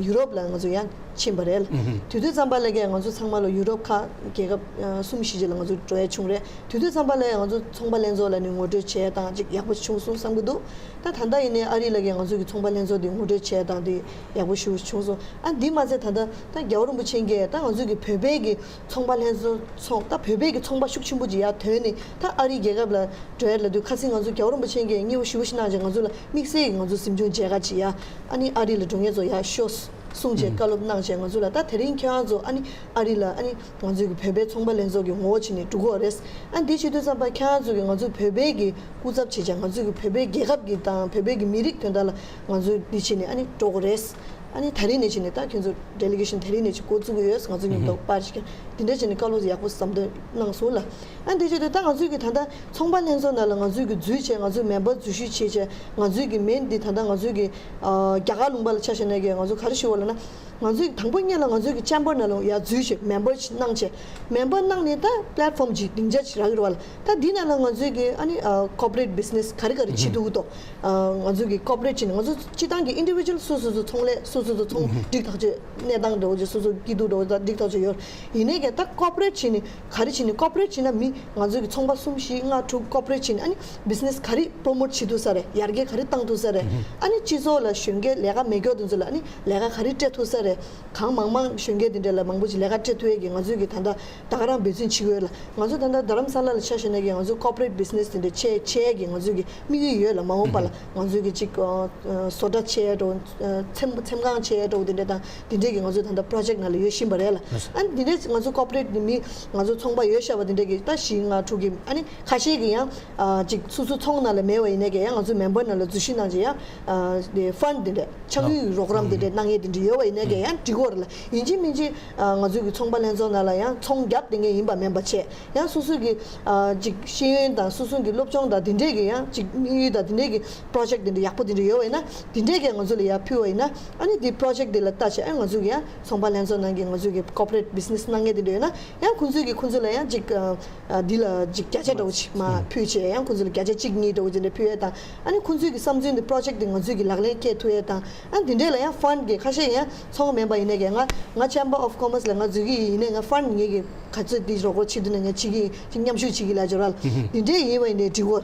ཡུ་རོབ་ལ་ང་ཚོ་ཡང་ཕྱིན་པ་རེད་ལ། ཨུ་ཧུམ། དུས་ཚོད་ཙམ་པ་ལ་གས་ང་ཚོ་ཚང་མ་ལོ་ཡུ་རོབ་ཁག་རྒྱལ་ཁབ་ཨ་གསུམ་བཞི་ཅིག་ལ་ང་ཚོ་འགྲོ་ཡ་བྱུང་རེད། དུས་ཚོད་ཙམ་པ་ལ་ཡང་ང་ཚོ་ཚོང་པ་ལྷན་ཚོགས་ལ་ནི་ངོ་སྤྲོད་བྱས་སྟངས་ཅིག་ཡག་པོ་བྱུང་སོང་བསམ་གྱི་འདུག་ད་ད་ལྟ་ཡིན་ནའི་ཨ་རི་ལ་གས་ང་ཚོ་གི་ཚོང་པ་ལྷན་ཚོགས་དེ་ངོ་སྤྲོད་བྱས་སྟངས་དེ་ཡག་པོ་ཞེ་པོ་བྱུང་སོང་། ཨ་འདི་མ་ཚད་ད་ལྟ་ད་རྒྱལ་བ་རིན་པོ་ཆེ་གིས་ད་ང་ཚོ་གི་བོད་པའི་གི་ཚོང་པ་ལྷན་ཚོགས་ཚོང་ད་བོད་པའི་གི་ཚོང་པ་ཤུགས་ཆེན་པོ་ཅིག་ཡར་ཐོན་ནས་ད་ཨ་རི་རྒྱལ་ཁབ་ལ་འགྲོ་ཡ་ལ་དུས་ཁ་སང་ང་ཚོ་རྒྱལ་བ་རིན་པོ་ཆེ་གིས་མཉེས་པོ་ཞེ་པོ་ཞིག་གནང་བྱས་ང་ཚོ་ལ་དམིགས་བསལ་གྱི་ང་ཚོ་གཟིམ་ཆུང་མཇལ་ཁ་ཅིག་ཡ་ཨ་ནི་ཨ་རི་ལ་འགྲོ་མཁན་ཚོ་ཡར་ཤོག་གསུངས་བྱས། བཀའ་སློབ་གནང་བྱས། ང་ཚོ་ལ་ད་དེ་རིང་ཁྱེད་རང་ཚོ་ཨ་ནི་ཨ་རི་ལ་ཨ་ནི་ང་ཚོའི་གི་བོད་པའི་ཚོང་པ་ལྷན་ཚོགས་ཀྱི་ངོ་བོ་བྱས་ནས་འགྲོ་གི་ཡོད་རེད། ཨ་ནི་འདི་བྱེད་དུས་ཙམ་པ་ཁྱེད་རང་ཚོ་གི་ང་ཚོའི་བོད་པའི་གི་སྐུ་ཚབ་བྱེད་བྱས། ང་ཚོའི་གི་བོད་པའི་རྒྱལ་ཁབ་ཀྱི་དང་བོད་པའི་གི་མི་རིགས་དོན་དག་ལ་ང་ཚོས་འདི་བྱས་ནས་ཨ་ནི་འགྲོ་གི་རེད། ཨ་ནི་ད་རིང་ནས་བྱས་ནས་ད་ཁྱོད་ཚོ་ཌེ་ལི་གེ་ཤན་ད་རིང་ནས་ཅིག་འགོ་བཙུགས་ཀྱི་ཡོད། ང་ཚོ་མཉམ་དུ་པར་ཞིག་འདི་འདྲ་བྱས་ནས་བཀའ་སློབ་ཡག་པོ་ཟབ་འདོན་གནང་སོང་ལ། ཨ་འདི་བྱས་ཏེ་ད་ང་ཚོའི་གི་ད་ལྟ་ཚོང་པ་ལྷན་ཚོགས་ནང་ལ་ང་ཚོའི་གི་འཛུལ་བྱས། ང་ཚོའི་མེམ་བར་འཛུལ་ཞུགས་བྱས་བྱས། ང་ཚོའི་གི་མིང་འདི་ད་ལྟ་ང་ཚོའི་གི་ཨ་རྒྱ་གར་ལུང་པ་ལ་ཆ་བཞག་ན་གི་ང་ཚོ་ག་རེ་ཞུ་བ་ལབ་ན། ང་ཚོའི་དང་པོ་ཉིད་ལ་ང་ཚོའི་གི་ཅེམ་པར་ནང་ལ་ཡར་འཛུལ་བྱས། མེམ་བར་ཞིག་གནང་བྱས། མེམ་བར་གནང་ནས་ད་པི་ལེཊ་ཕོམ་ཅིག་སྡིངས་ཆ་ཅིག་རག་གི་རེད་བ་ལ། ད་འདི་ནང་ལ་ང་ཚོའི་གི་ཨ་ནི་ཨ་ཀོར་པོ་རེཊ་བི་ཛི་ནེ་སི་ག་རེ་ག་རེ་བྱེད་ཐུབ་ཀྱི་འདུག་ཨ་ང་ཚོའི་གི་ཀོར་པོ་རེཊ་བྱས་ནས་ང་ཚོ་སྤྱིར་བཏང་གི་ཨིན་ཌི་བི་ཇུ་ཨལ་སོ་སོ་སོ་ཚོང་ལས་སོ་སོ་སོ་ཚོང་སྒྲིག་ཐག་གཅོད། གནས་སྟངས་འདྲ་བོ་ཅིག་སོ་སོ་སྐྱིད་སྡུག་འདྲ་བོ་དང་སྒྲིག་ཐག་ཆོད་ཡོད། ཡིན་ནའི་ཀྱང་ད་ཀོར་པོ་རེཊ་བྱས་ནས་ག་རེ་བྱས་ནས། ཀོར་པོ་རེཊ་བྱས་ན་མི་ང་ཚོ་གི་ཚོང་པ་གསུམ་བཞི་ལྔ་དྲུག་ཀོར་པོ་རེཊ་བྱས་ནས་ཨ་ནི་བི་ཛི་ནེ་སི་ག་རེ་པོ་རོ་མོཊ་བྱེད་ཐུབ་ས་རེད། ཡར་རྒྱས་ག་རེ་བཏང་ཐུབ་ས་རེད། ཨ་ནི་སྤྱི་ཚོགས་ལ་གཞོན་སྐྱེས་ལས་ཀ་མེད་མཁན་དེ་ཚོ་ལ་ཨ་ནི་ལས་ཀ་ག་རེ་སྤྲད་ཐུབ་ས་རེད། གང་མང་མང་གཞོན་སྐྱེས་དེ་འདྲ་ལ་མང་པོ་ཅིག་ལས་ཀ་སྤྲད་ཐུབ་ཡས་ཀྱི་ང་ཚོས་ཀྱི་ད་ལྟ་ད་ག་རང་འབད་བརྩོན་བྱེད་ཀྱི་ཡོད་ལ། ང་ཚོ་ད་ལྟ་རྡ་རམ་ས་ལ་ལ་ཆ་བཞག་ན་གི་ང་ཚོ་ཀོར་པོ་རེཊ་བི་ཛི་ནེ་སི་དེ་འདྲ་ཆེ་ཆེ་ཡས་ཀྱི་ང་ཚོས་ཀྱི་དམིགས་ཡུལ་ཡོད་ལ། མ་འོངས་པ་ལ་ང་ཚོས་ཀྱི་ཅིག་ཨ་ཨ་བཟོ་གྲྭ་ཆེ་འགྲོ། ཨ་ཚེམ་ཚེམ་ཁང་ཆེ་འགྲོ། དེ་འདྲ་དང་དེ་འདྲས་ཀྱི་ང་ཚོ་ད་ལྟ་པོ་རོ་ཇེཀ་ནང་ལ་ཡོད་བཞིན་པ་རེད་ལ། ཨ་ནི་དེ་འདྲས་ང་ཚོ་ཀོར་པོ་རེཊ་མི་ང་ཚོ་ཚོང་པ་ཡོད་ཤག་པ་དེ་འདྲས་ཀྱི་ད་བཞི་ལྔ་དྲུག་གི་ཨ་ནི་ཁ་ཤས་ཀྱི་ཡང་ཨ་ཅིག་སོ་སོ་ཚོང་ནང་ལ་མེད་པ་ཡིན་ནའི་ཀྱང་ཡང་ང་ཚོ་མེམ་བར་ནང་ལ་འཛུལ་ཞུགས་གནང་བྱས་ཡང་ཨ་དེ་ཕན་ཌི་དེ་འདྲས་ཕྱག་ཡིག་རོགས་རམ་དེ་འདྲས་གནང་ཡས་དེ་འདྲས་ཡོད་པ་ཡིན་ནའི་ཀྱང་ཡང་འགྲིག་གི་ཡོད་རེད་ལ། ཡིན་གཅིག་མིན་གཅིག་ཨ་ང་ཚོའི་གི་ཚོང་པ་ལྷན་ཚོགས་ནང་ལ་ཡང་ཚོང་རྒྱབ་བསྡད་མཁན་ཡིན་པ་མིན་པ་བྱས། ཡང་སོ་སོ་གི་ཨ་ཅིག་ཤེས་ཡོན་དང་སོ་སོ་གི་སློབ་སྦྱོང་དང་དེ་འདྲས་ཀྱི་ཡང་ཅིག་དམིགས་ཡུལ་དང་དེ་འདྲས་ཀྱི་པོ་རོ་ཇེཀ་དེ་འདྲས་ཡག་པོ་དེ་འདྲས་ཡོད་པ་ཡིན་ན། དེ་འདྲས་ཀྱི་ང་ཚོ་ལ་ཡར་ཕུལ་བ་ཡིན་ན། ཨ་ནི་དེ་པོ་རོ་ཇེཀ་དེ་ལ་ལྟ་བྱས། ཨ་ང་ཚོ་གི་ཡང་ཚོང་པ་ལྷན་ཚོགས་ནང་གི་ང་ཚོ་གི་ཀོར་པོ་རེཊ་བི་ཛི་ནེ་སི་གནང་མཁན་དེ་འདྲས་ཡོད་ན་ཡང་ཁོང་ཚོས་ཀྱི་ཁོང་ཚོ་ལ་ཡང་ཅིག་ཨ་ཨ་འདི་ལ་ཅིག་བརྒྱ་ཆ་འདྲ་བོ་ཅིག་མར་ཕུལ་བྱས། ཡང་ཁོང་ཚོ་ལ་བརྒྱ་ཆ་གཅིག་གཉིས་འདྲ་བོ་དེ་འདྲས་ཕུལ་ཡས་དང་། ཨ་ནི་ཁོང་ཚོས་ཀྱི་བསམ་ཚུལ་འདི་པོ་རོ་ཇེཀ་དེ་ང་ཚོས་ཀྱི་ལག་ལེན་འཁེལ་ཐུབ་ཡས་དང་། ཨ་འདི་འདྲས་ལ་ཡང་ཕན་ཌི་གི་ཁ་ཤས་ཡང་ཚོང་མེད་པ་ཡིན་ནའི་ཀྱང་ང་ང་ཅེམ་པར་ཨོཕ་ཀོ་མར་སི་ལ་ང་འཛུལ་གྱི་ཡིན་ནའི་ང་ཕན་ཌི་ངེད་ཀྱི་ག་ཚོད་འདི་རོགས་རོགས་བྱེད་དུས་ནས་ང་བྱེད་ཀྱི་ཡིན། ཅིག་མཉམ་ཞུགས་བྱེད་ཀྱི་ལབ་བྱས་ར་ལ། འདི་འདྲས་ཡིན་པ་ཡིན་ནའི་འགྲིག་གོ་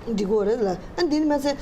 འགྲིག་གོ་རེད་ལ། ཨ་འདི་ནི་མ་ཟད་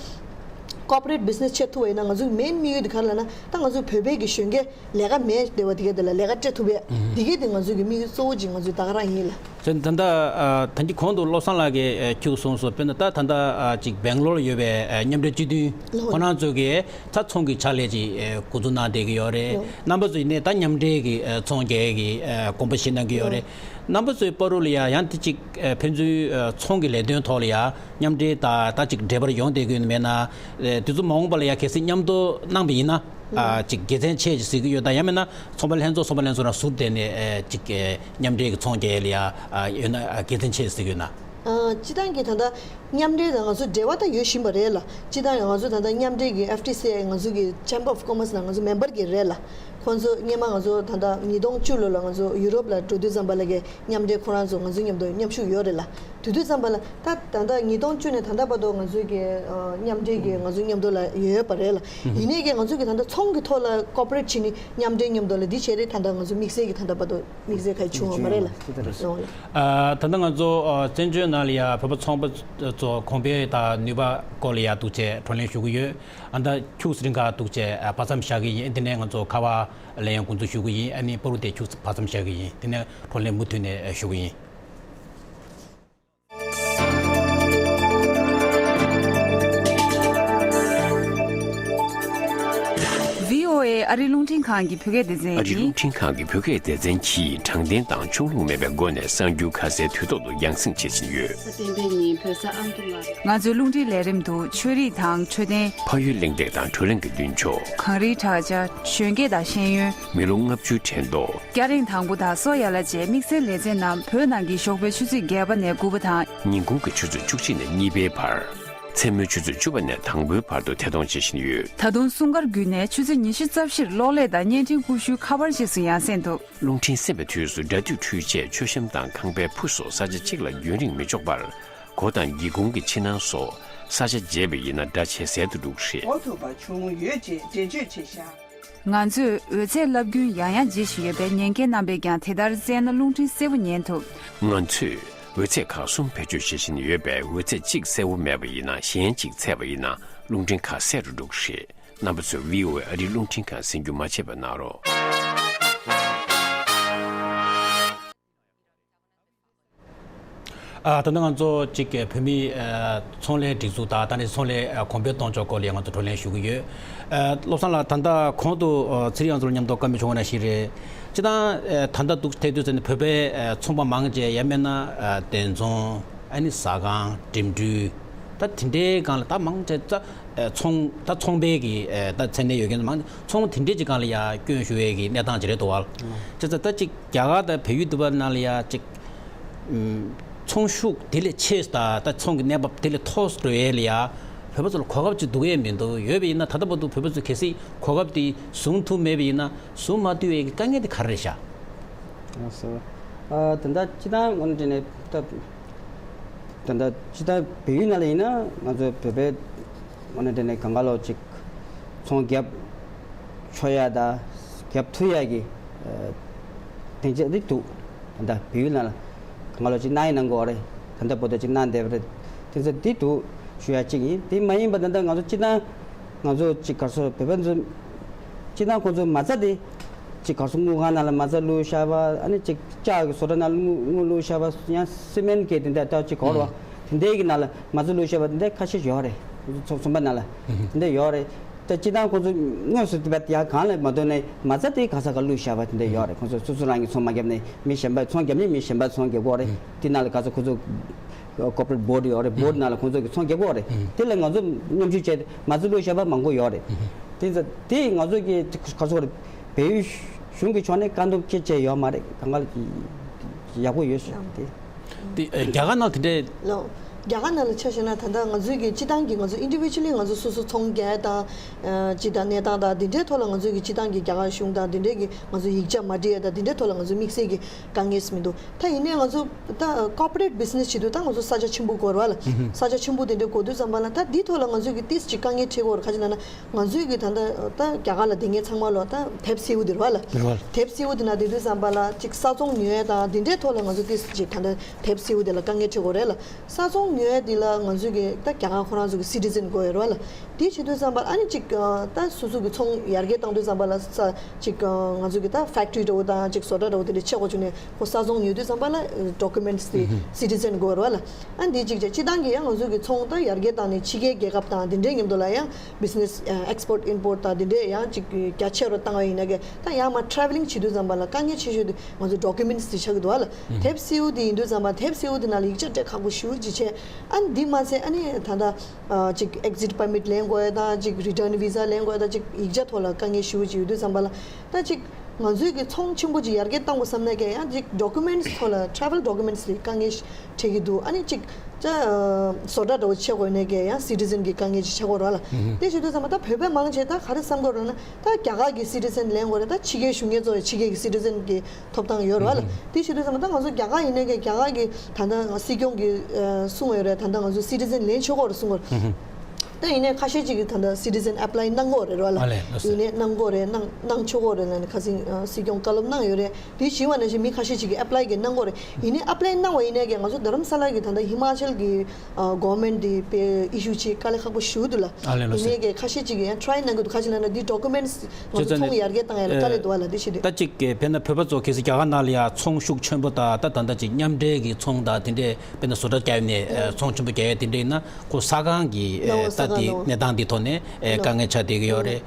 ཀོར་པོ་རེཊ་བི་ཛི་ནེ་སི་བྱེད་ཐུབ་པ་ཡིན་ན་ང་ཚོའི་མེན་དམིགས་ཡུལ་དེ་ག་རེ་ལབ་ན། ད་ང་ཚོའི་བོད་པའི་གི་གཞོན་སྐྱེས་ལས་ཀ་མེད་བསྡད་པ་དེ་ག་དེ་ལ་ལས་ཀ་སྤྲད་ཐུབ་ཡས་དེ་ག་དེ་ང་ཚོའི་གི་དམིགས་ཡུལ་གཙོ་བོ་ཅིག་ང་ཚོའི་ད་ག་རང་ཡིན་ལ། ད་ད་ལྟ་ཨ་ད་གིན་གོང་དུ་བློ་བཟང་ལགས་ཀྱིས་ཨ་ཁྱུག་གསུངས་སོང་། དཔེར་ན་ད་ད་ལྟ་ཨ་ཅིག་སྦེང་ལོར་ཡོད་པའི་ཨ་མཉམ་འབྲེལ་སྤྱི་མཐུན་ལགས། ཁོ་རང་ཚོ་གིས་ད་ཚོང་གི་ཕྱག་ལས་ཅིག་ཨ་འགོ་འཛུགས་གནང་བསྡད་ཀྱི་ཡོད་རེད། ལགས། རྣམ་པ་ཚོ་ཡིན་ནའི་ད་མཉམ་འབྲེལ་གྱི་ཨ་ཚོང་རྒྱག་ཡས་ཀྱི་ཨ་དགོངས་པ་བཞེས་གནང་གི་ཡོད་རེད། ལགས། རྣམ་པ་ཚོའི་བར་དུ་ལ་ཡ་ཡང་དེ་ཅིག་ཨ་ཕན་ཚུན་ཨ་ཚོང་གི་ལས་དོན་ཐོག་ལ་ཡ་མཉམ་འབྲེལ་ད་ད་ཅིག་འབྲེལ་བ་ཡོང་བསྡད་ཀྱི་ཡོད་མེད་ན། ཨ་དེ་ཚོ་མ་འོངས་པ་ལ་ཡ་གལ་སྲིད་མཉམ་དུ་གནང་བ་ཡིན་ན། ཨ་ཅིག་དགེ་མཚན་ཆེ་ཅིག་གཟིགས་ཀྱི་ཡོད་དམ། ཡང་མིན་ན་ཚོང་པ་ལྷན་ཚོགས་ཚོང་པ་ལྷན་ཚོགས་རང་ཟུར་བསྡད་ནས་ཨེ་ཅིག་ཨེ་མཉམ་འབྲེལ་གྱི་ཚོང་རྒྱག་ཡས་ལ་ཡ་ཨ་ཡོད་ན་ཨ་དགེ་མཚན་ཆེ་ཟེར་གྱི་ཡོད་ན། ཨ་སྤྱིར་བཏང་གི་ད་ལྟ་མཉམ་འབྲེལ་དང་ང་ཚོ་འབྲེལ་བ་ད་ཡོད་བཞིན་པ་རེད་ལ། སྤྱིར་བཏང་ང་ཚོ་ད་ལྟ་མཉམ་འབྲེལ་གྱི་ཨེཕ་ཊི་སི་ཨའི་ང་ཚོ་གི་ཅེམ་པར་ཨོཕ་ཀོ་མར་སི་ནང་ང་ཚོ་མེམ་བར་གྱི་རེད་ལ། ཁོང་ཚོ་སྔོན་མ་ང་ཚོ་ད་ལྟ་ཉིས་སྟོང་བཅུ་ལོ་ལ་ང་ཚོ་ཡུ་རོབ་ལ་འགྲོ་དུས་ཙམ་པ་ལ་གི་མཉམ་འབྲེལ་ཁོ་རང་ཚོ་ང་ཚོ་མཉམ་དུ་མཉམ་ཞུགས་ཡོད་རེད་ལ། དེ་དུས་ཙམ་པ་ལ་ད་ད་ལྟ་ཉིས་སྟོང་བཅུ་ནས་ད་ལྟ་བར་དུ་ང་ཚོའི་གི་ཨ་མཉམ་འབྲེལ་གྱི་ང་ཚོ་མཉམ་དུ་ལ་ཡོད་པ་རེད་ལ། ཡིན་ནའི་གི་ང་ཚོ་གི་ད་ལྟ་ཚོང་གི་ཐོག་ལ་ཀོ་པོ་རེཊ་བྱས་ནས་མཉམ་འབྲེལ་མཉམ་དུ་ལ་འདི་བྱས་རེད། ད་ལྟ་ང་ཚོ་དམིགས་བསལ་གྱི་ད་ལྟ་བར་དུ་དམིགས་བསལ་ག་ཡི་བྱུང་བ་མ་རེད་ལ། ཨ་ད་ལྟ་ང་ཚོ་ཨ་བཙན་བྱོལ་ནང་ལ་ཡ་བོད་པ་ཚོང་པ་ཚོ་གོང་འཕེལ་དང་ནུས་པ་སྐོར་ལ་ཡ་འདུག་ཅེས་བགྲོ་གླེང་ཞུ་གི་ཡོད། ཨ་ད་ཁྱུག་ཙམ་རིང་ག་འདུག་ཅེས་ཨ་བར་མཚམས་བཞག་གི་ཡིན། དེ་ནས་ང་ཚོ་ཁ་པར་ལ་ཡང་འགོ་འཛུགས་ཞུ་གི་ཡིན། ཨ་ནི་བར་དུ་དེ་ཁྱུག་ཙམ་བར་མཚམས་བཞག་གི་ཡིན། དེ་ནས་བགྲོ་གླེང་མུ་མཐུད་ནས་ཞུ་གི་ཡིན། བྷི་ཨོ་ཨེ་ཨ་རི་རླུང་འཕྲིན་ཁང་གི་བོད་སྐད་སྡེ་ཚན་ཨ་རི་ཡིན། རླུང་འཕྲིན་ཁང་གི་བོད་སྐད་སྡེ་ཚན་གྱིས་དྲང་བདེན་དང་ཕྱོགས་ལྷུང་མེད་པའི་སྒོ་ནས་གསར་འགྱུར་ཁ་གསལ་དུས་ཐོག་ཏུ་རྒྱང་སྲིང་བྱེད་བཞིན་ཡོད། བསྟན་པའི་ཉིན་བོད་ས་ཨ་མདོ་ང་། ང་ཚོའི་རླུང་འཕྲིན་ལས་རིམ་དུ་ཆོས་རིག་དང་འཕྲོད་བསྟེན། ཕ་ཡུལ་གླེང་སྟེགས་དང་བགྲོ་གླེང་གི་མདུན་ལྕོག་གངས་རིའི་བྲག་ཆ། གཞོན་སྐྱེས་དང་ཤེས་ཡོན། མི་ལོ་ལྔ་བཅུའི་དྲན་ཐོ། སྐྱ་རེངས་དང་པོ་དང་སོ་ཡ་ལ་བཅས་དམིགས་བསལ་ལེ་ཚན་རྣམས་བོད་ནང་གི་ཞོགས་པའི་ཆུ་ཚོད་བརྒྱད་པ་ནས་དགུ་པ་དང་། ཉིན་གུང་གི་ཆུ་ཚོད་བཅུ་གཅིག་ནས་གཉིས་པའི་བར། མཚན་མོའི་ཆུ་ཚོད་བཅུ་པ་ནས་དང་པོའི་བར་དུ་ཐད་གཏོང་བྱེད་བཞིན་ཡོད། ད་དུང་སྲུང་སྐར་བརྒྱུད་ནས་ཆུ་ཚོད་ཉི་ཤུ་རྩ་བཞིར་གློག་ཀླད་དང་བརྙན་འཕྲིན་ཀུ་ཤུའི་ཁ་པར་རྗེས་སུ་ཡང་སེང་ཐུབ། རླུང་འཕྲིན་གསན་པའི་དུས་སུ་སྒྲ་སྡུད་འཕྲུལ་ཆས་མཆོད་བཤམས་དང་ཁང་པའི་ཕུ་སོགས་ས་ཆ་གཅིག་ལ་རྒྱུན་རིང་མི་འཇོག་པར། སྒོ་དང་སྒེའུ་ཁུང་གི་ཕྱི་ནང་སོགས་ས་ཆ་བརྗེ་བ་ཡིན་ན་སྒྲ་ཇེ་གསལ་དུ་འགྲོ་གི་རེད། གོ་ཐུབ་པ་བྱུང་ཡོད་ཅེས་འགྲེལ་བརྗོད་བྱས་ཤག་ང་ཚོས་འོད་ཚད་རླབས་རྒྱུན་ཡང་ཡང་བརྗེ་བཞིན་ཡོད་པས་ཉན་མཁན་རྣམ་པས་ཀྱང་དེ་ལྟར་བཙལ་ན་རླུང་འཕྲིན་གསལ་པོ་ཉན་ཐུབ། ང་ཚོས་འོད་ཚད་ཁག་གསུམ་བེད་སྤྱོད་བྱེད་བཞིན་ཡོད་པས་འོད་ཚད་གཅིག་གསལ་པོ་མེད་པ་ཡིན་ན་གཞན་གཅིག་ཚད་པ་ཡིན་ན་རླུང་འཕྲིན་ཁ་གསལ་རུ་འགྲོ་གི་རེད། རྣམ་པ་ཚོས་བྷི་ཨོ་ཨེ་ཨ་རིའི་རླུང་འཕྲིན་ཁང་གསན་རྒྱུ་མ་བརྗེད་པ་གནང་རོགས། ཨ། ད་ལྟ་ང་ཚོ་གཅིག་བོད་མིའི་ཨ་ཚོང་ལས་སྒྲིག་འཛུགས་དང་ད་ནི་ཚོང་ལས་ཨ་གོང་འཕེལ་གཏོང་ཕྱོགས་སྐོར་ལ་ང་ཚོ་བགྲོ་གླེང་ཞུ་གི་ཡོད། ཨ། བློ་བཟང་ལགས། ད་ལྟ་གོང་དུ་ཨ་ཚེ་རིང་ང་ཚོ་ལ་མཉམ་དུ་བཀའ་མོལ་བྱུང་བ་ནང་བཞིན་རེད། སྤྱིར་བཏང་ཨ་ད་ལྟ་འདུག་བལྟས་དུས་ཙམ་ནས་བོད་པའི་ཨ་ཚོང་པ་མང་ཆེ་ཡང་མིན་ན་ཨ་དེ་ཚོང་ཨ་ནི་ཟ་ཁང་འགྲིམ་འགྲུལ་ད་དེ་འདྲའི་སྒང་ལ་ད་མང་ཆེ་ད་ཨ་ཚོང་ད་ཚོང་པའི་གི་ཨ་ད་མཚན་གནས་ཡོད་མཁན་མང་ཚོང་དེ་འདྲའི་ཅིག་སྒང་ལ་ཡང་སྐྱོན་ཞུ་བའི་གི་གནས་སྟངས་ཅིག་རེད་འདུག་བ། ཨང་། བྱས་ཙང་ད་ཅིག་རྒྱ་གར་དང་བལ་ཡུལ་དུ་བ་ནང་ལ་ཡང་ཅིག་ཨམ་ཚོང་ཤུགས་དེ་ལས་ཆེ་ད་ད་ཚོང་གི་གནས་བབ་དེ་ལས་མཐོ་འགྲོ་ཡས་ལ་ཡང་བོད་པ་ཚོ་ལ་གོ་སྐབས་ཅིག་འདུག་གས་མི་འདུག་ཡོད་པ་ཡིན་ན་ད་ལྟ་བར་དུ་བོད་པ་ཚོ་གལ་སྲིད་གོ་སྐབས་དེ་བཟུང་ཐུབ་མེད་པ་ཡིན་ན་བཟུང་མ་ཐུབ་ཡས་ཀྱི་དཀའ་ངལ་དེ་ག་རེ་རེད་ཤག་ཨ་སོ། ཨ་ད་ལྟ་སྤྱིར་བཏང་ངོས་ནས་དྲན་ནས་ད། ད་ལྟ་སྤྱིར་བཏང་བལ་ཡུལ་ནང་ལ་ཡིན་ན་ང་ཚོ་བོད་པའི་ངོས་ནས་དྲན་ནས་གང་ག་ལོ་ཅིག་ཚོང་རྒྱབ་ཆོག་ཡ་ད་རྒྱབ་ཐུབ་ཡ་གི་ཨ་སྡིངས་ཆ་དེ་འདུག་ད་ལྟ་བལ་ཡུལ་ནང་ལ་གང་ག་ལོ་ཅིག་གནང་ཡ་གནང་གི་ཡོད་རེད། ད་ལྟ་བར་དུ་ཅིག་གནང་བསྡད་པ་རེད། སྡིངས་ཆ་དེ་འདུག་ཞུ་ཡ་གཅིག་ཡིན། དེ་མ་ཡིན་པ་ད་ལྟ་ང་ཚོ་སྤྱིར་བཏང་ང་ཚོ་ཅིག་ག་རེ་ཟེར་བོད་པ་ཚོ་སྤྱིར་བཏང་ཁོང་ཚོ་མ་རྩ་དེ། ཅིག་གར་སོང་དངུལ་ཁང་ནང་ལ་མ་རྩ་བླུགས་བཞག་པ། ཨ་ནི་ཅིག་ལྕགས་ཀྱི་བཟོ་གྲྭ་ནང་ལ་དངུལ་དངུལ་བླུགས་བཞག་པ། ཡང་སི་མེན་གྱི་དེ་འདྲ་ལྟ་ཅིག་གོ་ར་བ། དེ་འདྲའི་གི་ནང་ལ་མ་རྩ་བླུགས་བཞག་པ་དེ་འདྲ་ཁ་ཤས་ཡོད་རེད། ཚོ་ཚོང་པ་ནང་ལ་དེ་འདྲ་ཡོད་རེད། ད་སྤྱིར་བཏང་ཁོང་ཚོ་དངོས་སུ་དེ་བ་ཡ་གང་ལ་མ་གཏོགས་ནས་མ་རྩ་དེ་ག་ས་ག་བླུགས་བཞག་པ་དེ་འདྲ་ཡོད་རེད། ཁོང་ཚོ་སོ་སོ་རང་གི་ཚོང་མ་བརྒྱབ་ནས་མི་གཞན་པ་ཚོང་བརྒྱབ་ནས་མི་གཞན་པ་ཚོང་རྒྱག་གི་ཡོད་རེད། དེ་ནང་ལ་ག་ཚོད་ཁོང་ཚོ་corporate board ཡོད་རེད། board ནང་ལ་ཁོང་ཚོ་གི་ཚོང་རྒྱག་གི་ཡོད་རེད། དེ་ལ་ང་ཚོ་མཉམ་ཞུགས་བྱས་ཏེ་མ་རྩ་བླུགས་བཞག་པ་མང་པོ་ཡོད་རེད། དེ་ཚོ་དེ་ང་ཚོ་གི་ག་ཚོད་རེད། བལ་ཡུལ་གཞུང་གི་ཕྱོགས་ནས་བཀག་སྡོམ་ཅི་བྱས་ཡོད་མ་རེད། གང་ག་ལ་ཡག་པོ་ཡོད་ཤག་དེ། དེ་ཨ་རྒྱ་གར་ནང་དེ་འདྲའི། ལོ། རྒྱ་གར་ནང་ལ་ཆ་བཞག་ན་ད་ལྟ་ང་ཚོའི་གི་སྤྱི་བཏང་གི་ང་ཚོ་individually ང་ཚོ་སོ་སོ་ཚོང་རྒྱག་ཡ་དང་། ཨ་སྤྱི་དང་གནས་སྟངས་དང་དེ་འདྲའི་ཐོག་ལ་ང་ཚོའི་གི་སྤྱི་བཏང་གི་རྒྱ་གར་གཞུང་དང་དེ་འདྲའི་གི་ང་ཚོ་ཡིག་ཆ་མ་འགྲིག་ཡ་དང་དེ་འདྲའི་ཐོག་ལ་ང་ཚོ་དམིགས་བསལ་གི་དཀའ་ངལ་མི་འདུག་ད་ཡིན་ནའི་ང་ཚོ་ད་corporate business བྱེད་དུས་ད་ང་ཚོ་ས་ཆ་ཆེན་པོ་དགོས་རེད་བ་ལ། ས་ཆ་ཆེན་པོ་དེ་འདྲའི་དགོས་དུས་ཙམ་པ་ལ་ད་འདི་ཐོག་ལ་ང་ཚོའི་གི་ཏིས་ཅིག་དཀའ་ངལ་འཕྲད་ཀྱི་ཡོད་རེད། ག་ཅི་ལབ་ན། ང་ཚོའི་གི་ད་ལྟ་ད་རྒྱ་གར་ལ་སྡོད་མཁན་ཚང་མ་ལོ་ད་དེབ་སེའུ་དེ་རེད་བ་ལ། རེད་བ། དེབ་སེའུ་དེ་ན་བསྡད་དུས་ཙམ་པ་ལ་ཅིག་ས་ཚོང་ཉོ་ཡས་དང་དེ་འདྲའི་ཐོག་ལ་ང་ཚོ་ཏིས་ཅིག་ད་ལྟ་དེབ་སེའུ་དེ་ལ་དཀའ་ངལ་འཕྲད་ཀྱི་ཡོད་རེད་ལ། ས་ཚོང་ཉོ་ཡས་དེ་ལ་ང་ཚོའི་གི་ད་རྒྱ་གར་ཁོ་རང་ཚོ་གི་སི་ཊི་ཛན་དགོས་ཡོད་རེད་བ་ལ། དེ་བྱེད་དུས་ཙམ་པ་ལ་ཨ་ནི་ཅིག་ད་སོ་སོ་གི་ཚོང་ཡར་རྒྱས་བཏང་དུས་ཙམ་པ་ལ་ས་ཅིག་ང་ཚོ་གི་ད་ཕེག་ཊི་རི་འདྲ་བོ་དང་ཅིག་བཟོ་གྲྭ་འདྲ་བོ་དེ་འདྲ་ཆེ་གོ་བྱུང་ནས་ཁོ་ས་ཚོང་ཉོ་དུས་ཙམ་པ་ལ་ཌོ་ཀུ་མེན་ཊི་དེ་སི་ཊི་ཛན་དགོས་རེད་བ་ལ། ཨ་འདི་གཅིག་བྱས། སྤྱི་བཏང་གི་ཡང་ང་ཚོ་གི་ཚོང་ད་ཡར་རྒྱས་བཏང་ནས་ཕྱི་རྒྱལ་རྒྱལ་ཁབ་དང་འདི་འདྲའི་མཉམ་དུ་ལ་ཡང་བི་ཛི་ནེ་སི་ཨེག་སི་པོར་ཊི་ཨིམ་པོར་ཊི་དང་འདི་འདྲའི་ཡང་ཅིག་རྒྱ་ཆེ་རུ་བཏང་བ་ཡིན་ན་གི་ད་ཡང་མ་ཊ་རེ་ཝ་ལིང་བྱེད་དུས་ཙམ་པ་ལ་དཀའ་ངལ་ཆེ་ཤོས་དེ་ང་ཚོ་ཌོ་ཀུ་མེན་ཊི་དེ་ཆགས་ཀྱི་འདུག་བ་ལ། དེབ་སེའུ་དེ་ཡིན་དུས་ཙམ་པ་དེབ་སེའུ་དེ་ནང་ལ་ཡིག་ཆ་སྤྲད་ཁག་པོ་ཞེ་པོ་ཅིག་བྱས། ཨ་འདི་མ་ཚད་ཨ་ནི་ད་ལྟ་ཅིག་ཨེག་ཛིཊ་པར་མིཊ་ལེན་དགོས་ཡ་དང་ཅིག་རི་ཊརན་བི་ཛ་ལེན་དགོས་ཡ་དང་ཅིག་ཡིག་ཆ་ཐོག་ལ་དཀའ་ངལ་ཞེ་པོ་ཅིག་ཡོད་དུས་ཙམ་པ་ལ་ད་ཅིག་ང་ཚོའི་གི་ཚོང་ཆེན་པོ་ཅིག་ཡར་རྒྱས་བཏང་དགོས་བསམ་ན་ཀྱང་ཡང་ཅིག་ཌོ་ཀུ་མེན་ཊི་ཐོག་ལ་ཊ་རེ་ཝལ་ཌོ་ཀུ་མེན་ཊི་ལ་དཀའ་ངལ་འཕྲད་ཀྱི་འདུག་ཨ་ནི་ཅིག་ཅ་བཟོ་གྲྭ་འདྲ་བོ་ཆེ་དགོས་ནས་ཀྱང་ཡང་སི་ཊི་ཛན་གི་དཀའ་ངལ་ཅིག་ཆགས་ཀྱི་ཡོད་རེད་ལ། དེ་བྱེད་དུས་ཙམ་པ་ད་བོད་པ་མང་ཆེ་ད་ག་རེ་བསམ་གྱི་ཡོད་རེད་ན་ད་རྒྱ་གར་གི་སི་ཊི་ཛན་ལེན་དགོས་རེད། ད་ཕྱི་རྒྱལ་གཞུང་གཉེར་ཚོ་ཡི་ཕྱི་རྒྱལ་གི་སི་ཊི་ཛན་གི་ཐོབ་ཐང་ཡོད་རེད་བ་ལ། དེ་བྱེད་དུས་ཙམ་པ་ད་ང་ཚོ་རྒྱ་གར་ཡིན་ནའི་ཀྱང་རྒྱ་གར་གི་ད་ལྟ་སྲིད་སྐྱོང་གི་གསུང་བ་ཡོད་རེད། ད་ལྟ་ང་ཚོ་སི་ཊི་ཛན་ལེན་ཆོག་གི་རེད་གསུང་གི་ཡོད་རེད། ད་ཡིན་ནའི་ཁ་ཤས་ཅིག་གིས་ད་ལྟ་སི་ཊི་ཛན་ཨེབ་ལའི་གནང་གི་ཡོད་རེད་བ་ལ། ཨ་ལས་ལགས་སོ། ཡིན་ནའི་གནང་གི་ཡོད་རེད། གནང་གནང་ཆོག་གི་ཡོད་རེད་ལབ་ནས་ཁ་སང་སྲིད་སྐྱོང་བཀའ་སློབ་གནང་ཡོད་རེད། དེ་བྱས་པ་ནང་བཞིན་མི་ཁ་ཤས་ཅིག་གིས་ཨེབ་ལའི་གི་གནང་གི་ཡོད་རེད། ཡིན་ནའི་ཨེབ་ལའི་གནང་བ་ཡིན་ནའི་ཀྱང་ང་ཚོ་རྡ་རམ་ས་ལ་གི་ད་ལྟ་ཧི་མ་ཅལ་གི་གོ་ཝར་མེན་ཊི་དེ་དཔེ་ཨི་ཤུ་བྱེད་དཀའ་ལས་ཁག་པོ་ཞེ་པོ་འདུག་ལ། ཨ་ལས་ལགས་སོ། ཡིན་ནའི་ཀྱང་ཁ་ཤས་ཅིག་གིས་ཡང་ཊ་རའི་གནང་གི་འདུག་ག་ཅི་ལབ་ན་འདི་ཌོ་ཀུ་མེན་ཊི་ང་ཚོ་ཚོང་ཡར་རྒྱས་བཏང་ཡ་ལ་དཀའ་ལས་འདུག་བ་ལ། དེ་བྱས་དུས། ད་ཅིག་དཔེར་ན་བོད་པ་ཚོ་གལ་སྲིད་རྒྱ་གར་ནང་ལ་ཡ་ཚོང་ཤུགས་ཆེན་པོ་དང་ད་ད་ལྟ་ཅིག་མཉམ་འབྲེལ་གྱི་ཚོང་དང་དེ་འདྲས་དཔེར་ན་བཟོ་གྲྭ་བརྒྱབ་ནས་ཚོང་ཆེན་པོ་རྒྱག་ཡ་དེ་འདྲས་ཡིན་ན་ཁོ་ས་ཁང་གི་ད་དེ་གནས་སྟངས་དེ་ཐོག་ནས་དཀའ་ངལ་ཆགས་བསྡད་ཀྱི་ཡོད་རེད།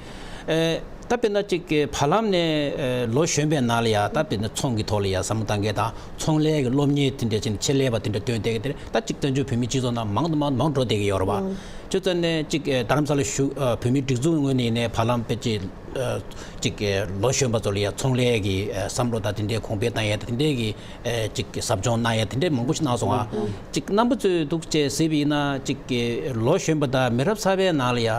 ད་དཔེར་ན་ཅིག་བར་ལམ་ནས་ལོ་གཞོན་པའི་ནང་ལ་ཡ་ད་དཔེར་ན་ཚོང་གི་ཐོག་ལ་ཡ་བསམ་བློ་བཏང་མཁན་དང་ཚོང་ལས་ཀྱི་སློབ་གཉེར་དེ་འདྲས་བྱས་ནས་ཆེད་ལས་པ་དེ་འདྲས་ཐོན་བསྡད་ཀྱི་དེ་རེད། ད་ཅིག་བཙན་བྱོལ་བོད་མིའི་སྤྱི་ཚོགས་ནང་མང་དུ་མང་དུ་མང་འགྲོ་བསྡད་ཀྱི་ཡོད་རེད་བ། ཅོ་ཙེ་ནས་ཅིག་ཨེ་རྡ་རམ་ས་ལ་བཞུགས་ཨ་བོད་མིའི་སྒྲིག་འཛུགས་ངོས་ནས་ནས་བར་ལམ་དཔེ་ཅིག་ཨ་ཅིག་ཨེ་ལོ་གཞོན་པ་ཚོ་ལ་ཡ་ཚོང་ལས་ཀྱི་ཨེ་བསམ་བློ་དང་དེ་འདྲའི་གོང་འཕེལ་བཏང་ཡ་དང་དེ་འདྲའི་གི་ཨེ་ཅིག་ཟབ་སྦྱོང་གནང་ཡ་དེ་འདྲའི་མང་པོ་ཞིག་གནང་སོང་ཨ། ཅིག་རྣམ་པ་ཚོས་འདུག་ཅེས་ཟེར་བ་ཡིན་ན་ཅིག་ཨེ་ལོ་གཞོན་པ་དང་མི་རབས་གསར་པའི་ནང་ལ་ཡ་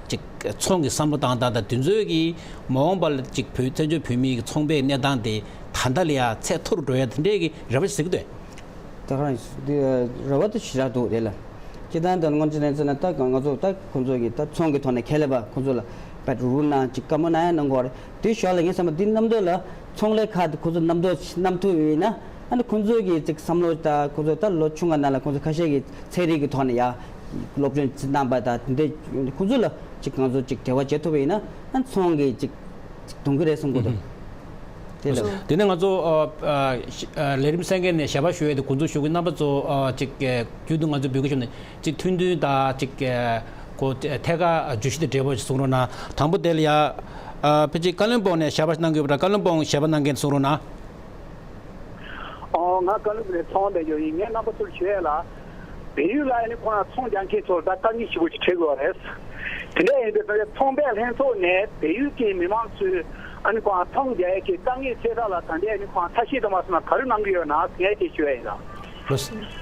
ཅིག་ཚོང་གི་བསམ་བློ་བཏང་སྟངས་དང་དེ་ཚོའི་གི་མ་འོངས་པ་ལ་ཅིག་བོད་བཙན་བྱོལ་བོད་མིའི་གི་ཚོང་པའི་གནས་སྟངས་དེ་ད་ལྟ་ལ་ཡ་ཚད་མཐོ་རུ་འགྲོ་ཡ་དེ་འདྲའི་གི་རེ་བ་ཞིག་ཟེར་གི་འདུག་ད་ག་རང་འདི་རེ་བ་དེ་ཞེ་དྲག་འདུག་དེ་ལ། སྤྱིར་བཏང་དུ་སྔོན་ཆད་ནས་བརྩིས་ན་ད་ང་ཚོ་ད་ཁོང་ཚོ་གི་ད་ཚོང་གི་ཐོག་ནས་ཁས་ལེན་པ་ཁོང་ཚོ་ལ་པད་རུ་ནང་ཅིག་བཀའ་མོལ་གནང་ཡ་གནང་གི་ཡོད་རེད། དེ་ཞོར་ལ་ངས་བསམ་པ་འདི་གནམ་ཐོག་ལ་ཚོང་ལས་ཁག་དེ་ཁོང་ཚོ་གནམ་ཐོག་གནམ་ཐུག་ཡོད་ན་ཨ་ནི་ཁོང་ཚོ་གི་ཅིག་བསམ་བློ་ད་ཁོང་ཚོ་ད་ལོ་ཆུང་བ་ནང་ལ་ཁོང་ཚོ་ཁ་ཤས་ཀྱི་ཚན་རིག་གི་ཐོག་ནས་ཡ་སློབ་སྦྱོང་ཅིག་གནང་པ་ད་དེ་འདྲའི་ཁོང་ཚོ་ལ་ཅིག་ང་ཚོ་ཅིག་འབྲེལ་བ་བྱེད་ཐུབ་པ་ཡིན་ན་ཨ་ནི་ཚོང་གི་ཅིག་ཅིག་གཏོང་གི་རེད་བསམ་གི་འདུག་དེ་ལ། དེ་ནས་ང་ཚོ་ཨ་ཨ་ཨ་ལས་རིམ་གསན་མཁན་ནས་ཞལ་པར་ཞུ་ཡས་དེ་འགོ་འཛུགས་ཞུ་གི། རྣམ་པ་ཚོ་ཨ་ཅིག་ཨ་རྒྱུན་དུ་ང་ཚོ་འབོད་སྐུལ་ཞུ་ནས་ཅིག་ཐུགས་འདུན་དང་ཅིག་ཨ་གོ་ཐད་ཀར་བརྗོད་གཞི་དང་འབྲེལ་བ་ཞིག་གསུང་རོགས་གནང་། དང་པོ་དེ་ལ་ཡ་ཨ་ཕལ་ཆེར་ཀ་ལོན་སྦུག་ནས་ཞལ་པར་གནང་གི་ཡོད་པ་འདྲ། ཀ་ལོན་སྦུག་ཞལ་པར་གནང་མཁན་གསུང་རོགས་གནང་། ཨོ། ང་ཀ་ལོན་སྦུག་ནས་ཚོང་དཔོན་ཡོད་ཡིན། ངས་རྣམ་པ་ཚོར་ཞུ་ཡས་ལ། བལ་ཡུལ་ལ་ཨ་ནི་ཁོ་རང་ཚོང་རྒྱག་མཁན་ཚོར་ད་དཀའ་ངལ་ཞེ་པོ་ཅིག་འཕྲད་ཀྱི་ཡོད་རེད། དེ་འདྲ་ཡིན་དུས་ད་ཚོང་པའི་ལྷན་ཚོགས་ནས་བལ་ཡུལ་གྱི་མི་མང་ཚོས་ཨ་ནི་ཁོ་རང་ཚོང་རྒྱག་ཡས་ཀྱི་དཀའ་ངལ་སེལ་ཐབས་ལ་ད་ལྟའི་ཨ་ནི་ཁོ་རང་ཐབས་ཤེས་དུ་མ་སོང་ན་ག་རེ་གནང་གི་ཡོད་ན་ངས་དེ་ཞུ་ཡས་ཡིན་ལ། ལོ།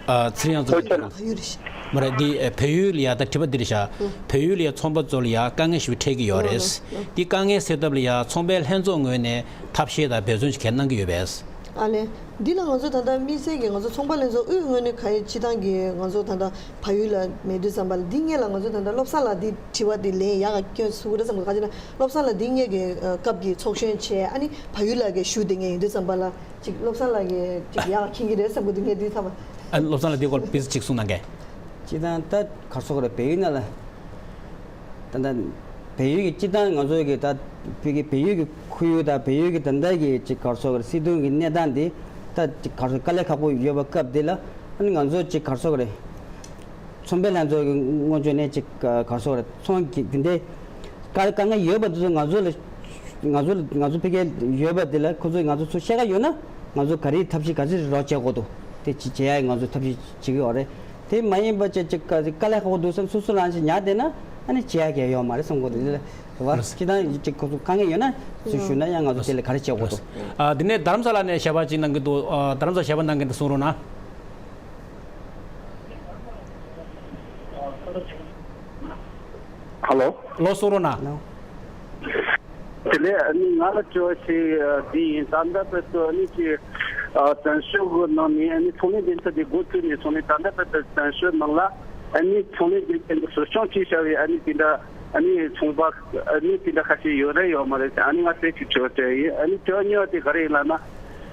ཨ་ཚེ་རིང་ཚོ་ལ། ཕ་ཡུལ་རེད་ཤག་མ་རེད་འདི། ཨ་བལ་ཡུལ་ལ་ཡ་ད་དྲི་བ་འདི་རེད་ཤག་བལ་ཡུལ་ལ་ཡ་ཚོང་པ་ཚོ་ལ་ཡ་དཀའ་ངལ་ཞེ་པོ་འཕྲད་ཀྱི་ཡོད་རེད། ལོ་ལོ། འདི་དཀའ་ངལ་སེལ་ཐབས་ལ་ཡ་ཚོང་པའི་ལྷན་ཚོགས་ངོས་ནས་ཐབས་ཤེས་དང་འབད་བརྩོན་ཞིག་གང་གནང་གི་ཡོད་པས། ཨ་ལས། འདི་ལ་ང་ཚོ་ད་ལྟ་དམིགས་བསལ་གྱི་ང་ཚོ་ཚོང་པ་ལྷན་ཚོགས་དབུས་ངོས་ནས་ག་ཡེ་སྤྱི་བཏང་གི་ང་ཚོ་ད་ལྟ་བལ་ཡུལ་ལ་མེད་དུས་ཙམ་པ་ལ་འདི་སྔོན་ལ་ང་ཚོ་ད་ལྟ་བློ་བཟང་ལགས་འདི་དྲི་བ་འདི་ལན་ཡག་ག་སྐྱོན་ཚུགས་རེད་བསམ་གི། ག་ཅི་ན་བློ་བཟང་ལགས་འདི་སྔོན་གྱི་ཨ་སྐབས་ཀྱི་ཚོགས་གཞོན་བྱས། ཨ་ནི་བལ་ཡུལ་ལ་གི་བཞུགས་བསྡད་མཁན་ཡིན་དུས་ཙམ་པ་ལ་ཅིག་བློ་བཟང་ལགས་ཀྱིས་ཅིག་ཡག་ག་མཁྱེན་གྱི་རེད་བསམ་གི་འདུག་ངས་འདི་ཚང་མ། ཨ་བློ་བཟང་ལགས་འདི་སྐོར་པིས་ཅིག་གསུང་གནང་གས། སྤྱི་བཏང་ད་ག་རེ་ཟེར་དགོས་རེད། བལ་ཡུལ་ནང་ལ། ད་ལྟ་བལ་ཡུལ་གྱི་སྤྱི་བཏང་ང་ཚོའི་གི་ད་བོད་ཀྱི་བལ་ཡུལ་གྱི་ཁོར་ཡུག་དང་བལ་ཡུལ་གྱི་ད་ལྟ་གི་ཅིག་ག་རེ་ཟེར་དགོས་རེད། སྲིད་དོན་གྱི་གནས་སྟངས་འདི་ད་ཅིག་ག་རེ་ཟེར་དཀའ་ལས་ཁག་པོ་ཡོད་པ་སྐབས་འདི་ལ། ཨ་ནི་ང་ཚོ་ཅིག་ག་རེ་ཟེར་དགོས་རེད། ཚོང་པའི་ལྷན་ཚོགས་ཀྱི་ངོས་ཕྱོགས་ནས་ཅིག་ག་རེ་ཟེར་དགོས་རེད། ཚོང་གི་འདི་འདྲའི་དཀའ་དཀའ་ངལ་ཡོད་པ་འདི་ཚོ་ང་ཚོ་ལ་ང་ཚོ་ང་ཚོ་ཕ་གིར་ཡོད་པ་འདི་ལ་ཁོ་ཚོས་ང་ཚོ་ཚུར་བཤད་ག་ཡོད་ན་ང་ཚོ་ག་རེ་ཐབས་ཤེས་ག་ཚོད་རོགས་བྱེད་དགོས་འདུག་དེ་ཅིག་བྱེད་ཡ་ང་ཚོ་ཐབས་ཤེས་བྱེད་ཀྱི་ཡོད་རེད། དེ་མ་ཡིན་པ་ཅིག་ཅིག་དཀའ་དཀའ་ལས་ཁག་པོ་འདུག་བསམ་སོ་སོ་རང་ཅིག་ཉར་བསྡད་ན་ཨ་ནི་བྱེད་ཡ་གང་ཡོད་མ་རེད་བསམ་གྱི་འདུག་དེ་ལ་རེད་བ། སྤྱིར་བཏང་ཅིག་ཁོ་ཚོ་དཀའ་ངལ་ཡོད་ན་ཚུར་ཞུས་ན་ཡང་ང་ཚོ་དེ་ལ་ག་རེ་བྱེད་དགོས་འདུག་ཨ་དེ་ནས་རྡ་རམ་ས་ལ་ནས་ཞལ་པར་ཅིག་གནང་གི་འདུག་ཨ་རྡ་རམ་ས་ལ་ཞལ་པར་གནང་མཁན་དེ་གསུང་རོགས་གནང་། ཧ་ལོ། ལོ་གསུང་རོགས་གནང་། དེ་ནས་ཨ་ནི་ང་ལ་དྲི་བ་ཞིག་ཨ་འདི་ཡིན། ད་ལྟ་བར་དུ་ཨ་ནི་ཅིག་ཨ་བཙན་བྱོལ་གྱི་ནང་ནས་ཨ་ནི་ཚོང་ལས་སྡེ་ཚན་དེ་འགོ་བཙུགས་ནས་བཟུང་ནས་ད་ལྟ་བར་དུ་བཙན་བྱོལ་ནང་ལ་ཨ་ནི་ཚོང་ལས་སྡེ་ཚན་གྱི་གསོ་སྐྱོང་བྱས་བཞག་པའི་ཨ་ནི་དེ་འདྲ་ཨ་ནི་ཚོང་པ་ཨ་ནི་དེ་འདྲ་ཁ་ཤས་ཡོད་རེད་ཡོད་མ་རེད་ཟེར། ཨ་ནི་ང་ཚོས་ཅིག་དྲི་བ་དྲིས་ཡིན། ཨ་ནི་དྲི་བ་གཉིས་པ་དེ་ག་རེ་ཡིན་ལབ་ན།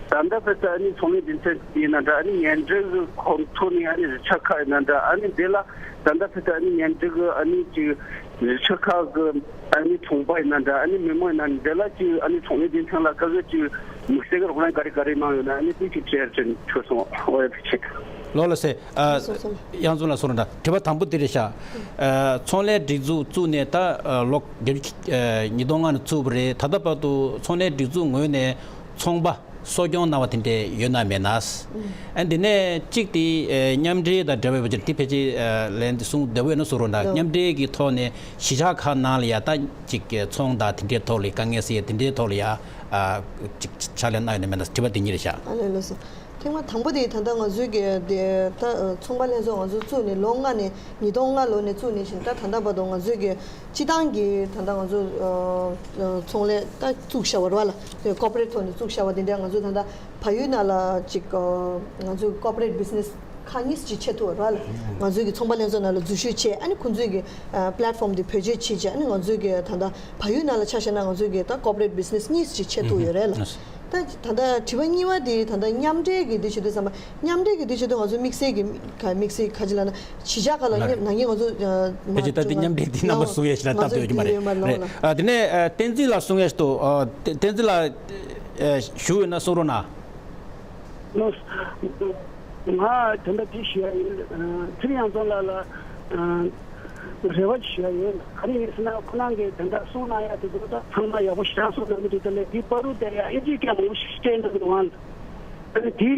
ད་ལྟ་བར་དུ་ཨ་ནི་ཚོང་ལས་སྡེ་ཚན་དེ་ཡིན་ན་འདྲ། ཨ་ནི་ངན་འབྲེལ་གྱི་ཁོངས་གཏོགས་ནས་ཨ་ནི་རུ་ཁག་ཡིན་ན་འདྲ། ཨ་ནི་འདི་ལ་ད་ལྟ་བར་དུ་ཨ་ནི་ངན་འབྲེལ་གྱི་ཨ་ནི་ཅིག་རུ་ཁག་གི་ཨ་ནི་ཚོང་པ་ཡིན་ན་འདྲ། ཨ་ནི་མི་མང་ཡིན་ན་འདི་ལ་ཅིག་ཨ་ནི་ཚོང་ལས་སྡེ་ཚན་ལ་ག་གི་ཅིག་དམིགས་བསལ་གྱི་རོགས་རམ་ག་རེ་ག་རེ་གནང་ཡོད་ན་ཨ་ནི་དེ་ཅིག་དྲི་ཡ་ཅིག་འཕྲོད་སོང་། འོ་ཡ་ཐུགས་རྗེ་ཆེ། ལོ་ལ་སེ། ཨ་སོ་སོ་ལ། གཡང་འཛོམས་ལགས་གསུང་རོགས་གནང་། དྲི་བ་དང་པོ་འདི་རེད་ཤག་ཨ་ཚོང་ལས་སྒྲིག་འཛུགས་བཙུགས་ནས་ད་ཨ་ལོ་བརྒྱད་ཅུ་ཨ་ཉིས་སྟོང་ལྔ་ནས་བཙུགས་པ་རེད། ད་ལྟ་བར་དུ་ཚོང་ལས་སྒྲིག་འཛུགས་ངོས་ནས་ཚོང་པ་གསོ་སྐྱོང་གནང་བ་དེ་འདྲས་ཡོད་ན་མེད་ན། ཨ་འདི་ནས་གཅིག་དེ་ཨ་མཉམ་འབྲེལ་དང་འབྲེལ་བ་ཡོད་པ་ཅིག་དེ་ཕལ་ཆེར་ཨ་ལན་དེ་གསུང་བདེ་བོ་ཡོད་ན་གསུང་རོགས་གནང་། ལོ། མཉམ་འབྲེལ་གྱི་ཐོག་ནས་གཞིས་ཆགས་ཁག་ནང་ལ་ཡ་ད་ཅིག་ཚོང་དང་དེ་འདྲའི་ཐོག་ལ་དཀའ་ངལ་སེལ་ཡ་དེ་འདྲའི་ཐོག་ལ་ཡ་ཨ་ཅིག་ཕྱག་ལས་གནང་ཡོད་ན་མེད་ན་དྲི་བ་དེ་གཉིས་རེད་ཤག་ཨ་ལས་ལགས་སོ། ཐེངས་མ་དང་པོ་དེ་ད་ལྟ་ང་ཚོའི་གི་དེ་ད་ཚོང་པ་ལྷན་ཚོགས་ང་ཚོ་བཙུགས་ནས་ལོ་ལྔ་ནས་ཉིས་སྟོང་ལྔ་ལོ་ནས་བཙུགས་ནས་བཞིན་ད་ད་ལྟ་བར་དུ་ང་ཚོའི་གི་སྤྱི་བཏང་གི་ད་ལྟ་ང་ཚོ་ཚོང་ལས་ད་བཙུགས་བཞག་པ་རེད་བ་ལ། ཀོ་པ་རེ་ཊི་ཐོག་ནས་བཙུགས་བཞག་པ་དེ་འདྲ་ང་ཚོ་ད་ལྟ་བལ་ཡུལ་ནང་ལ་ཅིག་ང་ཚོའི་ཀོ་པ་རེ་ཊི་བི་ཛི་ནེ་སི་ཁག་གཉིས་ཅིག་ཕྱེ་ཐུབ་པ་རེད་བ་ལ། ང་ཚོའི་གི་ཚོང་པ་ལྷན་ཚོགས་ནང་ལ་འཛུལ་ཞུགས་བྱས། ཨ་ནི་ཁོང་ཚོའི་གི་པི་ལེ་ཊི་ཕོམ་དེ་བེད་སྤྱོད་བྱས་བྱས། ཨ་ནི་ང་ཚོའི་གི་ད་ལྟ་བལ་ཡུལ་ནང་ལ་ཆ་བཞག་ན་ང་ཚོའི་གི་ད་ཀོ་པ་རེ་ཊི་བི་ཛི་ནེ་སི་གཉིས་ཅིག་ཕྱེ་ཐུབ་ཡོད་རེད་ལ། ད་ད་ལྟ་དྲི་བ་གཉིས་པ་དེ་ད་ལྟ་མཉམ་འབྲེལ་གྱི་དེ་བྱེད་དུས་ཙམ་པ། མཉམ་འབྲེལ་གྱི་དེ་བྱེད་དུས་ང་ཚོ་དམིགས་བསལ་གྱི་ག་དམིགས་བསལ་ག་ཅི་ལབ་ན་གཞིས་ཆགས་ཁག་ལ་ལ་མཉམ་ནང་ཉིད་ང་ཚོ་ཨ་ཕལ་ཆེར་ད་ལྟ་མཉམ་འབྲེལ་འདི་རྣམ་པ་སུ་ཡས་ཞིག་ལ་སྟབས་བདེ་ཡོད་ཀྱི་མ་རེད། ང་ཚོ་རེད། ཨ་དེ་ནས་ཨ་བསྟན་འཛིན་ལགས་གསུང་ཡས་ཤིག་འདུག་ཨ་བསྟན་འཛིན་ལགས་ཨ་ཞུ་ཡོད་ན་གསུང་རོགས་གནང་། ང་ད་ལྟ་དེ་ཞུ་ཡ་ཡིན། ཨ་ཚེ་རིང་གཡང་འཛོམས་ལགས་ལ་ཨ་རེ་བ་ཞུ་ཡ་ཡོད། ག་རེ་ཡིན་ཟེར་ན་ཁོ་རང་གིས་ད་ལྟ་གསུང་གནང་ཡ་དེ་ཚོ་ད་ཚང་མ་ཡག་པོ་ཞེ་དྲག་གསུང་གནང་གི་འདུག་དེ་ལས་དེའི་བར་དུ་དེ་ཡ་ཨིན་ཇིའི་སྐད་མང་པོ་ཞིག་བཤད་འདུག་གི་འདུག་ཨ་ནི་དེ་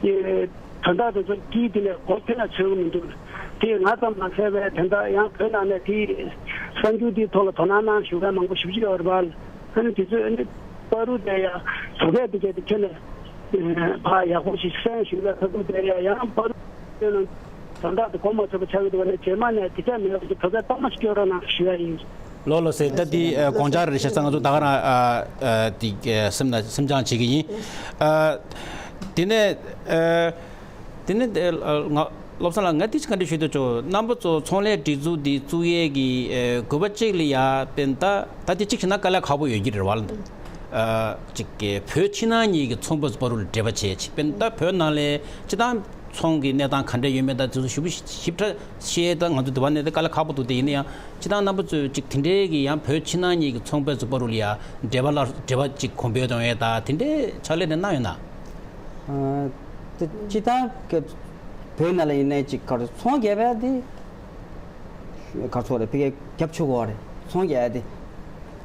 ཨེ་དོན་དག་དེ་ཚོ་དཀྱིལ་དེ་ལས་གོ་ཐོས་ན་ཆོག་གི་མི་འདུག་དེ་ང་ཙམ་མ་ཟད་པའི་དེ་འདྲ་ཡང་བོད་ནང་ནས་དེ་གསར་འགྱུར་དེའི་ཐོག་ལ་དོ་སྣང་གནང་བཞུགས་མཁན་མང་པོ་ཞེ་པོ་ཅིག་ཡོད་རེད་པ། ཨ་ནི་དེ་ཚོས་ཨ་ནི་བར་དུ་དེ་ཡ་བཟོ་མཁན་དེ་གས་དེ་ཁྱོན་ནས་ཕ་ཡག་པོ་ཞིག་གསན་ཞུས་ལ་ཁ་ཐུག་དེ་ཡ་ཡང་བར་དུ་དོན་དག་དེ་གོ་མ་ཆོད་པ་ཆགས་ཀྱི་འདུག་པ་ནས་རྗེས་མ་ནས་དེ་འདྲ་མེད་པ་ཞིག་བོད་པའི་ཐོག་མ་ཞིག་སྐྱོན་རོགས་གནང་ཞུ་ཡ་ཡིན། ལོ་ལོ་ཟེར། ད་འདི་ཨ་དགོངས་འཆར་རེད་ཤག་ས་ང་ཚོ་ད་ག་རང་ཨ་ཨ་འདི་ཨ་སེམས་ན་སེམས་ཅན་བྱེད་ཀྱི་ཡིན། ཨ་དེ་ནས་ཨ་དེ་ནས་ཨ་ང་བློ་བཟང་ལགས་ང་དེ་ཅིག་བཀའ་འདྲི་ཞུ་འདོད་བྱུང་། རྣམ་པ་ཚོ་ཚོང་ལས་སྒྲིག་འཛུགས་འདི་བཙུགས་ཡས་ཀྱི་ཨ་དགོས་པ་གཅིག་ལ་ཡ་དཔེར་ན་ད་ད་དེ་གཅིག་བྱས་ན་དཀའ་ལས་ཁག་པོ་ཡོད་ཀྱི་རེད་བ་ལ། ཨ་ཅིག་གི་བོད་ཕྱི་ནང་གཉིས་ཀྱི་ཚོང་པ་ཚོ་བར་དུ་འབྲེལ་བ་བྱས་ཅིག་དཔེར་ན་ད་བོད་ནང་ལ་སྤྱིར་བཏང་ ཚོང་གི་གནས་སྟངས་ག་འདྲ་ཡོད་མེད་དང་དེ་ཚོ་ཞིབ་པོ་ཞིབ་ཕྲ་ཤེས་ད་ང་ཚོ་དེ་བ་ནས་དེ་དཀའ་ལས་ཁག་པོ་འདུག་དེ་ཡིན་ན་ཡང་སྤྱི་བཏང་རྣམ་པ་ཚོས་ཅིག་དེ་འདྲའི་གི་ཡང་བོད་ཕྱི་ནང་གཉིས་ཀྱི་ཚོང་པའི་གཟུགས་པོ་རུ་ལ་ཡང་འབྲེལ་བ་ལ་འབྲེལ་བ་ཅིག་གོང་འཕེལ་གཏོང་ཡས་ད་དེ་འདྲའི་ཕྱག་ལས་དེ་གནང་ཡོད་ན། ཨ། དེ་སྤྱི་བཏང་གི་བོད་ནང་ལ་ཡིན་ནའི་ཅིག་ག་རེ་ཚོང་རྒྱག་པ་དེ་ག་རེ་ཟེར་དགོས་རེད། ཕ་གིར་རྒྱབ་ཆོག་གི་རེད། ཚོང་རྒྱག་ཡ་དེ།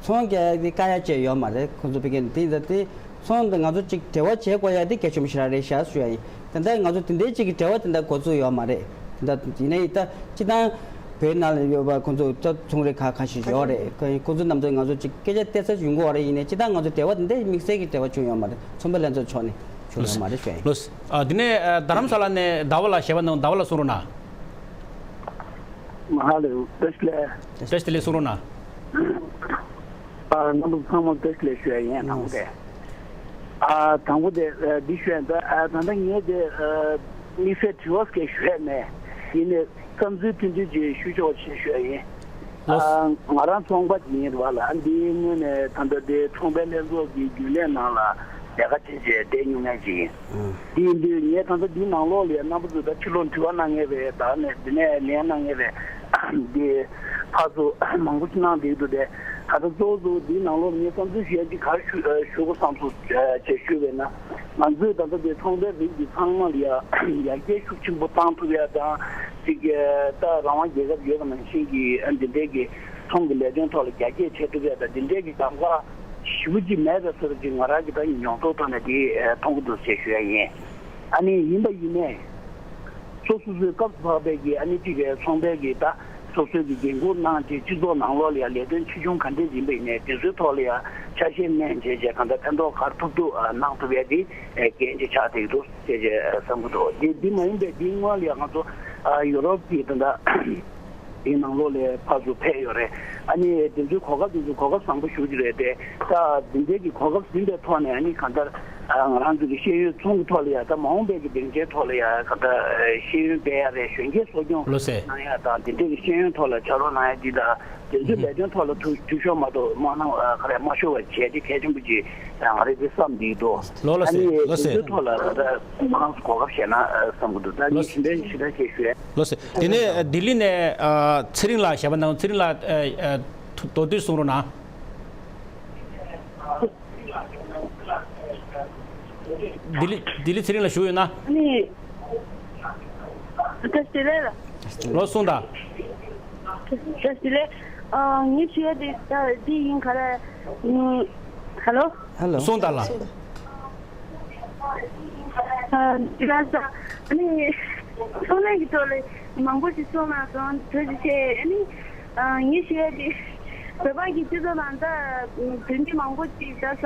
ཚོང་རྒྱག་ཡ་དེ་བཀག་ཡ་བཅས་ཡོད་མ་རེད། ཁོང་ཚོ་ཕ་གིར་དེ་ཡིན་ཙང་དེ་ཚོང་དེ་ང་ཚོ་ཅིག་འབྲེལ་བ་བྱེད་དགོས་ཡ་དེ་གལ་ཆེན་པོ་ཞེ་དྲག་རེད་ཤག་ཞུ་ཡ་ཡིན། དེ་འདྲ་ང་ཚོ་དེ་འདྲའི་ཅིག་གི་འབྲེལ་བ་དེ་འདྲ་འགོ་བཙུགས་ཡོད་མ་རེད། དེ་འདྲ་ཡིན་ནའི་ད་སྤྱི་བཏང་བོད་ནང་ལ་ཡོད་པ་ཁོང་ཚོ་ད་ཚོང་རིགས་ཁག་ཁ་ཤས་ཡོད་རེད། ཁོང་ཚོ་རྣམས་ཚོ་ང་ཚོ་ཅིག་སྐད་ཆ་བལྟས་ཚར་ཡོང་གི་ཡོད་རེད། ཡིན་ནའི་སྤྱི་བཏང་ང་ཚོ་འབྲེལ་བ་དེ་འདྲའི་དམིགས་བསལ་གྱི་འབྲེལ་བ་བྱུང་ཡོད་མ་རེད། ཚོང་པ་ལྷན་ཚོགས་ཕྱོགས་ནས་བྱུང་ཡོད་མ་རེད་ཞུ་ཡ་ཡིན། ལོས། ཨ། དེ་ནས་ཨ། རྡ་རམ་ས་ལ་ནས་ཟླ་བ་ལགས་ཞལ་པར་གནང་། ཟླ་བ་ལགས་གསུང་རོགས་གནང་། ཧ་ལེ། བཀྲ་ཤིས་བདེ་ལེགས། བཀྲ་ཤིས་བདེ་ལེགས་གསུང་རོགས་གནང་། ཨ། རྣམ་པ་ཚང་མ་བཀྲ་ཤིས་བདེ་ལེགས་ཞུ་ཡ་ཡིན། དང་པོ་དེ། ཨ། དང་པོ་དེ་ཨ། འདི་ཞུ་ཡ་ད། ཨ། ད་ལྟ་ངས་དེ་ཨ། དམིགས་བསལ་དྲི་བ་སྐད་ཞུ་ཡ་མེད། ཡིན་ནའི་བསམ་ཚུལ་ཐུང་ཐུང་ཅིག་ཞུ་ཆོག་ཅེས་ཞུ་ཡ་ཡིན། ལགས། ཨ། ང་རང་ཚོང་པ་ཅིག་ཡིན་རེད་བ་ལ། ཨ། འདིའི་ངོས་ནས་ད་ལྟ་དེ་ཚོང་པའི་ལྷན་ཚོགས་ཀྱི་རྒྱུན་ལས་ནང་ལ་ལས་ཀ་བྱེད་བྱས་བསྡད་མྱོང་མཁན་ཅིག་ཡིན། དེ་ཡིན་དུས་ངས་ད་ལྟ་འདིའི་ནང་ལོགས་ལ་ཡ་རྣམ་པ་ཚོས་ད་ཕྱི་ལོགས་དྲི་བ་གནང་མཁན་རེད། ད་ནས་འདི་ནས་ལན་གནང་མཁན་རེད། འདི་ཕར་ཚུར་མང་པོ་ཞིག་གནང་བསྡད་འདུག་དེ་ད་ལྟ་གཙོ་བོ་གཙོ་བོ་འདིའི་ནང་ལོགས་ངས་བསམ་ཚུལ་ཞུ་ཡ་ཅིག་ག་རེ་ཞུ་ཞུ་དགོས་བསམ་སོང་ཅེས་ཞུས་པས་ན། ང་ཚོས་ད་ལྟ་དེ་ཚོང་པའི་རིགས་འདི་ཚང་མ་ལ་ཡ་ཡར་རྒྱས་ཤུགས་ཆེན་པོ་བཏང་ཐུབ་ཡ་དང་། ཅིག་ད་རང་དབང་རྒྱལ་ཁབ་ཡོད་པ་ནང་བཞིན་གྱི་འདི་འདྲའི་གི་ཚོང་གི་ལས་དོན་ཐོག་ལ་རྒྱ་སྐྱེད་བྱེད་ཐུབ་ཡ་དང་། འདི་འདྲའི་གི་གདམ་ག་ཞེ་པོ་ཅིག་མེད་པའི་བཟོ་འདྲ་ཅིག་ང་རང་གི་ད་མྱོང་ཚོར་ཐོག་ནས་དེ་མཐོང་གི་འདུག་ཅེས་ཞུ་ཡ་ཡིན། ཨ་ནི་ཡིན་པ་ཡིན་ནའི། སོ་སོ་སོའི་སྐབས་སུ་བབས་པའི་གི་ཨ་ནི་ཅིག་གི་ཚོང་པའི་གི་ད་སོ་སོའི་གི་འགན་ཁུར་གནང་བྱས་སྤྱི་ཚོགས་ནང་ལོགས་ལ་ཡ་ལས་དོན་ཆེ་ཆུང་ག་འདྲས་ཡིན་པ་ཡིན་ནའི་དེ་ཚོའི་ཐོག་ལ་ཡ་ཆ་ཤས་བསྣན་བྱས་བྱས་གང་ལྟར་ཕན་ཐོགས་ག་རེ་ཐོབ་ཐུབ་གནང་ཐུབ་ཡ་དེ་འགན་ཅིག་ཆགས་བསྡད་འདུག་ཅེས་བྱས་བསམ་གྱི་འདུག་དེ་འདི་མ་ཡིན་པའི་འདིའི་སྔོན་ལ་ཡ་ང་ཚོ་ཡུ་རོབ་ཀྱི་ད་ལྟ། དེའི་ནང་ལོགས་ལ་ཕར་ཚུར་ཕེབས་ཡོད་རེད། ཨ་ནི་དེ་ཚོའི་གོ་སྐབས་དེ་ཚོ་གོ་སྐབས་བཟང་པོ་ཞེ་པོ་ཅིག་རེད་དེ། ད་དེ་འདྲའི་གི་གོ་སྐབས་ཟིན་པའི་ཐོག་ནས་ཨ་ནི་གང་ལྟར་ང་རང་ཚོ་གི་ཤེས་ཡོན་ཚོང་གི་ཐོག་ལ་ཡ་ད་མ་འོངས་པའི་གི་སྡིངས་ཆའི་ཐོག་ལ་ཡ་གང་ལྟར་ཤེས་ཡོན་སྤེལ་ཡ་རེད། གཞོན་སྐྱེས་གསོ་སྐྱོང་ལགས་སེ། གནང་ཡ་དང་དེ་འདྲའི་གི་ཤེས་ཡོན་ཐོག་ལ་ཕྱག་རོགས་གནང་ཡ་འདི་དང་དེ་ཚོའི་ལས་དོན་ཐོག་ལ་འཐུས་འཐུས་ཤོར་མ་གཏོགས་མ་གནང་ག་རེ་མ་ཤོར་བ་བྱས་ཏེ་གལ་ཆེན་པོ་ཅིག་ང་རེ་ཚོས་བསམ་བསྡད་འདུག་ལགས་སེ། ཨ་ནི་ལགས་སེ། དེ་ཚོའི་ཐོག་ལ་ད་ལྟ་ང་རང་ཚོ་གོ་སྐབས་བཞེས་ན་བསམ་གྱི་འདུག་ད་ངས་ལགས་སེ། ཞིབ་ཕྲ་ཞིབ་ཕྲ་ཞིག་ཞུ་ཡ། ལགས་སེ། དེ་ནས་ལྡི་ལི་ནས་ཨ། ཚེ་རིང་ལགས་ཞལ་པར་གནང་། ཚེ་རིང་ལགས་ཨ། ཨ། ཐུ་མདོར་བསྡུས་གསུང་རོགས་གནང་། ལྡི་ལི་ལྡི་ལི་ཚེ་རིང་ལགས་བཞུགས་ཡོད་ན། ཨ་ནི། བཀྲ་ཤིས་བདེ་ལེགས་ལགས། ལགས་གསུངས་དང་། བཀྲ་ཤིས་བདེ་ལེགས། ཨ། ངས་ཞུ་ཡ་དེ་ད་འདི་ཡིན་ག་རེ། ཨ། ཧ་ལོ། ཧ་ལོ། གསུངས་དང་ལགས། ཨ། འདི་ལ་ས། ཨ་ནི། ཚོང་ལས་ཀྱི་ཐོག་ལ་མང་པོ་ཞིག་གསུངས་གནང་སོང་། ཐུགས་རྗེ་ཆེ། ཨ་ནི། ཨ། ངས་ཞུ་ཡ་དེ། བོད་པ་གི་སྤྱི་ཚོགས་ནང་ད་བོད་མི་མང་པོ་ཅིག་ད་ས་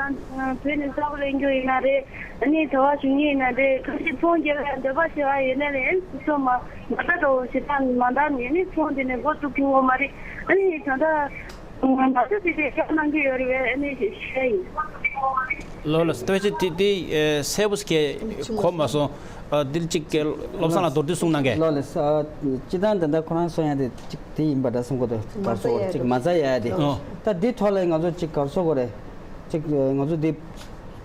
བོད་ནས་ས་གོ་ལེན་རྒྱུ་ཡིན་ན་རེད། ཨ་ནི་གྲྭ་པ་ཞུགས་མཁན་ཡིན་ན་རེད། གང་ཅི་ཚོང་རྒྱག་ཡ་འདོད་པ་ཞེ་དྲག་ཡོད་ན་ལས་སོ་མ་མ་ད་དོ་ཞེ་དྲག་མ་འདང་ནས་ནི་ཚོང་དེ་ནས་འགོ་བཙུགས་ཐུབ་ཡོད་མ་རེད། ཨ་ནི་ད་ལྟ། ང་ཚོ་དེ་དེ་ཤོག་གནང་གི་ཡོད་རེད་པས། ཨ་ནི་ཞེས་ཞུ་ཡ་ཡིན། ལགས་ལགས། ལྟོས་ཅི་དེ་དེ་གསལ་པོ་ཞིག་གོ་མ་སོང་། འདིར་ཅིག་བློ་བཟང་ལགས་མདོར་བསྡུས་གསུང་གནང་གས། ལགས་ལགས། སྤྱི་བཏང་དེ་འདྲ་ཁོ་རང་གསུང་ཡ་དེ་ཅིག་དེ་ཡིན་པ་འདྲ་གསུང་གི་འདུག་ག་རེ་ཟེར་དགོས་རེད། ཅིག་མ་རྩ་ཡ་དེ། ཨོ། ད་འདི་ཐོག་ལ་ང་ཚོ་ཅིག་ག་རེ་ཟེར་དགོས་རེད། ཅིག་ང་ཚོ་འདི།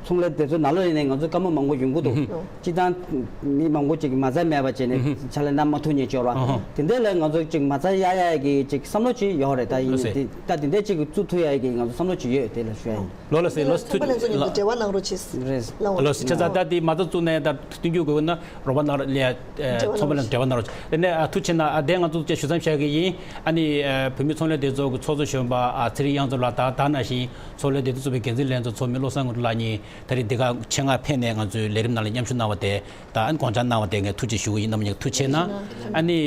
ཚོང་ལས་དེ་ཚོ་ནང་ལོགས་ཡིན་ནའི་ང་ཚོ་བཀའ་མོལ་མང་པོ་ཡོང་གི་འདུག་ཨུ་ཧུ། སྤྱི་བཏང་མི་མང་པོ་ཅིག་མ་རྩ་མེད་པ་བྱས་ནས་ཨུ་ཧུ། ཕྱག་ལས་གནང་མ་ཐུབ་མཁན་ཅིག་ཡོད་རེད་བ། ཨུ་ཧུ། དེ་འདྲ་ལ་ང་ཚོ་ཅིག་མ་རྩ་གཡར་ཡ་གི་ཅིག་བསམ་བློ་ཅིག་ཡོད་རེད། ད་ཡིན་ལགས་སེ། དེ་ད་དེ་འདྲ་ཅིག་བཙུགས་ཐུབ་ཡ་གི་ང་ཚོ་བསམ་བློ་ཅིག་ཡོད། དེ་ལ་ཞུ་ཡ་ཡིན། ལགས་ལགས་སེ། ལགས་སེ། ཚོང་པ་ལྷན་ཚོགས་མཉམ་དུ་འབྲེལ་བ་གནང་རོགས་བྱེད། རེད། ལགས་ལགས་སེ། བྱས་ཙང་ད་དེ་མ་རྩ་བཙུགས་ནས་ད་མཐུན་འགྱུར་དགོས་ན་རོགས་པ་གནང་རོགས། ལས་ཚོང་པ་ལྷན་ཚོགས་འབྲེལ་བ་གནང་རོགས། དེ་ནས་ཐུགས་རྗེ་ཆེ་གནང་། དེ་ང་ཚོ་ཅིག་ཞུ་མཚམས་བཞག་གི་ཡིན། ཨ་ནི་བོད་མི་ཚོང་ལས་སྡེ་ཚོགས་ཀྱི་ཚོགས་གཙོ་གཞོན་པ་ཚེ་རིང་དབྱངས་མཚོ་ལགས་དང་ད་ནང་བཞིན་ཚོང་ལས་སྡེ་ཚོགས་པའི་འགན་འཛིན་ལྷན་ཚོགས་ཚོགས་མི་བློ་བཟང་དངོས་གྲུབ་ལགས་གཉིས་ད་རེས་འདི་ག་ཆེད་མངགས་ཕེབས་ནས་ང་ཚོའི་ལས་རིམ་ནང་ལ་མཉམ་ཞུགས་གནང་བ་དེ་དང་ཨ་ནི་དགོངས་འཆར་གནང་བ་དེ་ངས་ཐུགས་རྗེ་ཞུ་གི་ཡིན། རྣམ་པ་གཉིས་ཐུགས་རྗེ་ཆེ་གནང་། ཨ་ནི་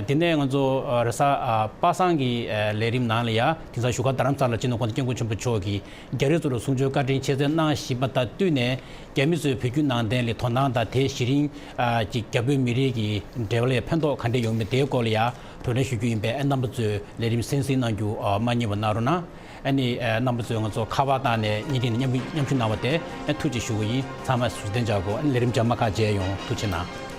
དེ་ནས་ང་ཚོ་རེས་གཟའ་པ་སངས་ཀྱི་ལས་རིམ་ནང་ལ་ཡ་དེང་སང་བཞུགས་སྒར་རྡ་རམ་ས་ལ་སྤྱི་ནོར་༸གོང་ས་༸སྐྱབས་མགོན་ཆེན་པོ་མཆོག་གིས་རྒྱ་རིགས་ཚོ་ལ་གསུང་ཆོས་བཀའ་དྲིན་ཆེ་སྩལ་གནང་བཞིན་པ་དང་བསྟུན་ནས་རྒྱ་མི་ཚོས་བོད་བརྒྱུད་ནང་བསྟན་ལ་དོ་སྣང་དང་དེ་གཞི་རིམ་གྱི་རྒྱ་བོད་མི་རིགས་ཀྱི་འབྲེལ་བ་ལ་ཕན་ཐོགས་ག་འདྲས་ཡོང་མིན་དེའི་སྐོར་ལ་ཡ་བགྲོ་གླེང་ཞུ་རྒྱུ་ཡིན་པས། ཨ་རྣམ་པ་ཚོས་ལས་རིམ་གསན་གཟིགས་གནང་རྒྱུ་མ་བསྙེལ་བ་གནང་རོགས་གནང་། ཨ་ནི་རྣམ་པ་ཚོས་ང་ཚོ་ཁ་པར་བཏང་ནས་བརྙན་འཕྲིན་ནང་མཉམ་མཉམ་ཞུགས་གནང་བ་དེ་ཐུགས་རྗེ་ཆེ་ཞུ་གི་ཡིན། ཚང་མ་ཟུར་བསྟན་བྱ་དགོས། ཨ་ནི་ལས་རིམ་རྗེས་མ་ཁག་མཇལ་ཡོང་། ཐུགས་རྗེ་ཆེ་གནང་།